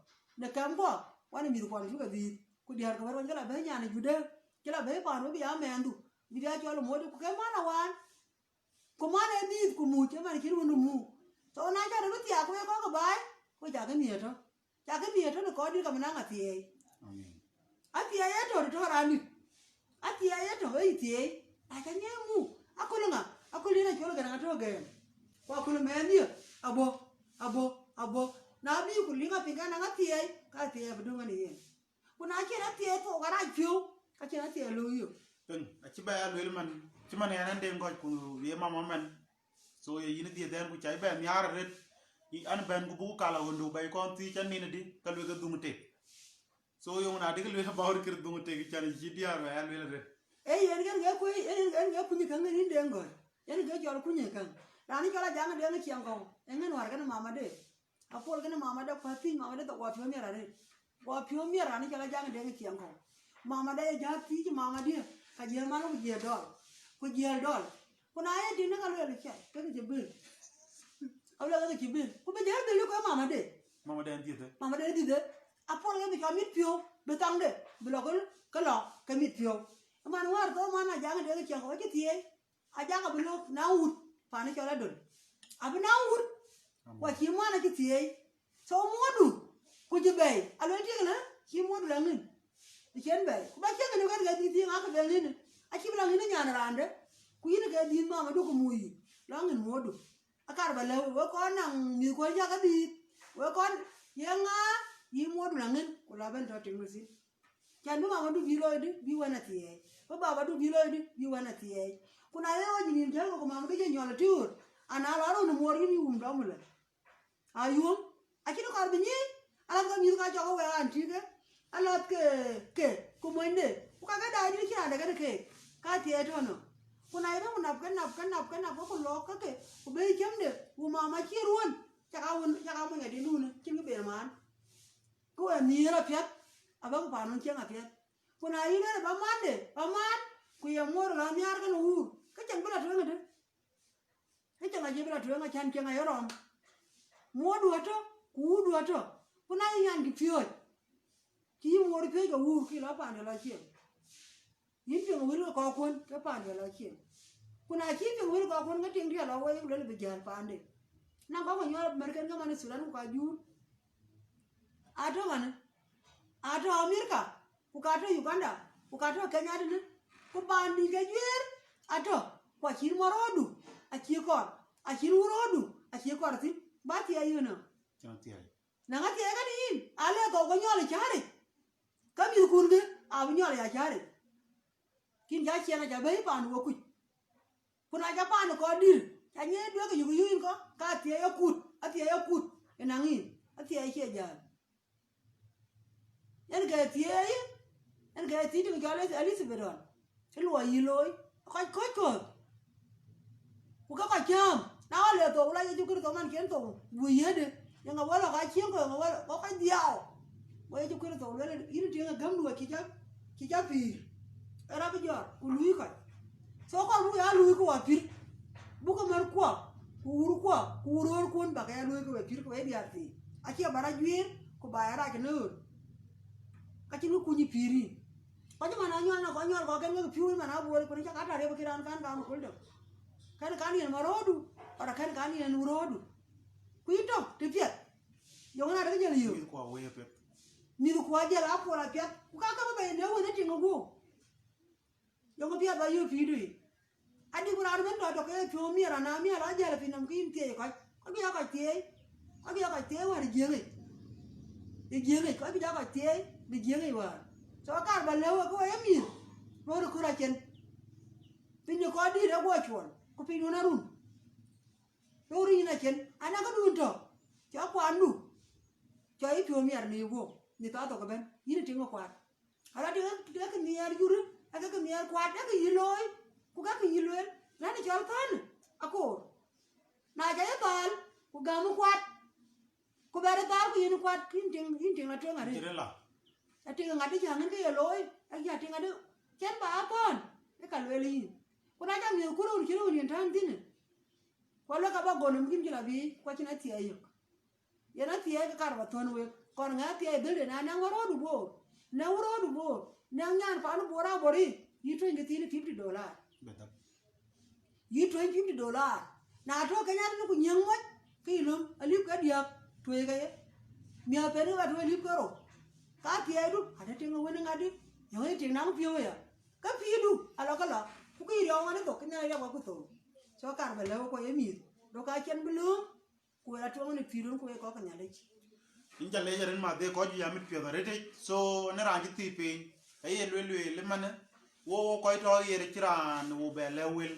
Në kɛmkuɔ, wan ë mïthkuɔn cuk ke dhiith, ku diäär ke wɛ̈t wan cï la bɛ̈i nyan ë Judë, cï la bɛ̈i paan wek bï ya mɛɛndu, bï ya cɔl ë Moodi, ku ke man awaan. Ku man ee dhiith ku muc, ë man cïn wëndu muk. So na cä rɔt bï thiaak wek kɔ̈k ë baai, ku cakï miëët tɔ̈. Cakï miëët tɔ̈ në kɔc dït ka bï naŋ athiɛɛi. Amin. Athiɛɛi ee tɔ̈ tɔ̈ raan dït. Athiɛɛi ee tɔ̈ ë thiɛɛi. Na cä nyiɛɛi muk, aköl ŋa? Aköl yen acol Gäräŋ atɔ̈ gɛɛm. Ku aköl mɛɛndiɛ̈, abɔ̈, abɔ̈, abɔ̈. Na bï ku liŋ apiny ka naŋ athiɛɛi, ka athiɛɛi abï döŋ ënë yen. Ku na cïn athiɛɛi thou ka rac piɔ̈u, ka cïn athiɛɛi löŋ yök. Piŋ, acï bɛ ya lueel man, cï man yɛn ɛn Deŋ Gɔ̈c ku ye mama mɛn. So ye yïn dhiëëth ɛn ku cä bɛ nhiaar arëët, yï an bɛ̈n ku buk kal awëndu bɛ̈i kɔn thiic an nïn adï, ka luek ke dhuŋ tek. So yöŋ na dï ke lueel about kër dhuŋ tek, can cï diäär bɛ ya lueel arëët. Ee yen kën ke kuc, ee yen kën ke kuny käŋ ë yïn Deŋ Gɔ̈c. Yen ke cɔl kuny ë käŋ. Raan cɔl Ajaŋ Deŋ ë ciɛɛŋ kɔ̈u, ee ŋën wär kënë mamade. Apuɔl kënë mamade, kuath thiëc mamade thok, guɔ piɔ̈u miɛt arëët. Guɔ piɔ̈u miɛt raan cɔl Ajaŋ Deŋ ë ciɛɛŋ kɔ̈u. Mamade ye jäl thiic mamadiɛ̈, ka jiël man ku jiël dɔl. Ku jiël dɔl. Ku na ye tiŋ, ka lueel cɛ, ke ke cï bil. Alueel ke ke cï bil. Ku bï jäl bil ku mamade. Mamade en dhiëthë. Mamade en dhiëthë. Apuɔl ke bï cɔl mit piɔ̈u, bï thaŋde, bï lɔ ke, ke lɔ ke mit piɔ̈u. Ëman wäär thou man Ajaŋ Deŋ ë ciɛɛŋ kɔ̈u acï thiëëc. Ajaŋ abï lɔ̈k na wut, paan cɔl Adöl. Abï na wut, ku acï man acï thiëëc. So muɔ̈ɔ̈du, ku cï bɛ̈i, aluel tiëk lë, cï muɔ̈ɔ̈du la ŋïn. Ë cïn bɛ̈i, ku ba ciëŋ ënë kën ke dhiëth thiëŋ akë bɛ ŋïn. Acï bï la ŋïn ë nyan raande, ku yïn ke dhiëth mamadu ku muk yï, la ŋïn muɔ̈ɔ̈du. Akar ba lɛ̈k wek, wek kɔn naŋ mïthkuɔn cä ke dhiëth, wek kɔn ye ŋa, yï muɔ̈ɔ̈du la ŋïn, ku la bɛ̈n tɔ tiŋ röt thïn. Can bï mamadu bï looi dï, bï wën athiɛɛi. Bï babadu bï looi dï, bï wën athiɛɛi. Ku na ye ɣɔc nïïm jäl, ku mam ke jɔ nyɔl ë tïr, ana lɔ run ë muɔɔr yïn yï wum dɔm lë. Ayuɔm, acïn kɔɔr bï nyic, alath ke mïth ka cɔk ë wɛ̈ɛ̈r an tïkë, alath ke, ke, ku monyde, ku kakë daai dït cï raan de kënë keek, ka thiëëc tɔ̈ nɔ. Ku na ye bï ku nap, ke nap, ke nap, ke nap, ke ku lɔɔk ke ke, ku bɛ̈i cämde, ku mam acï ruɔ̈n, cak a wun, cak a mony adï nunë, cïn kë ben maan. Ku ë nhiëër apiɛth, abä ku paan wun cieŋ apiɛth. Ku na yïn ënë bä mande, bä maan, ku ye muɔɔr lɔ nhiaar kën wuur, ke cieŋ bï lɔ tueŋ ëdë. Ke cieŋ acï bï lɔ tueŋ, acän cieŋ aye rɔm. Muɔɔrdu atɔ̈, ku wuurdu atɔ̈, ku na yï nyankï piööc, cï yï muɔɔr piööc ke wuur, kï lɔ paande lɔ cieŋ. Yïn piŋ wël ke kɔɔrkuɔn, ke paande lɔ cieŋ. Ku na cï piŋ wël ke kɔɔrkuɔn, ke tiŋ diɛt lɔ wei, luel bï jäl paande. Na kɔk nyuɔɔr märken ke man ë Thudan ku ka juur. Atɔ̈ ɣɛn, atɔ̈ Amerika, ku ka tɔ̈ Uganda, ku ka tɔ̈ Kenya tënë, ku paandï ke juëër atɔ̈, ku acïn mɔ̈rɔ̈ɔ̈du acï kɔɔr, acïn wurɔ̈ɔ̈du acï kɔɔr thïn, bä thiɛɛi yïn ë. Cïn athiɛɛi. Na ŋa thiɛɛi kënë yïn, ale thou ke nyɔl ë cäär yic, ke mïthkun kë abï nyɔl ë ya cäär yic. Kïn ca ciɛɛn aca bɛ̈i paan wek kuc. Ku na ca paan kɔɔr dïr, ca nyiëë duëkë yök yïn kɔ, ka athiɛɛi akut, athiɛɛi akut, ë naŋ yïn, athiɛɛi cie jäl. Yen ke thiëëi, yen ke thiëëi tiŋ cɔl Elizabeth ɣɔn, cï luɔi yï looi, kɔc kɔc kööth. Ku ke kɔc cääm, na ɣɔn le thou, la Yecu Kërtho man cïn thou, bï yiëëdë, yeŋa wä lɔ ka cieŋ kɔ̈u, yeŋa wä lɔ, kɔc dhiau. Go Yecu Kërtho lueel, yïn tiŋ ë gämdu acï cä, cï cä pïïr, ë rɔt bï jɔt, ku luui kɔc. So kɔc buk ya luui ku wa pïr, buk ke mär kuɔ, ku wur kuɔ, ku wur röörkun bä ke ya luui ke we pïr ke we diäär thii. Acie bä rɔt juiir, ku bä ya rac në ɣööt. Ka cïn kë kuny ë pïïr yïn. Kɔc man anyuɔl na kɔc nyuɔl kɔk kɛn ke piööc man abuɔɔr, ku në cä ka tär yep kï raan kan kam ë köl dök. Kɛn kan yen märöödu, ora kɛn kan yen wuröödu. Ku yïn tɔ̈ të piɛth. Yöŋ na dek jël yöök. Mïth kuɔ wëi apiɛth. Mïth kuɔ jël apuɔl apiɛth. Ku ka käk bɛ yen ë wën ë tiŋ ë guöp. Yöŋ apiɛth ba yöök pïïrdu yic. Adï ku raan ëbën tɔ̈ tɔ̈ ke piɔ̈u miɛt, ana miɛt la jäl piny nɔm ke yïn thiëëc kɔc. Kɔc bï ya kɔc thiëëc. Kɔc bï ya kɔc thiëëc wäär ë jiëëŋ yic. Ë jiëëŋ yic, kɔc bï ya kɔc thiëëc bï jiëëŋ yic wäär. So kar ba lëu ke we ye mïth. Röör ë kɔ̈r acen. Piny de kɔc dïït aguɔ cuɔl, ku piny wën arun. Röör yïn acen, ana këdun tɔ̈, cɔ kuandu, cɔ yï piɔ̈u miɛt në yï guöp, në thaa thok ëbɛ̈n, yïn ë tiŋ ë kuat. Ala të ke kë nhiɛɛr jurë, ke kë nhiɛɛr kuat, ke kë yï looi, ku ke kë yï lueel, rɛ̈n ë cɔl thänë, akoor. Na ca yï thal, ku gäm ë kuat, ku bɛ̈r ë thal, ku yïn ë kuat, yïn tiŋ, yïn tiŋ la tueŋ arëët. Cï rëla. Atiŋ ŋadï cä ŋën ke ye looi, ë cä tiŋ ŋadï, cen bä a thɔ̈n, ë ka lueel yïn. Ku na ca miëth ku röör cï röör yen tän thïnë, ku alë ka bä gɔl nɔm kïn cï la biic, ku acïn athiɛɛi yök. Yen athiɛɛi ke kar bä thɔ̈n wek, kɔn ŋɛ athiɛɛi dhëlde na nɛŋ wäröödu boor, nɛŋ wäröödu boor, nɛŋ nyan paan boor abor yic, yï tueny ke thiin fifty dollar. Bɛ dhäk. Yï tueny fifty dollar. Na tɔ̈ Kenya tënë ku nyiëŋ moc, ke yï löm, alip ke diäk, tueei ke ye. Miäk pen ke bä tueei alip ke rou. Ka athiɛɛidu, ate tiŋ ë wën ë ŋadï, yɔ̈ŋ ye tiŋ naŋ piɔ̈u aya. Ke pïïrdu, alɔ ke lɔ, ku ke yï riɔ̈ɔ̈k ŋɔn ë thok, ke Nhialic riɔ̈ɔ̈k ku thou. So kar bä lɛ̈k wek kɔc ye mïth, duɔ̈kkë acïn bï lööm, ku wek atuɔŋ në pïïrun, ku wek kɔc ke Nhialic. Yïn ca leec arëët, madhe kɔc juëc amit piɛth arëëtic. So në raan cï thiëëc piny, aye lueel lueel ëmanë, wo wo kɔc tɔ̈ ɣer cï raan wo bɛ lɛ̈k wël.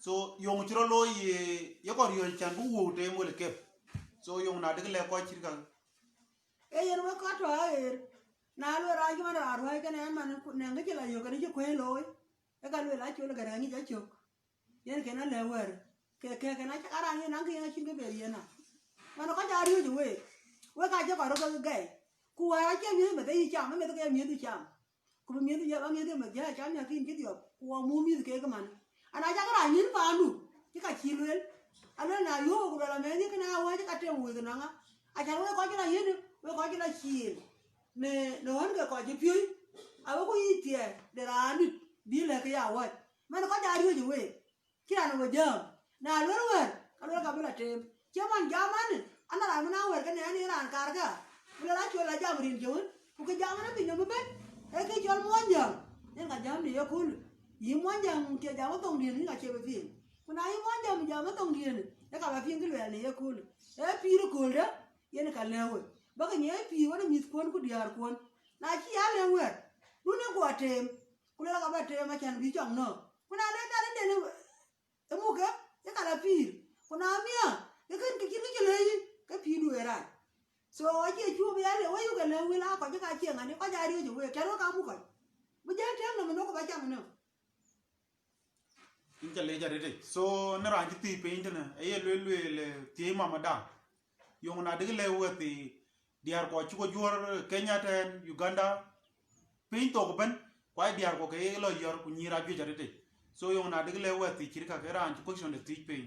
So yöŋ cï rɔt looi ye, ye kɔc riɔ̈ɔ̈c cän bï wëu teem wël ë kep. So yöŋ na dek lɛ̈k kɔc cït kakë. Ee yen wek kɔc tɔ̈ aɣeer, na lueel raan cï man raan ruääi kënë ɛn man, ku nɛŋ kë cï la yök kënë cï kuëë looi, ë ka lueel acol ë Gäräŋ ŋic acök. Yen kën alɛ̈k wɛ̈ɛ̈r, ke kɛ̈k kën acä ka raan yen naŋ ke yen acïn kë ber yen na. Man kɔc aa riööc ë week, wek aa jɔk aröt ke gɛi, ku wäär acie miëth meth ë yï cam, ë meth ke ye miëthdu cam. Ku bï miëthdu jɔ, bä miëthdu meth jɔ cam ya kïn cï dhiɔp, ku wɔ muk mïth keek man. Ana cak raan nyin paandu, cï ka cï lueel. Alueel na yöök ku lueel amɛɛnhdiɛ̈ kënë awäc ka tem wëëth ënɔŋa. Acan wek kɔc cï la yiëëdë, wek kɔc cï la ciëën në, në ɣän ke kɔc cï piööc, awe ku yic thiɛɛr de raandït bï lɛ̈k ke ya awäc. Man kɔc aa riööc ë week. Cï raan ë we jääm. Na luel wɛ̈ɛ̈r, ka luel ka bï la teem. Cie man jam an, an, raan bï na wɛ̈ɛ̈r kënë an, yen raan kaarkë. Ku luel acol la jam rin jëwën, ku kë jam an, piny nɔm ëbën, ee kë cɔl muɔnyjäŋ. Yen ka jam në yeköölë. Yï muɔnyjäŋ cie jam ë thoŋdiën, yïn ka cie bï piŋ. Ku na yï muɔnyjäŋ bï jam ë thoŋdiën, ee ka bä piŋ kë luɛɛl në yeköölë. Ee pïïr ëkööldä, yen ka lɛ̈k we. Bäkë nyiɛɛi pïïr wën ë mïthkuɔn ku diäärkuɔn. Na cï ya lɛ̈k wɛ̈ɛ̈r, dun ë guɔ teem. Ku luel ka bä teem acän bï cɔk nɔ̈k. Ku na le Nhialic den ë muk ke, ye ka la pïïr. Ku na miäk, ke kën kë cïn kë cï lëu yï, ke pïïrdu ë rac. So acie cuk bï ya le wëyu ke lëu wël aa kɔc, ka cie ŋa ni kɔc aa riɔ̈ɔ̈c ë week, cän wek aa muk kɔc. Bï jäl tëëk nɔm ë nɔ̈k ku ba cam ë nɔ̈k. Yïn ca leec arëtic. So në raan cï thiëëc piny tënë, aye lueel lueel, eh, thiëëc mama da. Yöŋ na dïk lëu wëthi diäär kɔc cï ko juɔ̈r Kenya tɛ̈n, Uganda, piny thok ëbën, ku aa diäär kɔ̈k ke ye lɔ yɔ̈r ku nyïïr ajuëc arëtic. So yöŋ na dïk lëu wëthi cït ka ke raan cï question de thiëëc piny.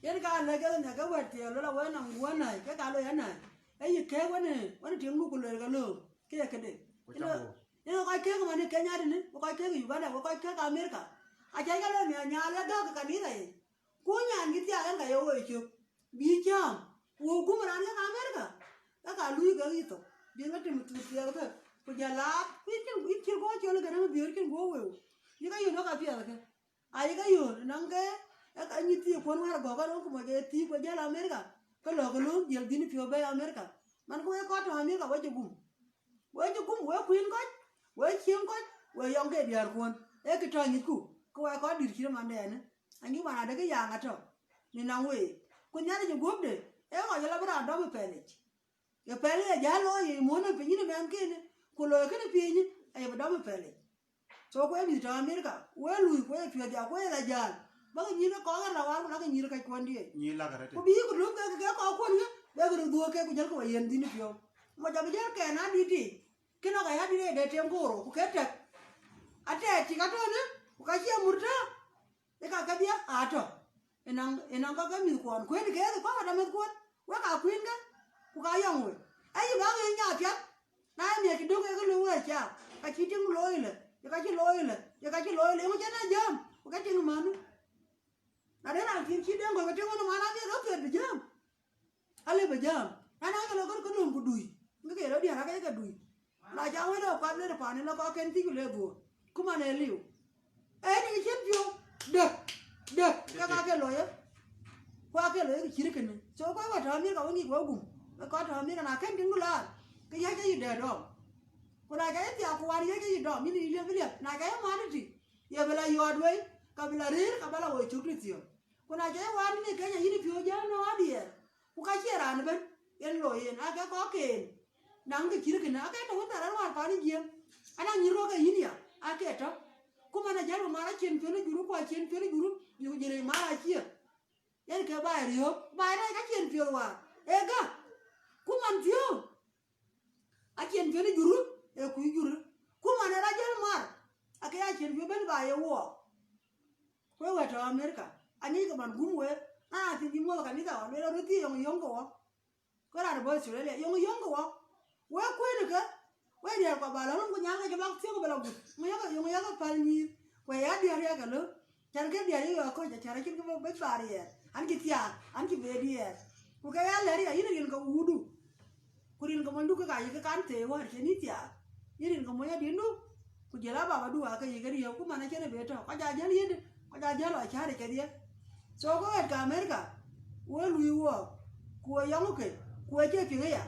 Yen ka lɛ̈k ke nhiäk ke wɛ̈t thiëëc, luel awën nɔm guɔ̈n näi, ke ka loi anäi. Ee yï kɛ̈ɛ̈k wën, wën tiŋdu ku luel ke lööm, ke ye këde. Ku cam wo. Yen kɔc kek man ë Kenya tënë, ku kɔc kek Uganda, ku kɔc kek America. Acäk ke lɔ miäk nyaal ë gäk kanitha yic. Ku nyan kï thiaak en ka ye woi cök. Bï cäm. Wou gum raan kek America. Ka ka luui ke yï thok. Bï ke tim thuk thiɛɛk ke. Ku jɔ laat. Ku yïn cïn, yïn cïn guɔ col kënë, bï yïn cïn guɔ weu. Yï ka yïn ë ka piɛth ke. Ayï ke yöör, nɔŋ ke, e ka nyï thiëëk kuɔn wär gɔ̈k, ka röŋ ku mɔc ke thiëëk ku jäl America, ke lɔ ke lööm jiël dhïn piɔ̈u bɛ̈ɛ̈i America. Man ku wek kɔc tɔ̈ America, we cï gum. We cï gum, we kuïn kɔc, we ciëŋ kɔc, we yɔŋ ke diäär kuɔn. Ee kë tɔ̈ nyithku, ke wek kɔc dït cït mandɛɛnë. Anyï man adekë yaaŋ atɔ̈, në nɔŋ week. Ku Nhialic ë guöpde, ee kɔc lɔ bï raan dɔm ë pɛlic. Ye pɛl ye jäl looi ye muɔ̈n ë piny në mɛnhkënë, ku looi kënë piny, aye bï dɔm ë pɛlic. So ku ee mïth tɔ̈ America, we lui, ku ee piɔ̈ɔ̈th ya, ku ee la jäl. Bäk nyïïr ke kɔɔr la war, ku lak nyïïr kac kuɔn diëëc. Nyïïr lak arëtë. Ku bï ku luk ke, ke kɔɔr kuɔn ke, bek röt dhuɔ̈k ke, ku jël ke we yen dhïn piɔ̈u. Mo jam jël kɛn adït ti. Kïn ɔk aya dït ë de tem koor, ku ke tɛk. Atɛɛk tik atɔ̈ në, ku ka cie murta. Ë ka kedhie atɔ̈. Ënɔŋ, ënɔŋ ka ke mïth kuɔn kuën keek, kuak adameth kuɔn, wek aa kuïn ke, ku ka yɔŋ we. Ayï bä ŋic nya piath, na ye miɛt cï döŋ ke ke luöi wëë cak, ka cï tiŋ looi lë, ye ka cï looi lë, ye ka cï looi lë, yeŋö cïn ë jääm, ku ke tiŋ manu. Na de raan tiŋ cï deŋ gɔl ke tiŋ ɣön ë man amiɛt rɔt thiëët bï jääm. Ale bï jääm. Raan ake lɔ kɔn ke lööm ku dui. Ŋic ke rɔt diäär ake ke dui. Na ca wël ë kuat le paan ë lɔ kɔk kën thiëc ku le dhuöör. Ku man ë liu. Ee, ni cïn piɔ̈u. Dë. Dë. Ke ka ke looi. Ku ake looi ke cït kënë. So, ku wek tɔ̈ America we ŋic wek gum. Wek kɔc tɔ̈ America na kën tiŋdu laar, ke yäc ke yï dɛ dɔm. Ku na ca yï thiaak ku wan yäc ke yï dɔm, yïn yï liep liep. Na ca yï man ë tï, ye bï la yɔɔt wei, ka bï la rëër, ka bä la woi cök tëthiɔ̈k. Ku na ca yï wan në Kenya, yïn piɔ̈u jääl në adiɛɛr. Ku ka cie raan ëbën yen looi yen, ake kɔcken. Naŋ kë cït kënë, ake tɔ̈ wën thar arëët wäär paan ë Jiëëŋ. Anaŋ nyïïr kɔ̈k ke yïn ya, ake tɔ̈. Ku man ajäl bï mar acien piɔ̈n ë juru, ku acien piɔ̈n ë juru, bï ku jël mar acie. Yen ke baai riöök, baai rɛɛc ka cien piɔ̈n wäär. Ee gäk. Ku man thiöök, acien piɔ̈n ë juru, ee kuc juru. Ku man ë rɔt jäl mar, ake ya cien piɔ̈n bɛ̈n baai ye wuɔɔk. Ku ee wɛ̈t tɔ̈ America, aŋic ke man gum wek, na thiëc yï muɔ̈th kanitha ɣɔn, luel röt thiëc yɔŋ yöŋ ke wɔ. Ku raan bɔ̈ Australia, yöŋ yöŋ ke wɔ. Wek kuën ke, wek diäär kua ba lɔ run ku nyan ke cï bak thiöŋ bï lɔ gut. Ŋö yakë, yöŋ yakë päl nyïïr, ku ya diäär yakë lɔ. Cän ke diäär yï yɔɔk kɔc, cän acïn kë bï, bï baar yɛɛr. An cï thiaak, an cï bɛ diɛɛr. Ku ke ya lɛ̈ɛ̈r ya, yïn rin ke wuudu. Ku rin ke monydu ke ka yï ke kan thëëi wäär cïn yï thiaak. Yïn rin ke mony adïndu. Ku jël ababadu ake yï ke riëëu, ku man acïn ë bë tɔ̈. Kɔc aa jäl yïndë, kɔc aa jäl lɔ cäär ë kedhie. So, ke wɛ̈t ke America, we luui wuɔɔk, ku we yɔŋ ke, ku we cie piŋ aya.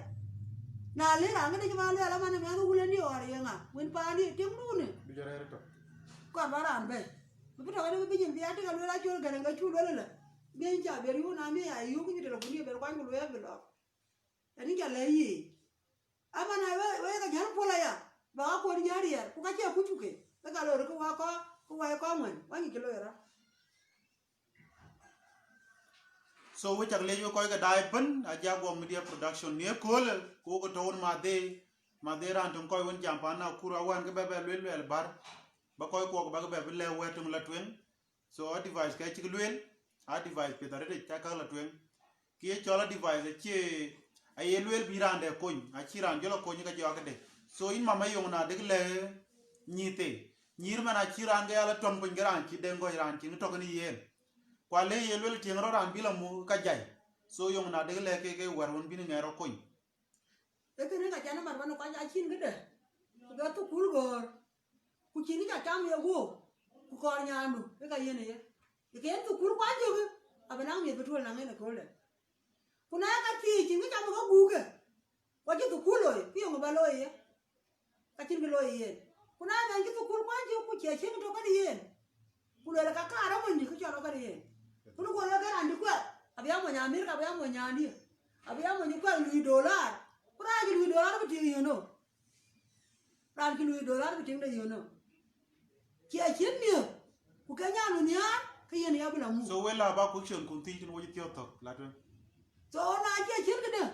Na le raan këdï cï man lueel aman ë mɛnh wulëni ɣɔr ye ŋa, wën paandï, tiŋdun ë. Bï jɔ rɛ̈ɛ̈r tök. Kɔɔr bä raan bɛ̈i. Bï tɔ̈ këdï bï nyin bï ya tik alueel acol gɛ̈rɛ̈ŋ ke cu lueel ëlë. Bï yïn ca ber yuk na mi ya yuk, ku nyin telefon ye ber kuany ku lueel bï lɔk. Ënë ca lɛ̈k yiic. Aman aa wek, wek ke jäl puɔl aya, bä ka kuɔn jäl riɛɛr, ku ka cie kuc ku ke, ke ka lor ke wa kɔ̈k, ke wa ye kɔ̈k ŋuɛ̈n, wa nyic ke loi rɔt. So we cak leec we kɔc ke daai ëbën, Ajak Guɔk Media Production, në ëköölë, ku wok ke tɔ̈u wën madhe, madhe raan töŋ kɔc wën jam paan Nakuru awään ke bɛ bɛ lueel luɛɛl bär, bä kɔc kuɔk bä ke bɛ bï lɛ̈k wɛ̈t töŋ la tueŋ. So advice ke cïk lueel, advice piɛth arëët ca käk la tueŋ. Kë ye cɔl advice acie, aye lueel bï raan dɛ kony, acï raan jɔl a kony ka jɔ akëde. So yïn mama yöŋ na dek lɛ nyïïr thei. Nyïïr man acï raan ke ya la tɔŋ piny ke raan cï deŋ gɔc raan cï ŋi tɔ̈ kën yen. Ku ale ye lueel tiëŋ rɔt raan bï la muk ka jai. So yöŋ na dek lɛ ke, ke wɛ̈t wën bïn ŋɛɛr rɔt kony. Ee kënë ka cän ë mat man ë kɔc acïn këde, ku bɛ thukul göör, ku cïn kë ca cam ye guöör, ku kɔɔr nyaandu, ke ka yen ë ye. Ye ke yen thukul kuany jök, abï naŋ miëth bï tuöl naŋ en ëkööldɛ. Ku na ye ka thiëëc cïn kë cam ë ke guuke, ku acï thukul looi, ku yeŋö bä looi ye? Ka cïn kë looi yen. Ku na ye mɛn cï thukul kuany jök, ku cie cïn tök kën yen. Abï ya mony Amerika, abï ya mony nyandië, abï ya mony kuɛk lui dolar. Ku raan cï lui dolar bï tiŋ yöno. Raan cï lui dolar bï tiŋde yöno. Cie cïn miëth, ku ke nyan nhiaar, ke yen ya bï la muk. So we la ba question kun thiëc tën wo cï thiɔ̈k thök, la tueŋ. So na cie cïn këdë,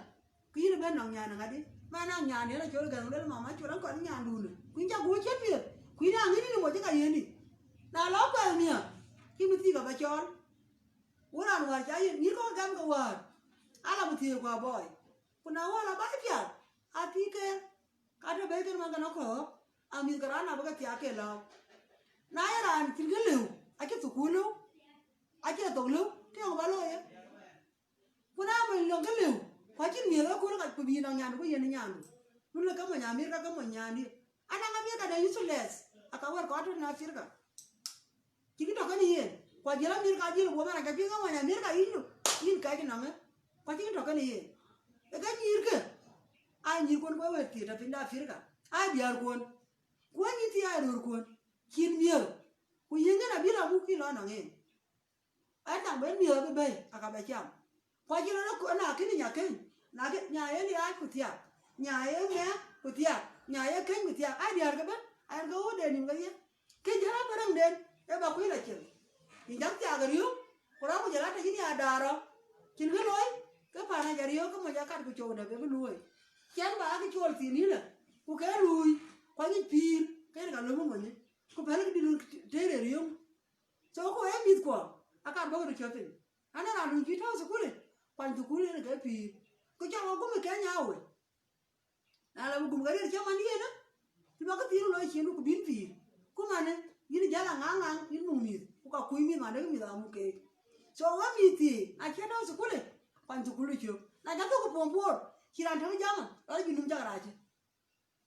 ke yïn ëbën nɔŋ nyan ŋadï? Ma na nyan yen acɔl gɛ̈ŋ, lël mama col aŋ kɔn nyandun. Ku yïn ca guɔ cïn miëth, ku yïn aŋïn yïn ë moc ë ka yen yic. Na lɔ kuɛth miëth, cï mïthii ka ba cɔɔl. Wun raan wäär ca yen, nyïïr kɔn gɛm ke wäär. Ala bï thiëër ku abɔɔi. Ku na wäär la ba piath, athii ke, ka tɔ̈ bei kën man kën akɔ̈ɔ̈k, amïth ke raan abï ke thiaak ke lääu. Na ye raan cïn kë lëu, acï thukul lëu, acï thok lëu, ke yɔŋ ba looi ye. Ku na mony lɔŋ kë lëu, ku acïn miëth ëkööl ka ku bï nɔŋ nyandu ku yen nyandu. Dun lë ke mony Amerika ke mony nyandï. Anaŋ Amerika de useless, aka wär kɔc tɔ̈ në Afrika. Cï kë tɔ̈ kënë yen, ku ajiël Amerika ajiël guɔ man aca piŋ ke mony Amerika yïn du, yïn kɛc nɔŋë. Ku acï kë tɔ̈ kënë yen. Ë ke nyïïrkë, aa nyïïrkuɔn ku ë wëët thiëëc tɔ̈ piny de Afrika, aa diäärkuɔn. Ku ë nyïïr thii aa röörkuɔn, cïn miëth. Ku yïn ŋën abï la muk kï lɔ nɔŋ en. Ënɔŋ ben miëth abï bɛ̈i, aka bɛ cam. Ku acï rɔt ë na kënë nya keny, na kë, nya ye liaac ku thiak, nya ye mɛ̈ɛ̈k ku thiak, nya ye keny ku thiak, aa diäär ke bɛ̈n, ayen ke ɣööt de nïm ke ye. Kë jël abï rɛ̈ŋden, ë ba kuc la cil. Yïn jam thiak ë riöök, ku rɔ̈k ku jël atɔ̈ yïn ya daar rɔ̈. Cïn kë looi, ke paan aca riöök, ke moc akat ku cou dɛ̈p ë bï luööi. Cɛn ba akï cool thïn yïlë, ku ke luui, ku aŋic pïïr, ke yen ka löm ë monyë, ku pɛ̈lkï dït wën tëër ë riöŋ. So ku ee mïthkuɔ, akan bɔ̈ ke cɔ̈t piny. An, raan dun cï tɔ̈u thukul, kuany thukul yen ke pïïr. Ku cɔk agum ë Kenya awei. Na la bï gum ke riɛt cï man yen, cï bä ke thiir lɔ cin ku bïn pïïr. Ku manë, yïn jäl aŋaŋaŋ, yïn muk mïth, ku ka kuc mïth man dek mïth amuk keek. So we mïth thii, na cï tɔ̈u thukul, kuany thukul cök. Na ca thök pom puɔɔr, cï raan tɔ̈u jama, rɔt bï num cak rac.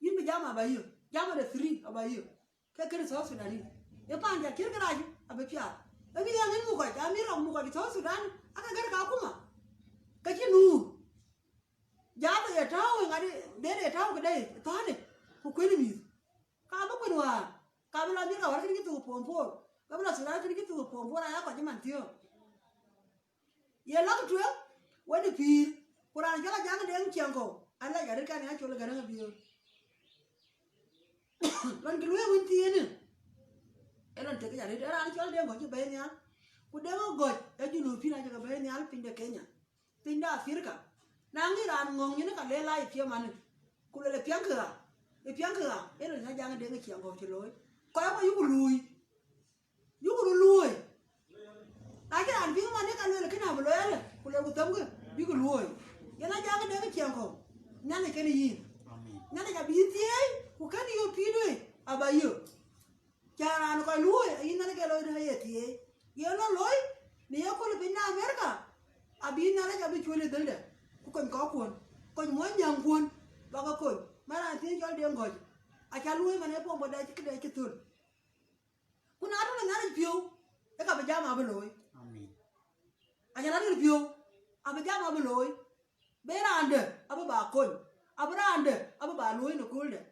Yïn bï jam aba yök, jam de three aba yök. Ke kënë South Sudanese. Ë paan ja kiɛ̈r kërac abï piath. Ë bï ɣɛn ŋën muk kɔc, amï rɔk muk kɔc South Sudan, aka gɛ̈t ka akuma. Ka cï nuur. Jam ye tääu ë ŋadï, den ye tääu këde thɔ̈ɔ̈në, ku kuën mïth. Ka bï kuën wäär, ka bï la Amerika wäär kënë cï thuk pom puɔɔr. Ka bï la Sudan kënë cï thuk pom puɔɔr, aya kɔc man thiöök. Ye lak tueŋ, wën ë pïïr, ku raan cɔl Ajaŋ Deŋ Ciɛŋkɔ̈u, an, lɛc arëët kan ya col ë Gäräŋ Abiöör. Lɔn kë luɔi wën thiinë, ë lɔn tek arëët, ë raan cɔl Deŋ Gɔ̈c cï bɛ̈ɛ̈i nhial, ku Deŋ Gɔ̈c ë Junubin acï ke bɛ̈ɛ̈i nhial piny de Kenya, piny de Afrika. Na ŋic raan ŋɔ̈ŋ nyin ka le la ë piɛ̈ manë, ku luel ë piɛŋkï ɣa, ë piɛŋkï ɣa, ë lɔn Ajaŋ Deŋ Ciɛŋkɔ̈u cï looi. Kɔc ë kɔc yuku luui. Yuku röt luööi. Na cï raan piŋ man, ye ka lueel kënë abï looi alë, ku le ku themkï, bïkï luööi. Yen Ajaŋ Deŋ Ciɛŋkɔ̈u, Nhialic kënë yïn. Amen. Nhialic abï yïn thieei, ku kënë yök pïïr wei, aba yök. Cä raan kɔc luööi, ayï Nhialic ke looi dɛ̈ ye thieei. Yen lɔ looi, në ye kööl piny në Amerika, abï Nhialic abï cuël ë dhëlde, ku kony kɔckuön, kony muɔnyjäŋkuön, bä ke kony, man raan thiëëc cɔl Deŋ Gɔ̈c. Aca luööi man ë pom bɔ̈ dɛ cï këde cï thöl. Ku na tɔ̈ në Nhialic piɔ̈u, ë ka bï jam abï looi. Amen. Aca rɔt ɣer piɔ̈u, abï jam abï looi. Bï raan dɛ̈ abï ba kony, abï raan dɛ̈ abï ba luööi në kööldɛ̈.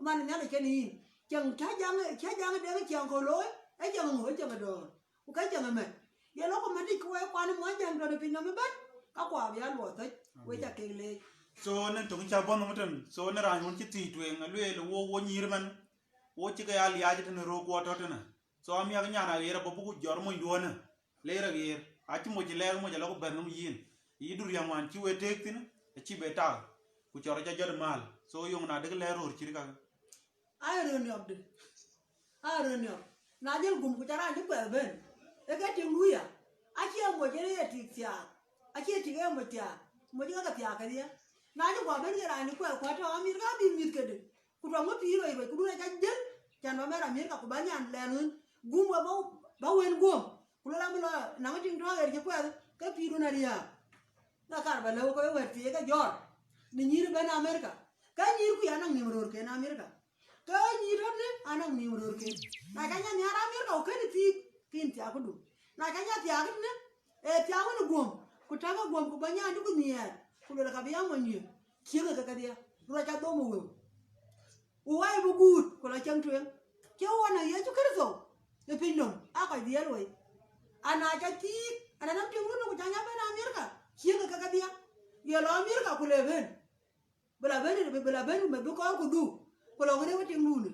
Man Nhialic kënë yïn. Cäŋ cä Ajaŋ, cä Ajaŋ Deŋ Ciɛŋkɔ̈u looi, ë cäŋ ŋö, ë cäŋ dɔ̈ɔ̈r. Ku ka cäŋ ëmën. Ye lɔ ku mɛ̈tic ke wek kuan ë muɔnyjäŋ tɔ̈ në piny nɔm ëbɛ̈n, ka ku abï ya luɔɔth thöc, wek ca kek leec. So, në töŋ cä bɔ̈ nhom tën, so, në raan wën cï thiëc tueŋ, alueel, wo, wo nyïïr man, wo cï ke ya liaac tënë röök ku atɔ̈ tënë. So, amiäk nyan aɣeer abɔ̈ buku jɔt monyduɔ̈në, leer aɣeer, acï moc lɛɛk moc alɔ ku bɛ̈n nhom yïn. Yï duriäŋ wään cï we teek thïn, acï be tak, ku cɔr aca jɔt mal. So, yöŋ na dek lɛɛr röör cït kakë. Aa röör niɔpdï. Aa röör niɔp. Na jël gum ku ca raan cï kuɛth bɛ̈n, ee ke tiŋ luya. Acie moc yen ye tik thiaak. Acie tik ee moc thiaak. Moc ë ka ke thiaak kedhie. Na cï guɔ bɛ̈n ke raan cï kuɛth ku atɔ̈ Amerika abï mïth kedï. Ku tɔŋ ë pïïr rɔc rɔc, ku dun aca jël, can bä mɛr Amerika, ku bä nyan lɛn wën, gum wä bä, bä wën guöm, ku lɔ lam lɔ, naŋ tiŋ tɔ̈ ɣer cï kuɛth, ke pïïrdun ariääk. Ŋa kar bä lëu ke wɛ̈t thiëëc ke jɔt, në nyïïr bɛ̈n Amerika. Ke nyïïr ku ya naŋ nïïm röörken Amerika. Ke nyïïr röt ni, anaŋ nïïm röörken. Na ca nyan nhiaar Amerika, ku kënë thiik, ke yïn thiaak këdu. Na ca nya thiaak ni, ee thiaak wën guöm, ku täk ë guöm, ku bä nyan dï ku nhiɛɛr, ku luel ka bï ya mony yë, ciëŋ ë ke kedhie, ruac adhom ë wëu. Ku wai bï guut, ku lɔ cäŋ tueŋ. Cï ɣɔn ë Yecu Kërtho ë piny nɔm, aa kɔc dhiël wei. Ana ca thiik, Ana nam tiŋ run ku ca nya ben America, ciëŋ ke kedhie. Ye lɔ America ku le ben. Bï la ben, bï, bï la ben, bï, bï kɔɔr ku dhuk. Ku lɔ ŋënë we tiŋ run.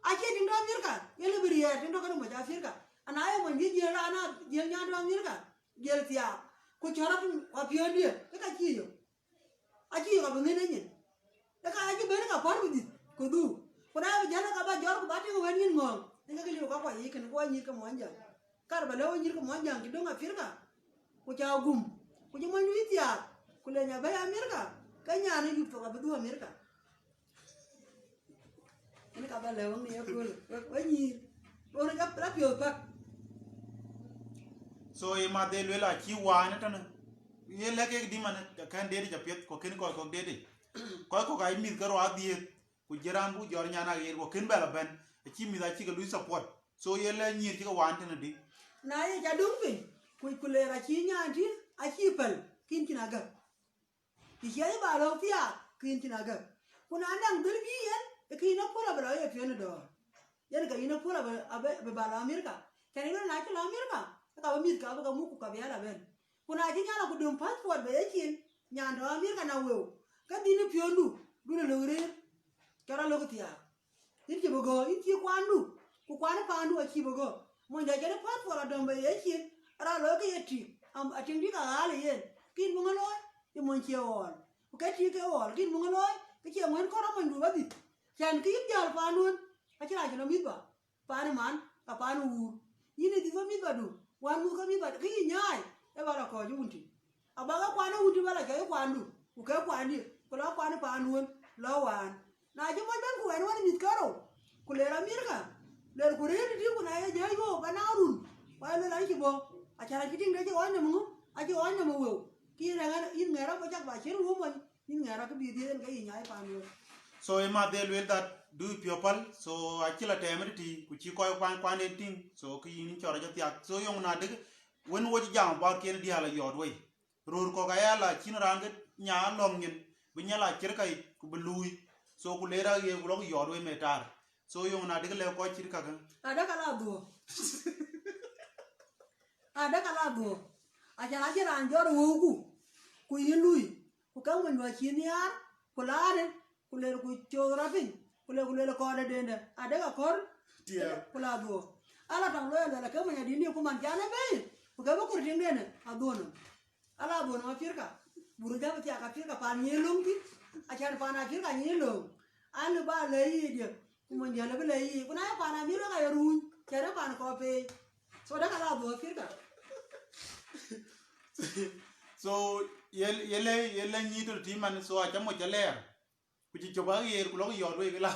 Acie tiŋ tɔ America, ye le bï riɛɛr tiŋ tɔ kënë mɔc Africa. Ana ye mɔny bï jiël raan a jiël nyan tɔ America, jiël thiaak. Ku cɔl apiɔ̈ndië, ke ka cï yök. Acï yök abï ŋën enyin. Ë ka acï ben ka pɔ̈r bï dhith, ku dhuk. Ku na bï jäl ka ba jɔl ku ba tiŋ wën nyin ŋɔ̈ɔ̈ŋ. Ë ka kë liu ka kuɔc yic kën ku anyïr ke muɔnyjäŋ. Kar ba lëu anyïr ke muɔnyjäŋ cï döŋ Africa. Ku ca gum. Ku cï mɔny lui thiaak. Ku le nya bɛ̈i America. Ke nyan ë yup thok abï dhuk America. Ënë ka ba lëu ŋic ëkööl. We, we nyïïr. Röör ka la piöth päk. So ye math de luel acï waan ëtënë. Ye lɛ̈k kek dï man, kɛ̈n deet ca piɛth, ku kën kɔc kɔ̈k deet. Kɔc kɔ̈k aa mïth ke rɔt adhiëëth, ku jël raan buk jɔt nyan aɣeer, ku kën bɛ la bɛ̈n, acï mïth acï ke lui support. So ye lɛ nyïïr cï ke waan tënë dï. Na ye ca döŋ piny, ku, ku leer acï nyan tï, acï päl, kïn cïn agäk. Të cie ye ba lɔ thiaak, kïn cïn agäk. Ku na naŋ dhël bï yen, ë kïn apuɔl abï lɔ ye piɔ̈n ë dɔ̈ɔ̈r. Yen ke yïn apuɔl abï, abï, abï ba lɔ America. Cän yen na cï lɔ America, ke ka bï mïth ka bï ke muk ku ka bï ya la bɛ̈n. Ku na cï nyan la ku döŋ passport bɛ yecin, nyan tɔ America na wëu, ke dhïn ë piɔ̈ndu, du lɔ lök rëër, cɔl alök thiaak. Yïn cï bï gɔ̈ɔ̈r, yïn cï kuandu, ku kuan ë paandu acï bï gɔ̈ɔ̈r. Mony dɛ cïn passport adöŋ bɛ yecin, raan looi ke ye tik, am, atiŋ tik aɣaal ë yen, ke yïn bï ŋö looi? Ye mony cie ɣɔɔl, ku ke tik ke ɣɔɔl, ke yïn bï ŋö looi? Ke cie ŋuën kɔ̈r amonydun bä dhith. Cän ke yïn jäl paanduön, acïn raan cï lɔ mïth bä. Paan ë man, ka paan ë wuur. Yïn ë dhïth ë mïth badu, wään muth ke mïth badu, kë yï nyaai, ë bä lɔ kɔc ë wun tï. Abä ke kuan ë wun tï bä lɔ jɔc ë kuandu, ku ke kuandï, ku lɔ kuan ë paanduön, lɔ wään. Na cï mɔc bɛ̈n ku wɛn wën ë mïth ke rou, ku ler Amerika, ler ku rëër tïtï, ku na ye jɔ̈ɔ̈c wou, bä naŋ run, ku aye luel an cï bɔ̈, acan acï tïŋ de cï ɣɔɔc nɔm ŋö, acï ɣɔɔc nɔm ë wëu. Kï yïn ë ŋɛ̈r, yïn ŋɛ̈r abä cak bä cïn wou mɔny. Yïn ŋɛ̈r akë bï dhiëëth en ke yï nyaai paanduön. So ë math de lueel that du piɔ̈u päl, so acï la tɛɛm ëtïtï, ku cï kɔc kuan kuan en tïŋ, so kë yïn cɔl rɔt thiak. So yöŋ na dëk, wën wo cï jam about kën diäär la yɔɔt wei. Röör kɔ̈k aya la cïn raan ke nya lɔ̈ŋ nyin, bï nya la cïr ka yic, ku bï luui. So ku leer aɣeer ku lɔk yɔɔt wei me taar. So yöŋ na dëk lɛ̈k kɔc cït kakë. Adek ala dhuɔ̈k. Adek ala dhuɔ̈k. Acan acïn raan jɔt wëuku, ku yïn lui. Ku käŋ mony wä cï nhiaar, ku laarë, ku ler ku cöök rɔt piny, ku ler ku lueel kɔɔr de dende, adek akɔ̈r, tiɛɛk, ku la dhuɔ̈k. Ala tɔŋ looi aluɛl ake mony adïndï ku man can ë bɛ̈i, ku ke bï kur tiŋ dende, adhuɔ̈n nɔm. Ala dhuɔ̈n nɔm Afrika, buru jam thiak Afrika, paan nyin löŋ thïn, acan paan Afrika nyin löŋ. An lë ba lɛ̈i yiic dië, ku mony diäl bï lɛ̈i yiic, ku na ye paan Amerika ye ruuny, cɛn ë paan kɔɔr peei. So dek ala dhuɔ̈k Afrika. So ye, ye le, ye le nyïïr tɔ̈ tï man, so aca moc alɛɛr. Ku cï cop aɣeer ku lɔk yɔɔt wei ke la.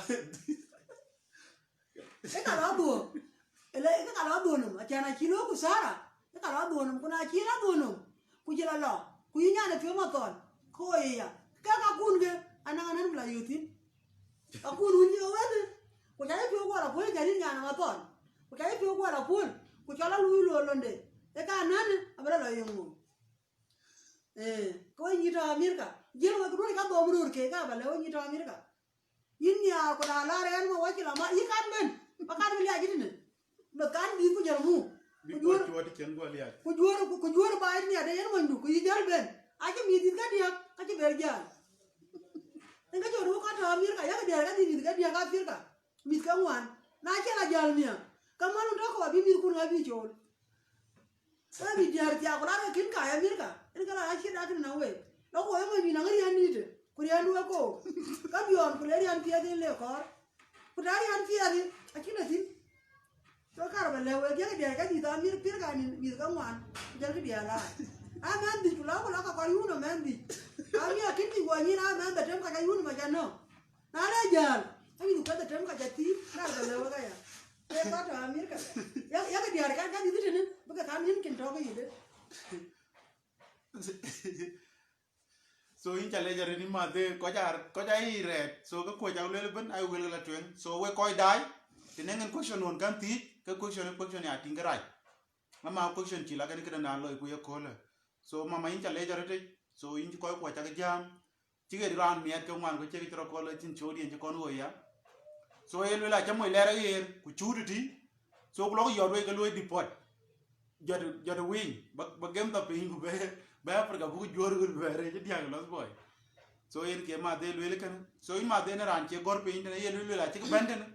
Ë ka lɔ dhuɔ̈k. Ëlë, ë ka lɔ dhuɔ̈k nɔm, acan acï lɔ ku Sara. Ë ka lɔ dhuɔ̈k nɔm, ku na cï la dhuɔ̈k nɔm, ku cï la lɔ, ku yï nyan ë piɔ̈u mathɔn, ke wo ye ya. Ke ka kun ke, anaŋ anän bï la yöth thïn. Ka kun wun cï ke wëth, ku ca yï piɔ̈u guɔ la puɔ̈l, ca yï nyan ë mathɔn. Ku ca yï piɔ̈u guɔ la puɔ̈l, ku cɔl alui luɔl londe. Ë ka anän, abï la lɔ yeŋö? Ee, ke we nyïïr tɔ̈ Amerika. Jiël wek duööny ka dhom röör keek, ka ba lɛ̈k we nyïïr tɔ̈ Amerika. Yïn nhiaar ku na laar ɛn ma wacï la ma, yï kan ben, ba kan bï liac yï tënë. Meth kan dhïth ku jël mu. Bï ku juöör, kɔc cuɔt cïn guɔ liac. Ku juöör, ku, ku juöör ba yï nhiaar de yen monydu, ku yï jäl ben. Acï mïth dhïth kadiäk, ka cï ber jäl. Yen ka cï röt wek kɔc tɔ̈ Amerika, yak diäär ka dhïth mïth kadiäk Afrika. Mïth ke ŋuan. Na cï la jäl nhiaar, ka man wun tɔ̈ kɔ̈u abï mïthkun abï cool. Ke bï diäär thiak ku lar ke kïn kaai Amerika, en ke la acït dak tënë wek. Lɔ ku wek mony bï naŋ riän nïïtë, ku riändu ë koor. Ka biɔɔn ku le riän piɛth en le kɔɔr. Ku ta riän piɛth acïn ë thïn. So kar ba lɛ̈k wek, yak diäär ka dhïth Amerika, pïr ka nïn mïth ke ŋuan, ku jël kë diäär laar. A mɛnh dhïc ku lɔ ku lɔ ka kɔc wun ë mɛnh dhïc. Ami akïn dhïc wɔ nyin a mɛnh dhetem ka ca yun ma ca nɔ̈k. Na le jäl, ka yïn kuɛth tem ka jɔ thïn, kar ba lɛ̈k wek aya. Ke kɔc tɔ̈ Amerika. Yak, yak diäär kan ka dhïth tënë, bï ke kan yen kën tɔ̈ ke yïdë. So yïn ca lec arëët, yïn math de kɔc aa, kɔc aa yï rɛɛt. So ke kuɔc aa lueel ëbën, aa wël ke la tueŋ. So wek kɔc daai, të nɛŋ en question wun kan thiëc, ke question, question ya tïŋ ke rac. Ama question cï la kën këdëndan loi ku ye köölë. So mama yïn ca lec arëët. So yïn cï kɔc kuɔc cak jam. Cï ɣet raan miɛt ke ŋuan, ku cï ke cï rɔt kɔl cïn cööt yen cï kɔn ɣöö ya. So ye lueel acä moc lɛɛr aɣeer, ku cuut tïtï. So ku lɔk yɔt wei ke luöi deport. Jɔt, jɔt winy, ba, ba gem thɔ piny ku bɛ, bɛ Africa buk juɔr wël bɛ rëëc diäk Lost Boy. So yen ke madhe lueel kënë. So yïn madhe në raan cie gɔ̈r piny tënë ye lueel lueel acïk bɛ̈n tënë.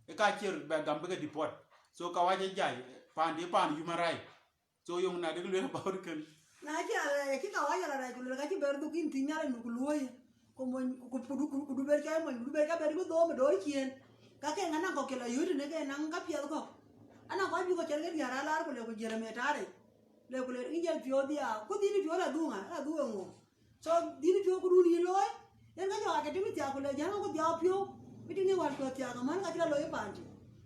Ë ka cier bɛ gam bï ke deport. So ka wac ë jai, paan di paan human right. So yöŋ na dek lueel about kën. Na cï a rɛɛc, cï ka wac a rɛɛc ku lueel ka cï bɛr dhuk yïn thïn Nhialic nu ku luööi. Ku mony, ku, ku, ku du, ku, ku du ber cɔi mony, ku du ber ka bɛr bï dhoom ë door ciëën. Ka ke ŋa naŋ kɔ̈k ke la yööt tënë ke naŋ ka piɛth kɔ̈k. Anaŋ kɔc bï kɔc cɛl ke diäär alaar ku le ku jiël ë mëë taarë. Le ku le ŋic jɛl piɔ̈u dhiaau. Ku dhïn piɔ̈u la dhuŋ a, la dhuŋ eŋö? So dhïn piɔ̈u ku dun yï looi. Yen ka jɔ ake tïŋ thiaak ku le jäl ku dhiau piɔ̈u. Bï tïŋ ë wal piɔ̈u thiaak aman ka cï la looi paan tï.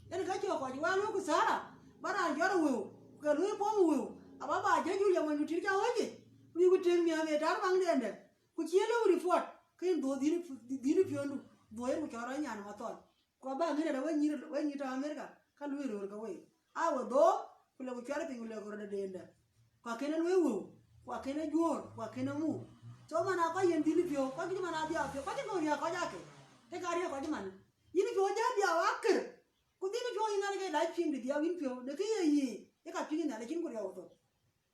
Yen ka cï kɔc wal wek ku Sara. Ba raan jɔt wëu. Ku ke luöi puɔ̈m wëu. Aba ba jɔ jul yamony ku tïr ca wec yic. Ku yï ku tëŋ miäk ë tar baŋ dendɛ. Ku cï ye lëu report. Ke yïn dhuö dhïn, dhïn piɔ̈ndu. Dhuö yen ku cɔɔr rɔt nyan ë mathɔn. Ku aba ŋic rɛt we nyïïr, we nyïïr tɔ̈ America, ka luöi röör ke wei. A we dhoom, ku le ku cuɛt piny, ku le ku rɔt ë dendɛ. Ku akënë luöi wëu, ku akënë juöör, ku akënë muk. So man a kɔc yen dhil piɔ̈u, kɔc cï man a dhiau piɔ̈u, kɔc cï kɔc riääk kɔc ake. Ke ka riääk kɔc man. Yïn piɔ̈u jɔ dhiau akër. Ku dhil piɔ̈u yïn ŋa ke lac piŋ de dhiau yïn piɔ̈u, de kë ye yiic, ye ka piŋ yïn Nhialic cïn ku riɛu thok.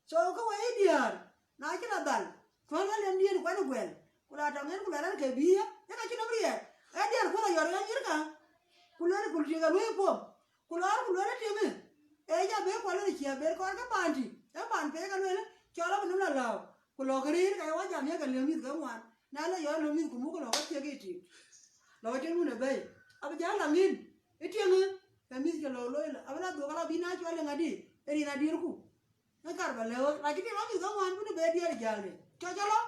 So ke wei diäär, na cï la dhal, kuɛ̈n la lem diëër kuɛ̈n ë guɛl, ku la tɔŋ en ku luɛl an ke bï ye, ye ka cïn nɔm riɛɛk, ee diäär kuɔl ayɔr ɣɛn nyïïr ka, ku lueel ku tiek aluöi puɔ̈m, ku lɔɔr ku lueel ë tiŋë, ee ja be kuɔl ë ciɛɛp ber kɔɔr ke paan tï, ee paan pek alueel, cɔl abï nɔm la lääu, ku lɔ̈k rëër ka ye wa jam ye ke lëu mïth ke ŋuan, na le yɔl lëu mïth ku muk ke lɔ̈k ke thiek ë tiŋ, lɔ̈k tiŋ wun ë bɛ̈i, abï ja la ŋïn, ë tiŋë, ke mïth cï lɔ̈k looi la, abï la dhuɔk ala bï na cuɔl ë ŋadï, ë rin adïïrku. Ë kar ba lëu, lakini rɔt yï dhoŋuan bï në be diɛɛr jäl de. Cɔc alɔ.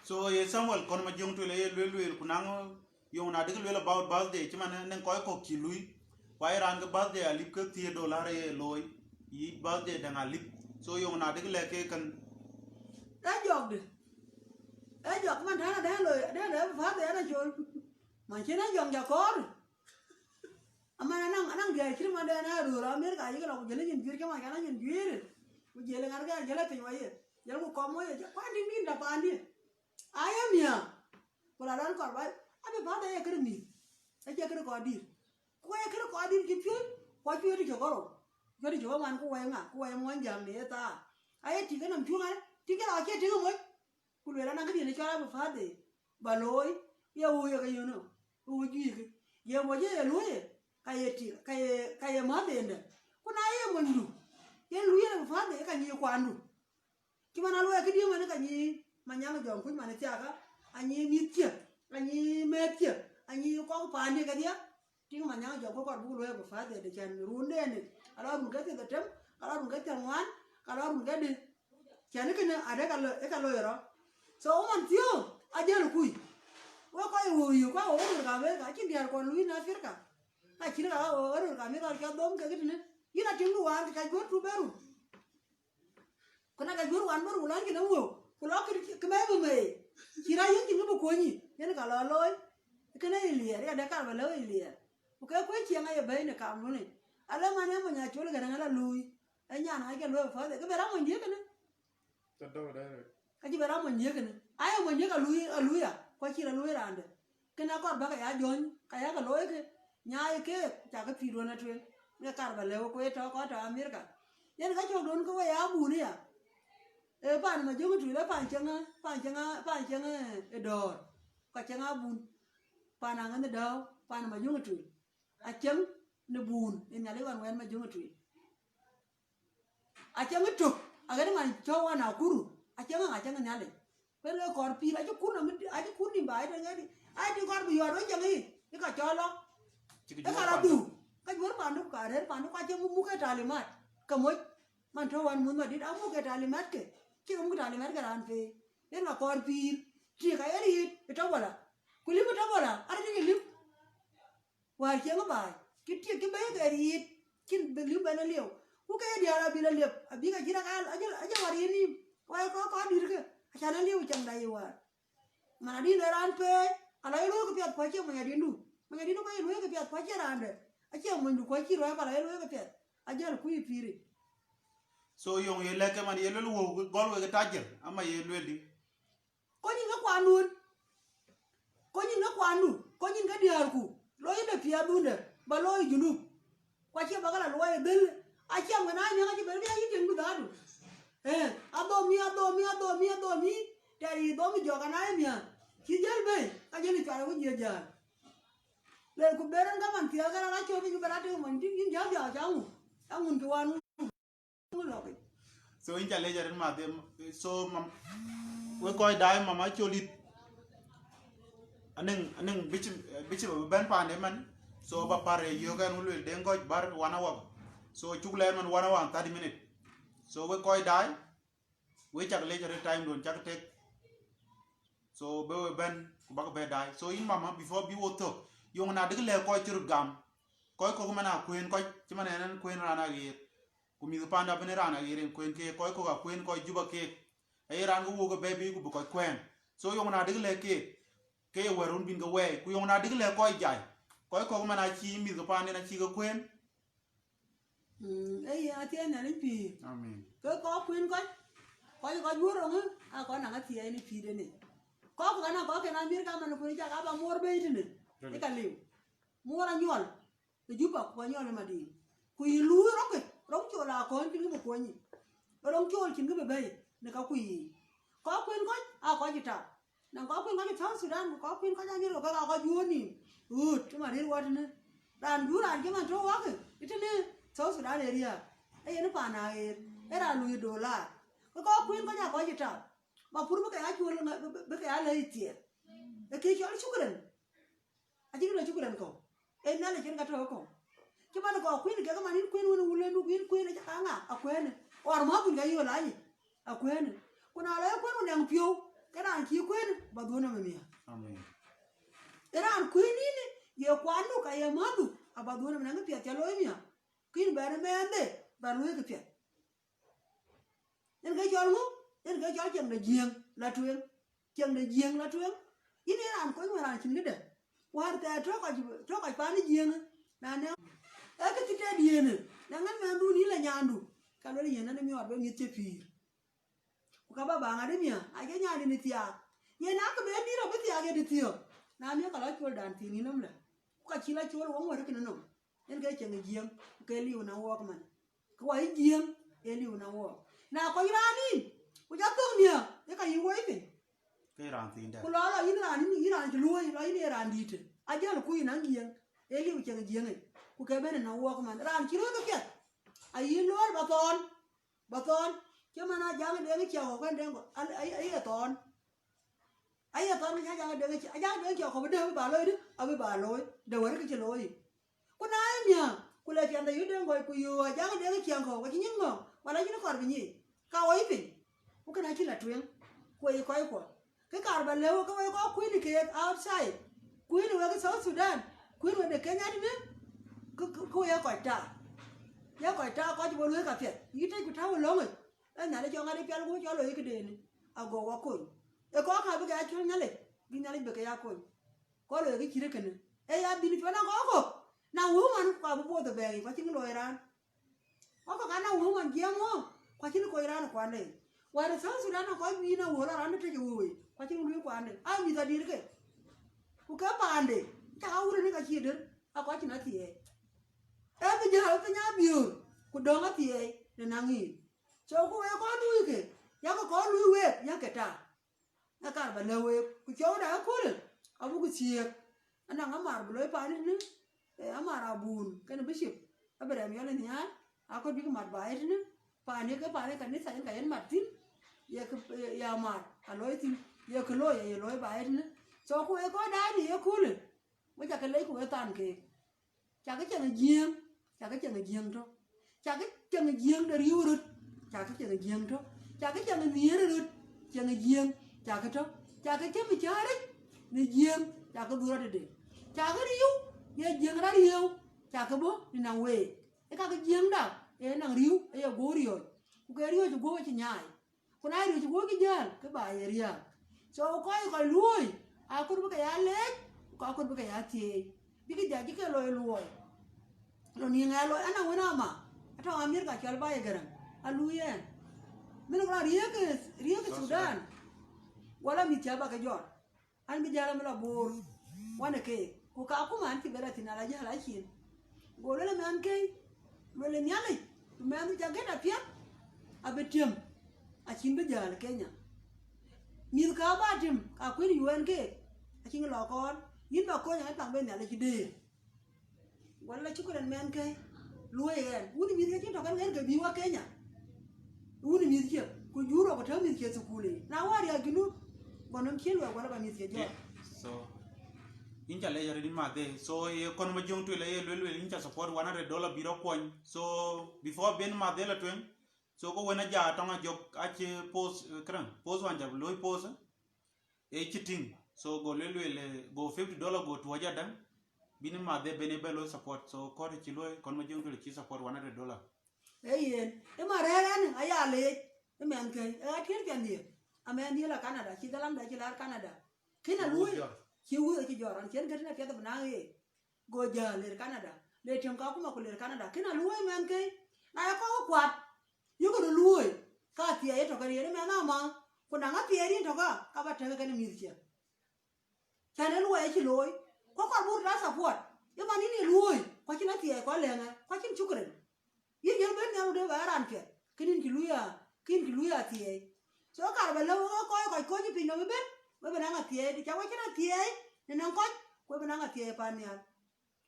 So ye Samuel kɔn ma jöŋ tuel ye lueel lueel ku naŋ yöŋ na dek lueel about birthday cï man nɛŋ kɔc kɔ̈k cï lui. Ku aye raan ke birthday alip ke thiëër dollar ye looi. Yï birthday dɛŋ alip. So yöŋ na dek lɛ̈k ke kën. Ë jɔk de. Ë jɔk man tän adɛ̈ looi, adɛ̈ looi birthday ana col. Man cïn ë jɔŋ ja kɔɔr. Aman anaŋ, anaŋ diäär cït man dɛn aa röör Amerika ayïk lɔ ku jël nyin juiir cï man cän nyin juiir. Ku jël ŋarkë jël piny wɔ ye. Jël ku kɔm wɔ ye, cï kuan dït nïn da paandï. Aye miäk. Ku la lɔn kɔr ba, abï path aye kërë mïth. Acie kërë kɔɔr dït. Ku aye kërë kɔɔr dït cï piöc, ku acuëëc tï cök ɣɔrou. Cuëëc tï cök ɣɔn ku wɛi ŋa, ku wɛi muɔny jam në ye thaar. Aye tïk enɔm cuŋ arë, tïk ke lɔ acie tïk ë moc. Ku lueel an, akëdiën cɔl abï path de ba looi, ye woi ye ke yöno, ke woi juëc ke. Ye woi ye luöi, ka ye tik, ka ye, ka ye mäth ende. Ku na ye monydu, yen luöi yen abï path de, ka nyi kuandu. Cï man a luɔi këdiën man ka nyi Manyaŋ Jɔŋkuc man thiaka, anyi mïth cï, anyi mɛth cï, anyi kɔk paande kedhie. Tïŋ Manyaŋ Jɔŋkuc kɔr buk luɔi abï path de, de cän run deni. Ala run ke thieth atem, ala run ke thieth ŋuan, ala run ke di. Cän kënë adek alo, ë ka loi rɔ. So, man thiöök, ajël kuc. Wek kɔc wëu yï, kua wek röör ka Amerika, acïn diäär kɔn luui në Afrika. Ka cïn ka wek röör ka Amerika, cä dhom ke këtënë. Yïn atiŋdu wään, ke ca juöör tu beru. Ku na ka juöör wään beru, lan cïn wëu. Ku lɔ kë, kë mɛi bï mɛi. Cï ra yïn cïn kë bï kuöny yï, yen ka lɔ looi. Kënë ë liɛɛr, ya de kar ba lëu ë liɛɛr. Ku ke kuec ciɛŋ aye bɛ̈i në kamdun yic. Alë man ë mony acol gɛ̈rɛŋ ala luui. Ë nyan ŋac ke luɔi path, ke bɛ ram mony diëk kënë. Ka dɔ̈k dɛ̈ rëët. Ka cï bɛ ram mony diëk kënë. Aye mony diëk alui, alui ya, ku acï rɔt luɔi raan dɛ̈. Kënë akɔr bäk aya jɔ̈ny, ka yakë looi ke, nyaai keek, cakë pïïr duɔ̈n atueŋ. Ŋɛ kar ba lëu ku ë tɔ̈ kɔc tɔ̈ Amerika. Yen ka cök duɔ̈n ke we ya bun ya. Ee paan Majöŋ Tuil, ee paan cieŋ, paan cieŋ, paan cieŋ ë dɔ̈ɔ̈r. Ka cieŋ abun. Paan aŋäth dɔ̈ɔ̈r, paan Majöŋ Tuil. Acieŋ në bun, ë Nhialic ɣɔn wɛ̈ɛ̈t Majöŋ Tuil. Acieŋ tök, aɣet man cɔ̈u wan Akuru, acieŋ, acieŋ Nhialic. Kën ke kɔɔr pïïr, acï kur nɔm, acï kur nïm ba, ë tëŋ ëdï, acï kɔɔr bï yɔɔt wec cieŋ ë, ë ka cɔɔl lɔ. Cï kë ë juɔ̈ɔ̈r ka la paan dhuk, ka juɔ̈ɔ̈r pandu, ka rëër pandu, ka cieŋ muk ë talimat, ke moc, man tɔ̈ wan munh madït, amuk ë talimat ke, cï ke muk talimat ke raan pei. Yen ka kɔɔr pïïr, tik aye riit, ë tɔ̈ wala. Ku lim ë tɔ̈ wala, arëtic ë lim. Wäär cieŋ baai, cï tik cï bɛ̈i ke riit, cïn bï lim bɛ̈n aliu. Ku ke diäär abï la liep, abï ke cït aka, ajël, ajël wäär yen nïïm. Ku aye kɔc kɔɔr dït ke, acan aliu cieŋda ye wäär. Man adï le raan peei, ala ye luöi ke piath ku acie mony adïndu. Mony adïndu ka ye luöi ke piath ku acie raan dɛ̈. Acie monydu ku acie ruääi, ala ye luöi ke piath. Ajäl ku yï pïïr yic. So yöŋ ye lɛ̈k ke man ye luel wëu gɔl wek ë tajir, ama ye luel dï? Kony yïn ke kuanduön. Kony yïn ke kuandu. Kony yïn ke diäärku. Loi yïn de piɛth dhundë. Ba looi Junub. Ku acie ba ke la luɔi ë dhël. Aciɛm kën aa miäk acï bɛ̈n bï ayï tiɛŋ bï dhaadu. Eh, adhomï, adhomï, adhomï, adhomï. Tɛ̈ yï dhom jɔk an aa miäk. Cï jäl bɛ̈i, ka jël cuat awïc ye jäl. Le ku ber en kaman thiëëk kë raan acɔl piny bï raan tëk man tïŋ yïn jäl jäl ca ŋu. Ca ŋun kë wan ŋu lɔk yic. So yïn ca lec arëët math, em, so mam, wek kɔc daai mam acɔl yïth. Anëŋ, anëŋ bicip, bicip abï bɛ̈n paande man. So ba par ye yök ɛn wël luel Deŋ Gɔ̈c bär one hour. So cuk lɛɛr man one hour and thirty minute. So wek kɔc daai, wek cak lec arëët time don cak tek. So bï we bɛ̈n ku bäk bɛ daai. So yïn mama, before bï wo thök, yöŋ na dïk lɛ̈k kɔc cï röt gam. Kɔc kɔ̈k man akuën kɔc, cï man ɛn ɛn kuën raan aɣeer. Ku mïth panda bɛ̈n raan aɣeer en kuën keek, kɔc kɔ̈k akuën kɔc Juba keek. Aye raan ke wok ë bɛ̈ɛ̈i bï ku bï kɔc kuɛɛn. So yöŋ na dïk lɛ̈k keek, ke ye wɛ̈t run bïn ke wɛɛi. Ku yöŋ na dïk lɛ̈k kɔc jai, kɔc kɔ̈k man acï mïth ke panden acï ke kuën. Mm, ee yen athiɛɛi Nhialic pïïr. Amen. Ke kɔc kuën kɔc, kɔc kɔc wuɔ̈r roŋë, aa kɔc naŋ athiɛɛi në pïïr ënë. Kɔc kɔ̈k anɔŋ kɔc kën Amerika man kuën cak aba muɔɔr bei tënë. Really? Ë ka liu. Muɔɔr anyuɔl ë Juba ku anyuɔl ë Mading. Ku yï luui rɔ̈kë, rɔ̈k col akɔ̈ɔ̈ny cïn kë bï kuɔny yic. Rɔ̈k col cïn kë bï bɛ̈i në ka kuc yiic. Kɔc kuën kɔc aa kɔc ë tap. Na kɔc kuën kɔc ë South Sudan, ku kɔc kuën kɔc Amerika, kɔc aa kɔc juöör nïïm ɣööt cï man rëër wɔ tënë. Raan juöör raan cï man tɔ̈u wɔkë ë tënë South Sudan ë riääk. Ee yen paan aɣeer, ee raan lui dolar. Ke kɔc kuën kɔc aa kɔc ë tap. Ba pur bï ke ya cuöl, bï, bï, bï ke ya lɛ̈i thiɛɛr. Ee kë cɔl cukran. Acï kë lɔ cukran kɔ̈u. Ee Nhialic cïn ka tɔ̈u kɔ̈u. Cï man kɔc kuën kek man yïn kuën wën wulëndu, yïn kuën aca ka ŋa? Akuënë. Ɣɔn mɔ̈u bïn ka yöl anyï. Akuënë. Ku na lɔ ye kuën wën nɛŋ piɔ̈u, ke raan cï kuën ba dhuɔ̈n nɔm ë miäk. Amen. Ee raan kuën yïn, ye kuandu ka ye mäthdu, aba dhuɔ̈n nɔm nɛŋ piɛth ca looi miäk. Ku yïn bɛ̈n ë mɛɛnde, ba luöikë piɛth. Yen ke cɔl ŋö? Yen ke cɔl ciɛŋ de Jiëëŋ la tueŋ. Ciɛŋ de Jiëëŋ la tueŋ. Yïn ee raan kony wën raan cïn këde. Wäär thɛɛr tɔ̈ kɔc, tɔ̈ kɔc paan ë Jiëëŋ. Na nɛ̈, ee kë cï tëët yen, na ŋän mɛnhdu yïn la nyandu, ka luel yen, ɣɛn ë miɔɔr bï miëth cï pïïr. Ku ka ba baaŋ adï miäk, acie nyandu në thiaak. Yen akë bɛ dït abï thiaak ye dï thiɔ̈k. Na miäk ka lɔ coldan thïn yïn nɔm lë. Ku ka cï la col wɔ ŋuɔ̈t kënë nɔm. Yen ke ciɛŋ ë Jiëëŋ, ku ke liu na wɔɔk man. Ke wɔ yï Jiëëŋ, ee liu na wɔɔk. Na kɔc raan yïn, ku ca thök miäk, ee ka yï woi piny. Ke raan thiin dɛ̈. Ku lɔ, lɔ yïn raan, yïn, yïn raan cï luöi, lɔ yïn ee raan dïïtë. Ajäl kuc yïn aŋiëŋ, ee liu ciɛŋ ë Jiëëŋ yic. Ku ke bɛ̈n ë na wɔɔk man. Raan cï röt ke piɛth, ayï loor ba thɔɔn, ba thɔɔn. Cï man Ajaŋ Deŋ Ciɛŋ kɔ̈u kën Deŋ kɔ̈u, al-, ay-, aye thɔɔn. Aye thɔɔn, Ajaŋ Deŋ Ciɛŋ, Ajaŋ Deŋ Ciɛŋ kɔ̈u bï dee bï ba looi dï, abï ba looi, de wär kë cï looi. Ku na ye miäk, ku le piɛnde yï Deŋ Gɔ̈c, ku yöö Ajaŋ Deŋ Ciɛŋ kɔ̈u, ka cï nyin ŋɔ̈ŋ, wala yïn kɔɔr bï nyic, ka woi piny. Ku kënë acï la tueŋ, ku ee kɔckuɔ. Kë kaar ba lëu, ke wek kɔc kuën keek outside, kuën wek South Sudan, kuën wek de Kenya tënë, kë, kë, kë wek ye kɔc taak. Ye kɔc taak, kɔc bɔ̈ luöi ka piɛth. Yï tëc ku tääu ë löŋic, ee Nhialic cɔk ŋat ë pial ku cɔl looi këdenë, ago wɔ kony. Ee kɔc ka bï ke ya cɔl Nhialic, bï Nhialic bï ke ya kony. Kɔc looi kë cït kënë. Ee ya bïn cuɔt na kɔc kɔ̈k, na wëu man, ku abï both ë bɛ̈ɛ̈i, ku acïn kë looi raan. Kɔc kɔ̈k ana wëu man jiɛɛm ŋö, ku acïn kony raan ë kuande. Wäär ë South Sudan akɔc bï na wëu la raan ë tëc ë wëu, ku acïn luui kuande. Aa mïth adït ke. Ku ke paande, cak awur ënë ka cï dër, akɔc cïn athiɛɛi. Ee bï jäl piny abiöör, ku dɔ̈ŋ athiɛɛi në naŋ yïn. So ku wek kɔc luui ke, yak kɔc luui wek, yak ke ta. Ë kaar ba lɛ̈k week, ku cɔɔkda ëköölë, abuk thiëëk. Anɔŋ amar bï looi paan ëtënë, ee, amar abun, kënë bishop, abï rɛm yɔl ë nhiaar, akɔ̈t bïk mat baai ëtënë, paan ye ke paan ë kanitha yen ka yen mat thïn, ye kë, ye, ye amar alooi thïn, ye kë looi, ye looi baai ëtënë. So ku wek kɔc daai në ye köölë, we cakë lec ku we than keek. Cakë ciɛŋ ë Jiëëŋ, cakë ciɛŋ ë Jiëëŋ tɔ̈. Cakë ciɛŋ ë Jiëëŋ de riëëu röt, cakë ciɛŋ ë Jiëëŋ tɔ̈. Cakë ciɛŋ ë nhiëër röt, ciɛŋ ë Jiëëŋ, cakë tɔ̈. Cakë cäm ë cäär yic në Jiëëŋ, cakë dhuk rɔt tëde. Cakë riëëu, ye Jiëëŋ rɔt riëëu, cakë bɔ̈ në naŋ week. Ee kakë Jiëëŋda, ee naŋ riëëu, ee ye guɔ̈u riɔ̈ɔ̈c. Ku ke riɔ̈ɔ̈c ë guɔ̈u acï nyaai. Ku na riɔ̈c guɔ̈u cï jäl, ke ba ye riääk. So kɔc, kɔc luöi, akɔ̈t bï ke ya leec, ku akɔ̈t bï ke ya thieei. Bïk dhiac cï ke looi luɔi. Lɔ nïïŋ ë looi, ana wën ama, atɔ̈ Amerika cɔl ba ye Gäräŋ, aluui ɛn. Min kula riëëk, riëëk Sudan, wala mïth cä ba ke jɔt. An bï jäl amï la Boor, wan ë keek. Ku ka kum an cï bɛ la thïn ala jäl acin. Go luel ë mɛn kei, luel ë Nhialic. Mɛnh ca gɛ̈t apiɛth, abï tiëm, acïn bï jäl Kenya. Mïth ka ba tim, ka kuën yuɛn keek, acïn lɔ kɔɔr, yïn ba kony, ɣɛn paŋ ben Nhialic cï dëër. Wala cï ku rɛn mɛn ke luɔi ɣɛn. Wun mïth ke cïn tɔ̈ kɛn ɣɛn ke bï wa Kenya. Wun mïth cie, ku jur rɔ ku tɛ̈ mïth cie thukul yic. Na wär ya Junub, ba nɔm cï luɔi wala ba mïth cie jɔt. So, yïn ca lɛc arëët yïn madhe. So, ye kɔn ma jöŋ tuel aye luel luel, yïn ca support one hundred dollar bï rɔ kuɔny. So, before ben madhe la tueŋ, so, ko wen aja tɔŋ ajök acï post, eh, kërɛŋ, post wan ca luɔi post, eh, e cï tïŋ. So, go luel luel, eh, go fifty dollar go tuɔɔc adäŋ. Bïn madhe ben e bɛ luɔi support. So, kɔt cï luɔi, kɔn ma jöŋ tuel cï support one hundred dollar. Ee yen, ë ma rɛ̈ɛ̈r ɛn aya leec, ë mɛn kë, ë atiël piɛndië, amɛn dhiël a Canada, cï dhalamda cï lɛɛr Canada. Kën a luɔi, cï wuth acï jɔr, an cien gëtënë piɛth bï naŋ ye. Go jäl ler Canada, le tiëm ka kuma ku ler Canada. Kën a luɔi mɛn kë, na ye kɔk kuat, yök röt luɔi, ka thiɛɛi ë tɔ̈ ke riëël ë mɛn ama, ku naŋ athiɛɛi rin tɔ̈ ka, ka ba tɛ̈k kɛn mïth cië. Cän ë luɔi acï looi, ku kɔc bur ta support, ye man yïn ye luɔi, ku acïn athiɛɛi kɔc lɛ̈ŋë, ku acïn cukren. Yïn jël ben nhial wudë ba raan piɛth, kën yïn cï luui a, kën yïn cï luui athiɛɛi. So kar ba lëu ë kɔc, kɔc kɔc piny nɔm ëbën, we bï naŋ athiɛɛi, të ca we cïn athiɛɛi në nɔŋ kɔc, ku we bï naŋ athiɛɛi pan nhial.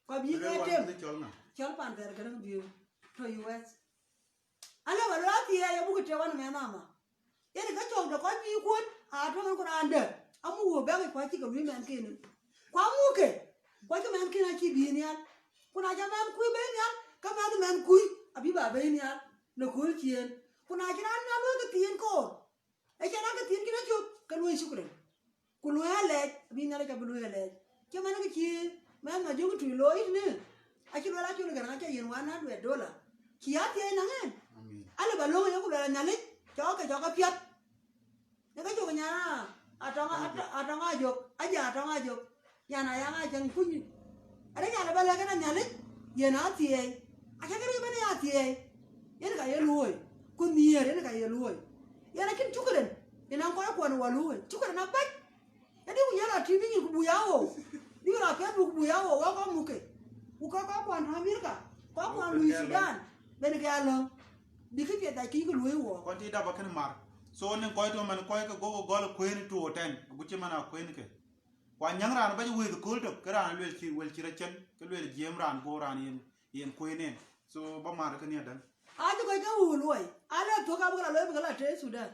Ku abï ke tem. Cɔl ŋa? Cɔl pan thɛɛr Gäräŋ Biöör, tɔ̈ U S. Alë ba luɔi athiɛɛi, abuk të wan mɛn ama. Yen ke cɔk de kɔc bï kuɔ̈n, a tɔ̈ ŋɛn ku raan dɛ̈, amuk wëu bɛ̈k, ku acï ke luui mɛn kënë. Ku amuk ke, ku acï mɛn kënë acï bï nhial. Ku na ca mɛn kui bɛ̈i nhial, ke mɛn mɛn kui, abï ba bɛ̈i nhial, në kööl ciëën. Ku na cï raan nhial luɔi ke thiin koor, ë cïn raan ke thiin cïn acök, ke luɔi cukren. Ku luɔi alɛɛc, abï Nhialic abï luɔi alɛɛc. Cï man kë cï mɛnh ma jöŋ tui looi tënë, acï luel acol Gäräŋ aca yen one hundred dollar. Cï athiɛɛi naŋ ɛn. Amin. Alë ba löŋ ye ku luel a Nhialic, cɔk ke cɔk apiɛth. Në ke cök nyan a, atɔŋ, atɔŋ, atɔŋ ajök, aja atɔŋ ajök. Yan ayaŋ acäŋ kuny. Arëc alë ba lɛ̈k ɛn a Nhialic, yen athiɛɛi. Acä kërë bɛ̈n ya athiɛɛi. Yen ka ye luɔi. Ku nhiëër yen ka ye luɔi. Yen acïn cukren. Yen an kɔc kuɔn wä luɔi. Cukren abac. Ëdï ku yɛn rɔ tïm nyin ku bui aɣou. Dï rɔ piɛth buk bui aɣou, wä kɔk muke. Ku kɔk kɔk kuɔn tɔ̈ Amerika, kɔk kuɔn lui Sudan, ben ke alɔ̈ŋ. Bï kë piɛth dac kï ke luɔi wɔ. Kɔn tï dap akën mar. So, nïn kɔc tɔ̈ man kɔc ke gokï gɔl kueen two ten, agut cï man a kueen ke. Ku anyäŋ raan bɛ̈c wëëth kööl tök, ke raan luel cï, wel cï rɔt cen, ke luel jiëm raan go raan yen, yen kueen en. So, ba mar kënë adäŋ. Acï kɔc ke wun luɔi, alë thök abï ke la luɔi bï ke la tëë Sudan.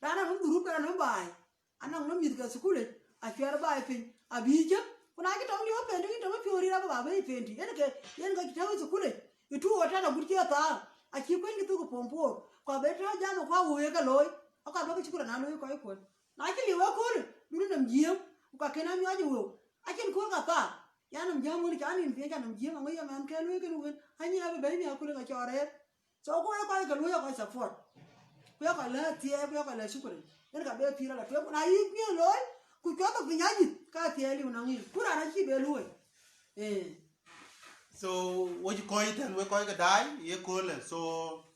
Raan anɔm dhurup ke raan anɔm baai. Anɔŋ nɔm mïth ke thukul yic, acuɛɛr baai piny, abï cök. Ku na cï tɔŋ liep ë penti, yïn tɔŋ ë piɔ̈u rït abï ba bɛ̈i penti. Yen ke, yen ke cï tɛ̈ɛ̈u ë thukul yic, ë two o ten agut cï ye thaar, acï kuëny cï thök ë form four, ku abï tɔ̈ jam ë kuak wëu ye ke looi, akɔɔr bä ke cï ku raan aa looi kɔc kuɔ̈n. Na cï liep ë kööl, dun nɔm jiëëm, ku ka kën amiɔɔc ë wëu, acïn kööl ka thaar, ya nɔm jiëëm wën, ca nïn thiëëc, ca nɔm jiëëm, aŋö ye mɛn ke luɔi kënë wën, anyiɛɛi abï bɛ̈i miäk ku lëk acɔɔr rɛɛr. So, ku ye kɔc ke luɔi, ye kɔc support. Ku ye kɔc lɛ̈k thiɛɛi, ku ye kɔc lɛ̈k cukuri. Yen ka be pïïr ala tueŋ, ku na yï miëë looi, ku cuɔth thok piny ayïth, ka thiɛɛi liu naŋ yïn. Ku raan acï be luɔi. Eh. So, wo cï kɔc tɛ̈n, wek kɔc ke daai, ye köölë. So,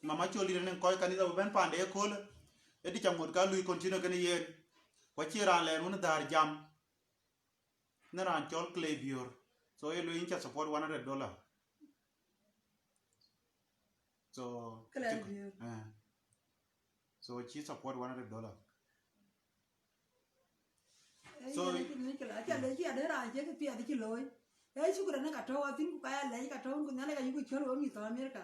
mama col dït anëŋ kɔc kanitha bï bɛ̈n paande ye köölë. Ëdï ca ŋot ka lui continue kënë yen. Ku acï raan lɛɛr wën dhäär jam. Në raan cɔl Clay Biöör. So, ye lueel yïn ca support one hundred dollar. So, Clay Biöör. Eh. So, cï support one hundred dollar. Eh, so, yen acï, acï, acï, acï ade raan cï kë piɛth cï looi. Eh, shukran ka tɔ̈u athïn ku ka ya lɛc ka tɔ̈u ku Nhialic ka yuku cɔl wek mïth tɔ̈ America.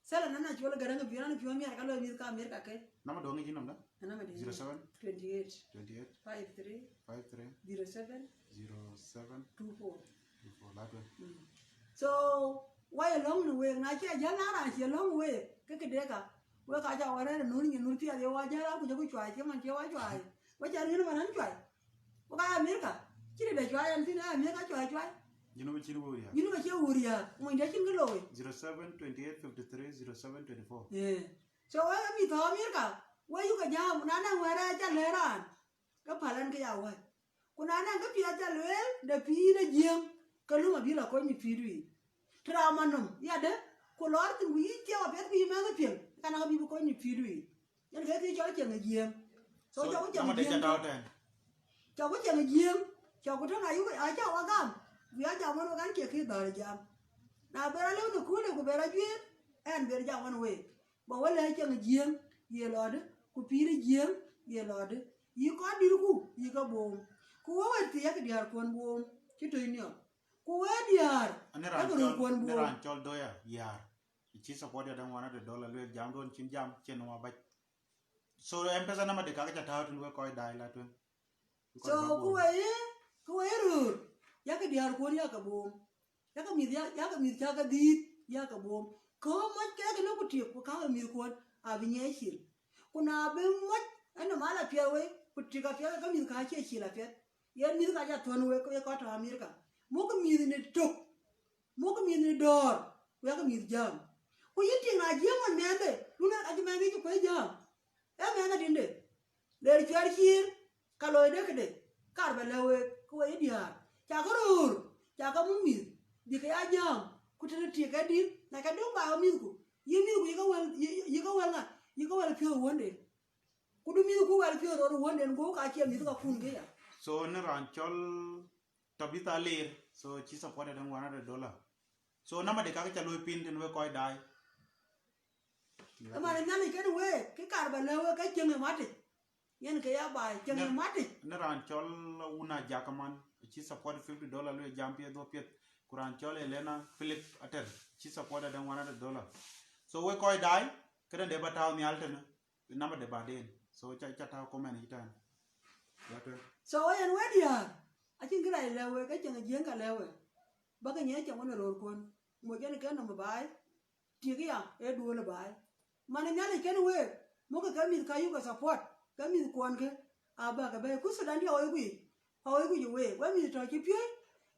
Sala nana cɔl Gäräŋ Biöör, nana piɔ̈u miɛt ka looi mïth ka America ke. Nama dong ŋic yïn nɔm da? Nama dong. Zero seven? Twenty eight. Twenty eight. Five three. Five three. Zero seven. Zero seven. Two four. Two four. Latwe. Mm. So, why along në week? Na cï ajäl na raan cï along week, ke këde ka. Wek ka ca wä rɛ̈ɛ̈r ë nööŋ nyin nööŋ piɛth ye wa jäl a ku jɔku cuai, cï man cï wa cuai. Wek ca rin man an cuai. Wek ka America. Cï de cuai an thïn, America cuai cuai. Yïn ba cïn wur ya. Yïn ba cï wur ya. Mony de cïn kë looi. Zero seven twenty eight fifty three zero seven twenty four. Yeah. So, wek mïth tɔ̈ America, wek yuku jam, na nɔŋ wɛ̈ɛ̈r ë ca lɛ̈k raan, ke päl ɛn ke ya wɛ̈ɛ̈c. Ku na nɔŋ kë piɛth ca lueel de pïïr de jiëëm, ke lum abï la kony në pïïrdu yic. Të raan man nɔm, yadë, ku lɔɔr thïn ku yï ciɛɛu apiɛth ku yï mɛnh piɛŋ, ka nɔŋ abï bï kony në pïïrdu yic. Yen ke kë cɔl cieŋ ë jiëëm. So, so, cɔk ku cieŋ ë jiëëm tɔ̈ tɛ̈n. Cɔk ku cieŋ ë jiëëm, cɔk ku tɔ̈ na yuk, acä wa gam, ku ya jam ɣɔn wek an cie kë dhɔ̈ɔ̈r ë jam. Na ber alëu në kuulë ku ber ajuëër, ɛn ber jam ɣɔn week. Ba wä lɛ̈k cieŋ Jiëëŋ ye lɔɔdë, ku pïïr Jiëëŋ ye lɔɔdë, yï kɔc dïtku yï ke boom. Ku wä wɛ̈t thiëëk diäärkuɔn boom cï tɔ̈c niɔp, ku wë diäär ane raan cɔl ane raan cɔl Doya Yar, cï support ya däŋ one hundred dollar, lueel jamdun cïn jam cïn nɔm abac. So M-Pesa number de kakë ca tääu tën, wek kɔc daai la tueŋ. So ku wei ku wei röör, yakë diäärkuɔn yakë boom, yakë mïth ya- yakë mïth cakë dhiit yakë boom. Kë moc kek në ku tiek ku kakë mïthkuɔn abï nyiɛc cil. Ku na bï moc ënɔm ala piɛth wei ku tik apiɛth, ke mïth ka cie cil apiɛth, yen mïth ka ca thuɔ̈n wek ye kɔc tɔ̈ Amerika. Muk mïth në tök, muk mïth në dɔ̈ɔ̈r, ku yakë mïth jääm. Ku yïn tiŋ na jiëëm ŋuɔt mɛnhde, dun acï mɛnhde cï kuec jääm, ee mɛnh adïnde. Ler cuɛr cïïr, ka looi de këde, kar ba lɛ̈k week, ke we ye diäär, cakë röör, cakë muk mïth, bï ke ya jääm, ku tënë tik ke dït, na ca döŋ ba ɣa mïthku, yï mïthku yï ke wël, yï- yï ke wël ŋa, yï ke wël piɔ̈u wuɔ̈nden. Ku du mïthku wël piɔ̈u rot wuɔ̈nden, guɔ̈u ka cie mïth ka kun ke ya. So në raan cɔl Tabitha Lir, so cï support ya däŋ one hundred dollar. So number de kakë ca looi pin tën, wek kɔc daai. Ëman Nhialic kenë week, kë kar ba lɛ̈k week ke cieŋ ë matic. Yen ke ya baai, cieŋ ë matic. Në raan cɔl Wuna Jakaman, cï support fifty dollar, lueel jam piɛth dhuɔ̈k piɛth. Ku raan cɔl Elena Philip Ater, cï support adäŋ one hundred dollar. So wek kɔc daai, këdäŋ de ba tääu nhial tënë, number de baden. So ca- ca tääu comment yï tɛ̈n. Ya tueŋ. So yen we diäär, acïn kë rac lɛ̈k week, ke cieŋ Jiëëŋ ka lɛ̈k week. Bakë nyiɛc cam wën ë röörkuɔn, moc yen ke nɔm ë baai, tik ya ee duöl ë baai. Man Nhialic kenë week, mukë ke mïth ka yuk ke support, ke mïthkuɔn ke abäk ke bɛ̈ɛ̈i. Ku Thudan diɔ̈k ë guic, ku ë guic ë week, we mïth tɔ̈ cï piööc,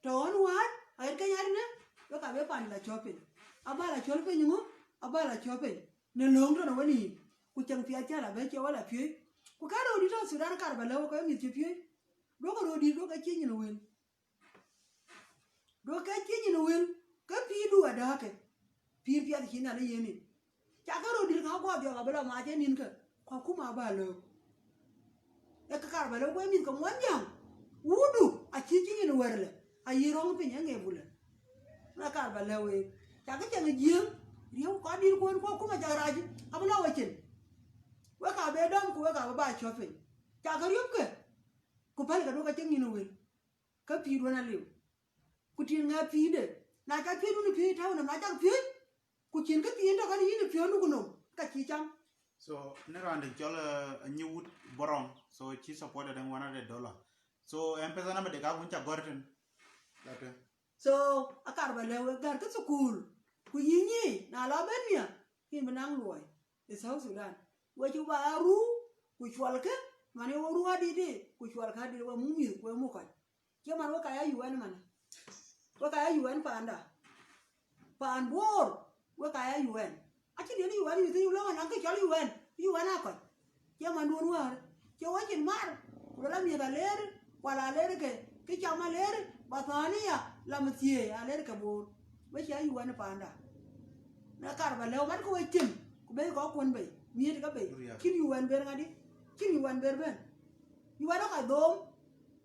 tɔ̈ ɣɔn wään, aɣet ke nyarnë, wek abï pan la cɔ̈p piny. Aba la cɔ̈l piny ŋö? Aba la cɔ̈p piny në löŋ tɔ̈ në wenïïm, ku cieŋ piɛth cä la bɛ̈ɛ̈i cie wala piööc. Ku ka röördït tɔ̈ Thudan kar ba lɛ̈k wek, ke mïth cï piööc, duɔ̈kë röördït, duɔ̈kë cï nyin wël. Duɔ̈kë cï nyin wël, ke pïïrdu adäkë, pïïr piɛth cï Nhialic yiën nin. Cakë röördït ka guɔ dhiɔ̈k abï lɔ mac ë ninkë, ku akuma aba lëu. Ee kë kar ba lëu, ku ee mïth ke muɔnyjäŋ, wutdu acï cï nyin wël lë, ayï rɔ̈ŋ piny ë ŋeep wulë. Ee kar ba lëu week, cakë cieŋ Jiëëŋ, riëëu kɔc dït kuɔ̈n, ku akuma cak rac, abï lɔ wecin. Wek abï dɔm, ku wek abï ba cɔ̈p piny. Cakë riöpkë, ku pälkë, duɔ̈kë cï nyin wël. Ke pïïr wën aliu. Ku tiŋ ŋɛ pïïrde, na ca piööcdu në piööc tɔ̈u nɔm, na cak piööc, ku cïn kë thiin tɔ̈ kɛn yïn ë piööcdu ku nɔm, ka cï cam. So në raan de cɔl, eh, Anyiwut Borɔŋ, so cï support adäŋ one hundred dollar. So M-Pesa number de ka kun ca gɔ̈r tën. Ka tueŋ. So akar ba lɛ̈k wek, gär ke thukul, ku yï nyic, na lɔ bɛ̈n miäk, yïn bï naŋ luɔi ë South Sudan. We cï ba aa ruu, ku cuɔlkë, man ye we ruu adït, ku cuɔlkë adït, we muk mïth, ku we muk kɔc. Cie man wek aya U N man. Wek aya U N panda. Paan Bor, wek aya U N. Acïn yen U N, yï thïn lɔ̈ŋ anɔŋ kë cɔl U N. U N akɔc. Cie man duön wäär. Cie wecin mar. Ku lɔ la miëth aler, kual aler ke, kë cam aler, bathania, la mïthiëëc aler ke Bor. We cie U N panda. Na kar ba lɛ̈u man ke we cin, ku bɛ̈i kɔckuɔn bei, miëët ke bei. Cïn U N ber ŋadï. Cïn U N ber bɛ̈n. U N aka dhom.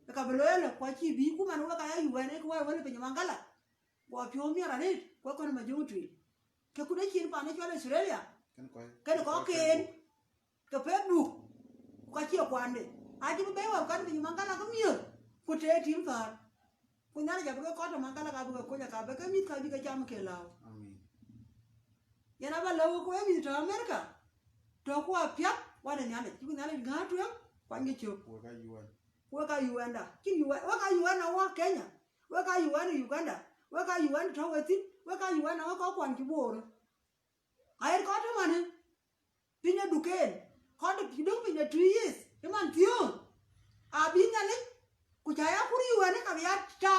Ka bï lueel, ku acï bï ku man wek aya U N, ee ku wɛ̈ɛ̈r wël piny Maŋgala, guɔ piɔ̈u miɛt arëët, ku ë kɔn ë Majöŋ Tuïl. Ke ku de cin pan ë cɔl Australia, kën kɔcken, ke Facebook, ku ka cie kuande. Acï bï bɛ̈i wɛ̈ɛ̈r kan piny Maŋgala ke miëth, ku tëë tim thäär. Ku Nhialic abï ke kɔc tɔ̈ Maŋgala, ka bï ke kuc, aka bï ke mïth ka bï ke cam ke lääu. Amen. Yen aba lɛ̈u ku ë mïth tɔ̈ Amerika, tɔ̈ ku apiɛth, wan ë Nhialic, cï ku Nhialic gäär tueŋ, kuany ke cök. Wek aa U N. Wek aa U N da. Cïn U N, wek aa U N awä Kenya. Wek aa U N Uganda. Wek aa U N tɔ̈ we thïn. Wek aa U N awä kɔckuan cï Bor. Aɣet kɔc tɔ̈ manë. Piny ë duken. Kɔc tɔ̈ döŋ piny de two years. Ë man thiöŋ. Abï Nhialic. Ku ca ya kur U N ka bï ya ta.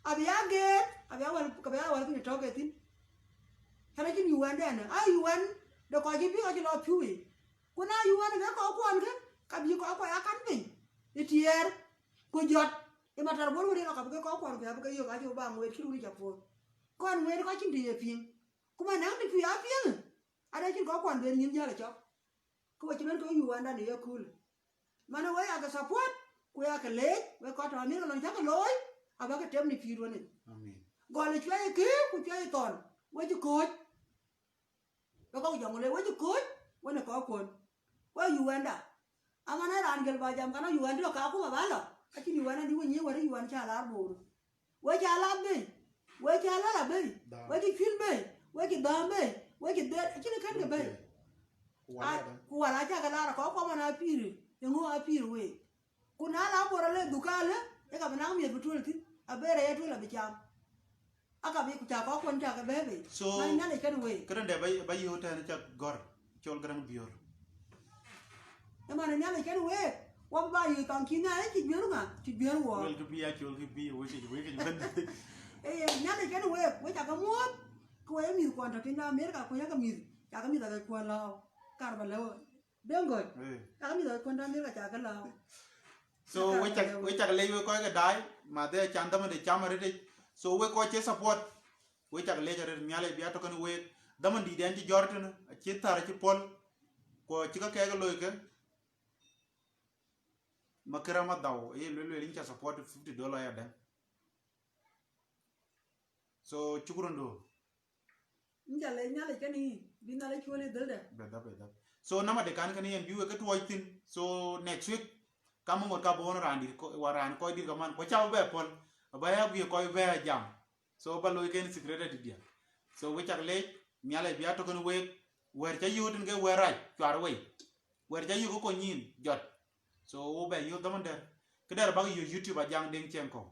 Abï ya geet. Abï ya wäl, ka bï ya wäl piny tɔ̈ ke thïn. Kɛn acïn U N dɛn. Aa U N de kɔc cï piɔ̈ɔ̈c cï lɔ piu yic. Ku na U N ke kɔckuɔn kë, ka bï kɔckuɔn ya kan piny ë tiɛɛr, ku jɔt ë matar bɔ̈ wën ë lɔ ka bï ke kɔckuɔn ku ya bï ke yök, acï bï ba ŋuëët cï run ë cak puɔ̈th. Kɔn ŋuëët kɔc cïn të ye piŋ. Ku man naŋ të piu ya piŋ, ade cïn kɔckuɔn ben nyïn jäl ë cɔk. Ku we cï ben ke U N dan ë ye kööl. Man ë we ya ke support, ku ya ke leec, we kɔc tɔ̈ Amerika lɔn cä ke looi, abä ke tem në pïïr wën yic. Amen. Gɔl ë cuɛi ë këër ku cuɛi ë thɔn, we cï kɔ̈ɔ̈c. Kɔ̈k jɔŋ le wec kɔc, wën kɔc kuɔn. Wek Uganda. Aman ë raan gël ba jam kan Uganda lɔ ka kuma ba lɔ. Acïn Uganda di wën ye wär Uganda ca lar bor. Wek ca lar bei. Wek ca lar abei. Wek ci cuil bei. Wek ci dham bei. Wek ci dher. Acïn kën ke bei. Ku wala ca ke lar kɔc kuma na pir. Yeŋö apir wek. Ku na la bor le duka le, e ka bï naŋ miɛt bï tuel thïn. Abere ye tuel abï cam. Aka bï ku ca kɔc kuɔn ca ke bɛ̈ɛ̈i bei. So, man Nhialic kën wek. Këdënde ba ba yöö tɛ̈n ca gɔ̈r col gäräŋ biöör. Ëman Nhialic kën wek. Wɔ ba yöö thaŋ cï Nhialic cï juëër ŋa cï juëër wɔ. Wel kë bï a col kë bï wek kë wek kë bën. Ee Nhialic kën wek, wek ca ke muɔ̈ɔ̈th. Ku wek mïth kuɔn tɔ̈ tïn Amerika ku yak mïth ca ke mïth ake kuɔn lääu. Kar ba lëu. Deŋ gɔc. Ee. Cakë mïth ë kuɔn däŋ ka cakë lääu. So we cak we cak lec we kɔc ke daai, ma dhe can dhaman de cam arëtic. So we kɔc cï support, we cak lec arëtic, Nhialic bï a tɔ̈ kën week. Dhaman dït ɛn cï jɔr tënë, acï thär acï pɔ̈l. Ku cï ka kɛɛk loi ke. Makira ma dhau, aye luel luel yïn ca support fifty dollar ya dɛ̈ŋ. So shukran do. Nja le Nhialic kën yïn, bï Nhialic cuɔl ë dhëlde. Bɛ dhap, bɛ dhap. So nama de kan kën yen bï we ke tuɔɔc thïn. So next week, kam ŋot ka bɔn raan dït, wa raan kɔc dït kaman, ku ca bɛ pɔ̈l, ba ya guië kɔc bɛ jam. So ba looi kën secretary dia. So we cak lec, Nhialic bï a tɔ̈ kën week, wɛ̈ɛ̈r ca yööt tën ke wɛ̈ɛ̈r rac cuar wei. Wɛ̈ɛ̈r ca yök ke kony yïn jɔt. So wo bɛ yök dhaman dɛ̈r. Kë dɛ̈r bäk yök YouTube Ajaŋ Deŋ Ciɛŋ Kɔ̈u.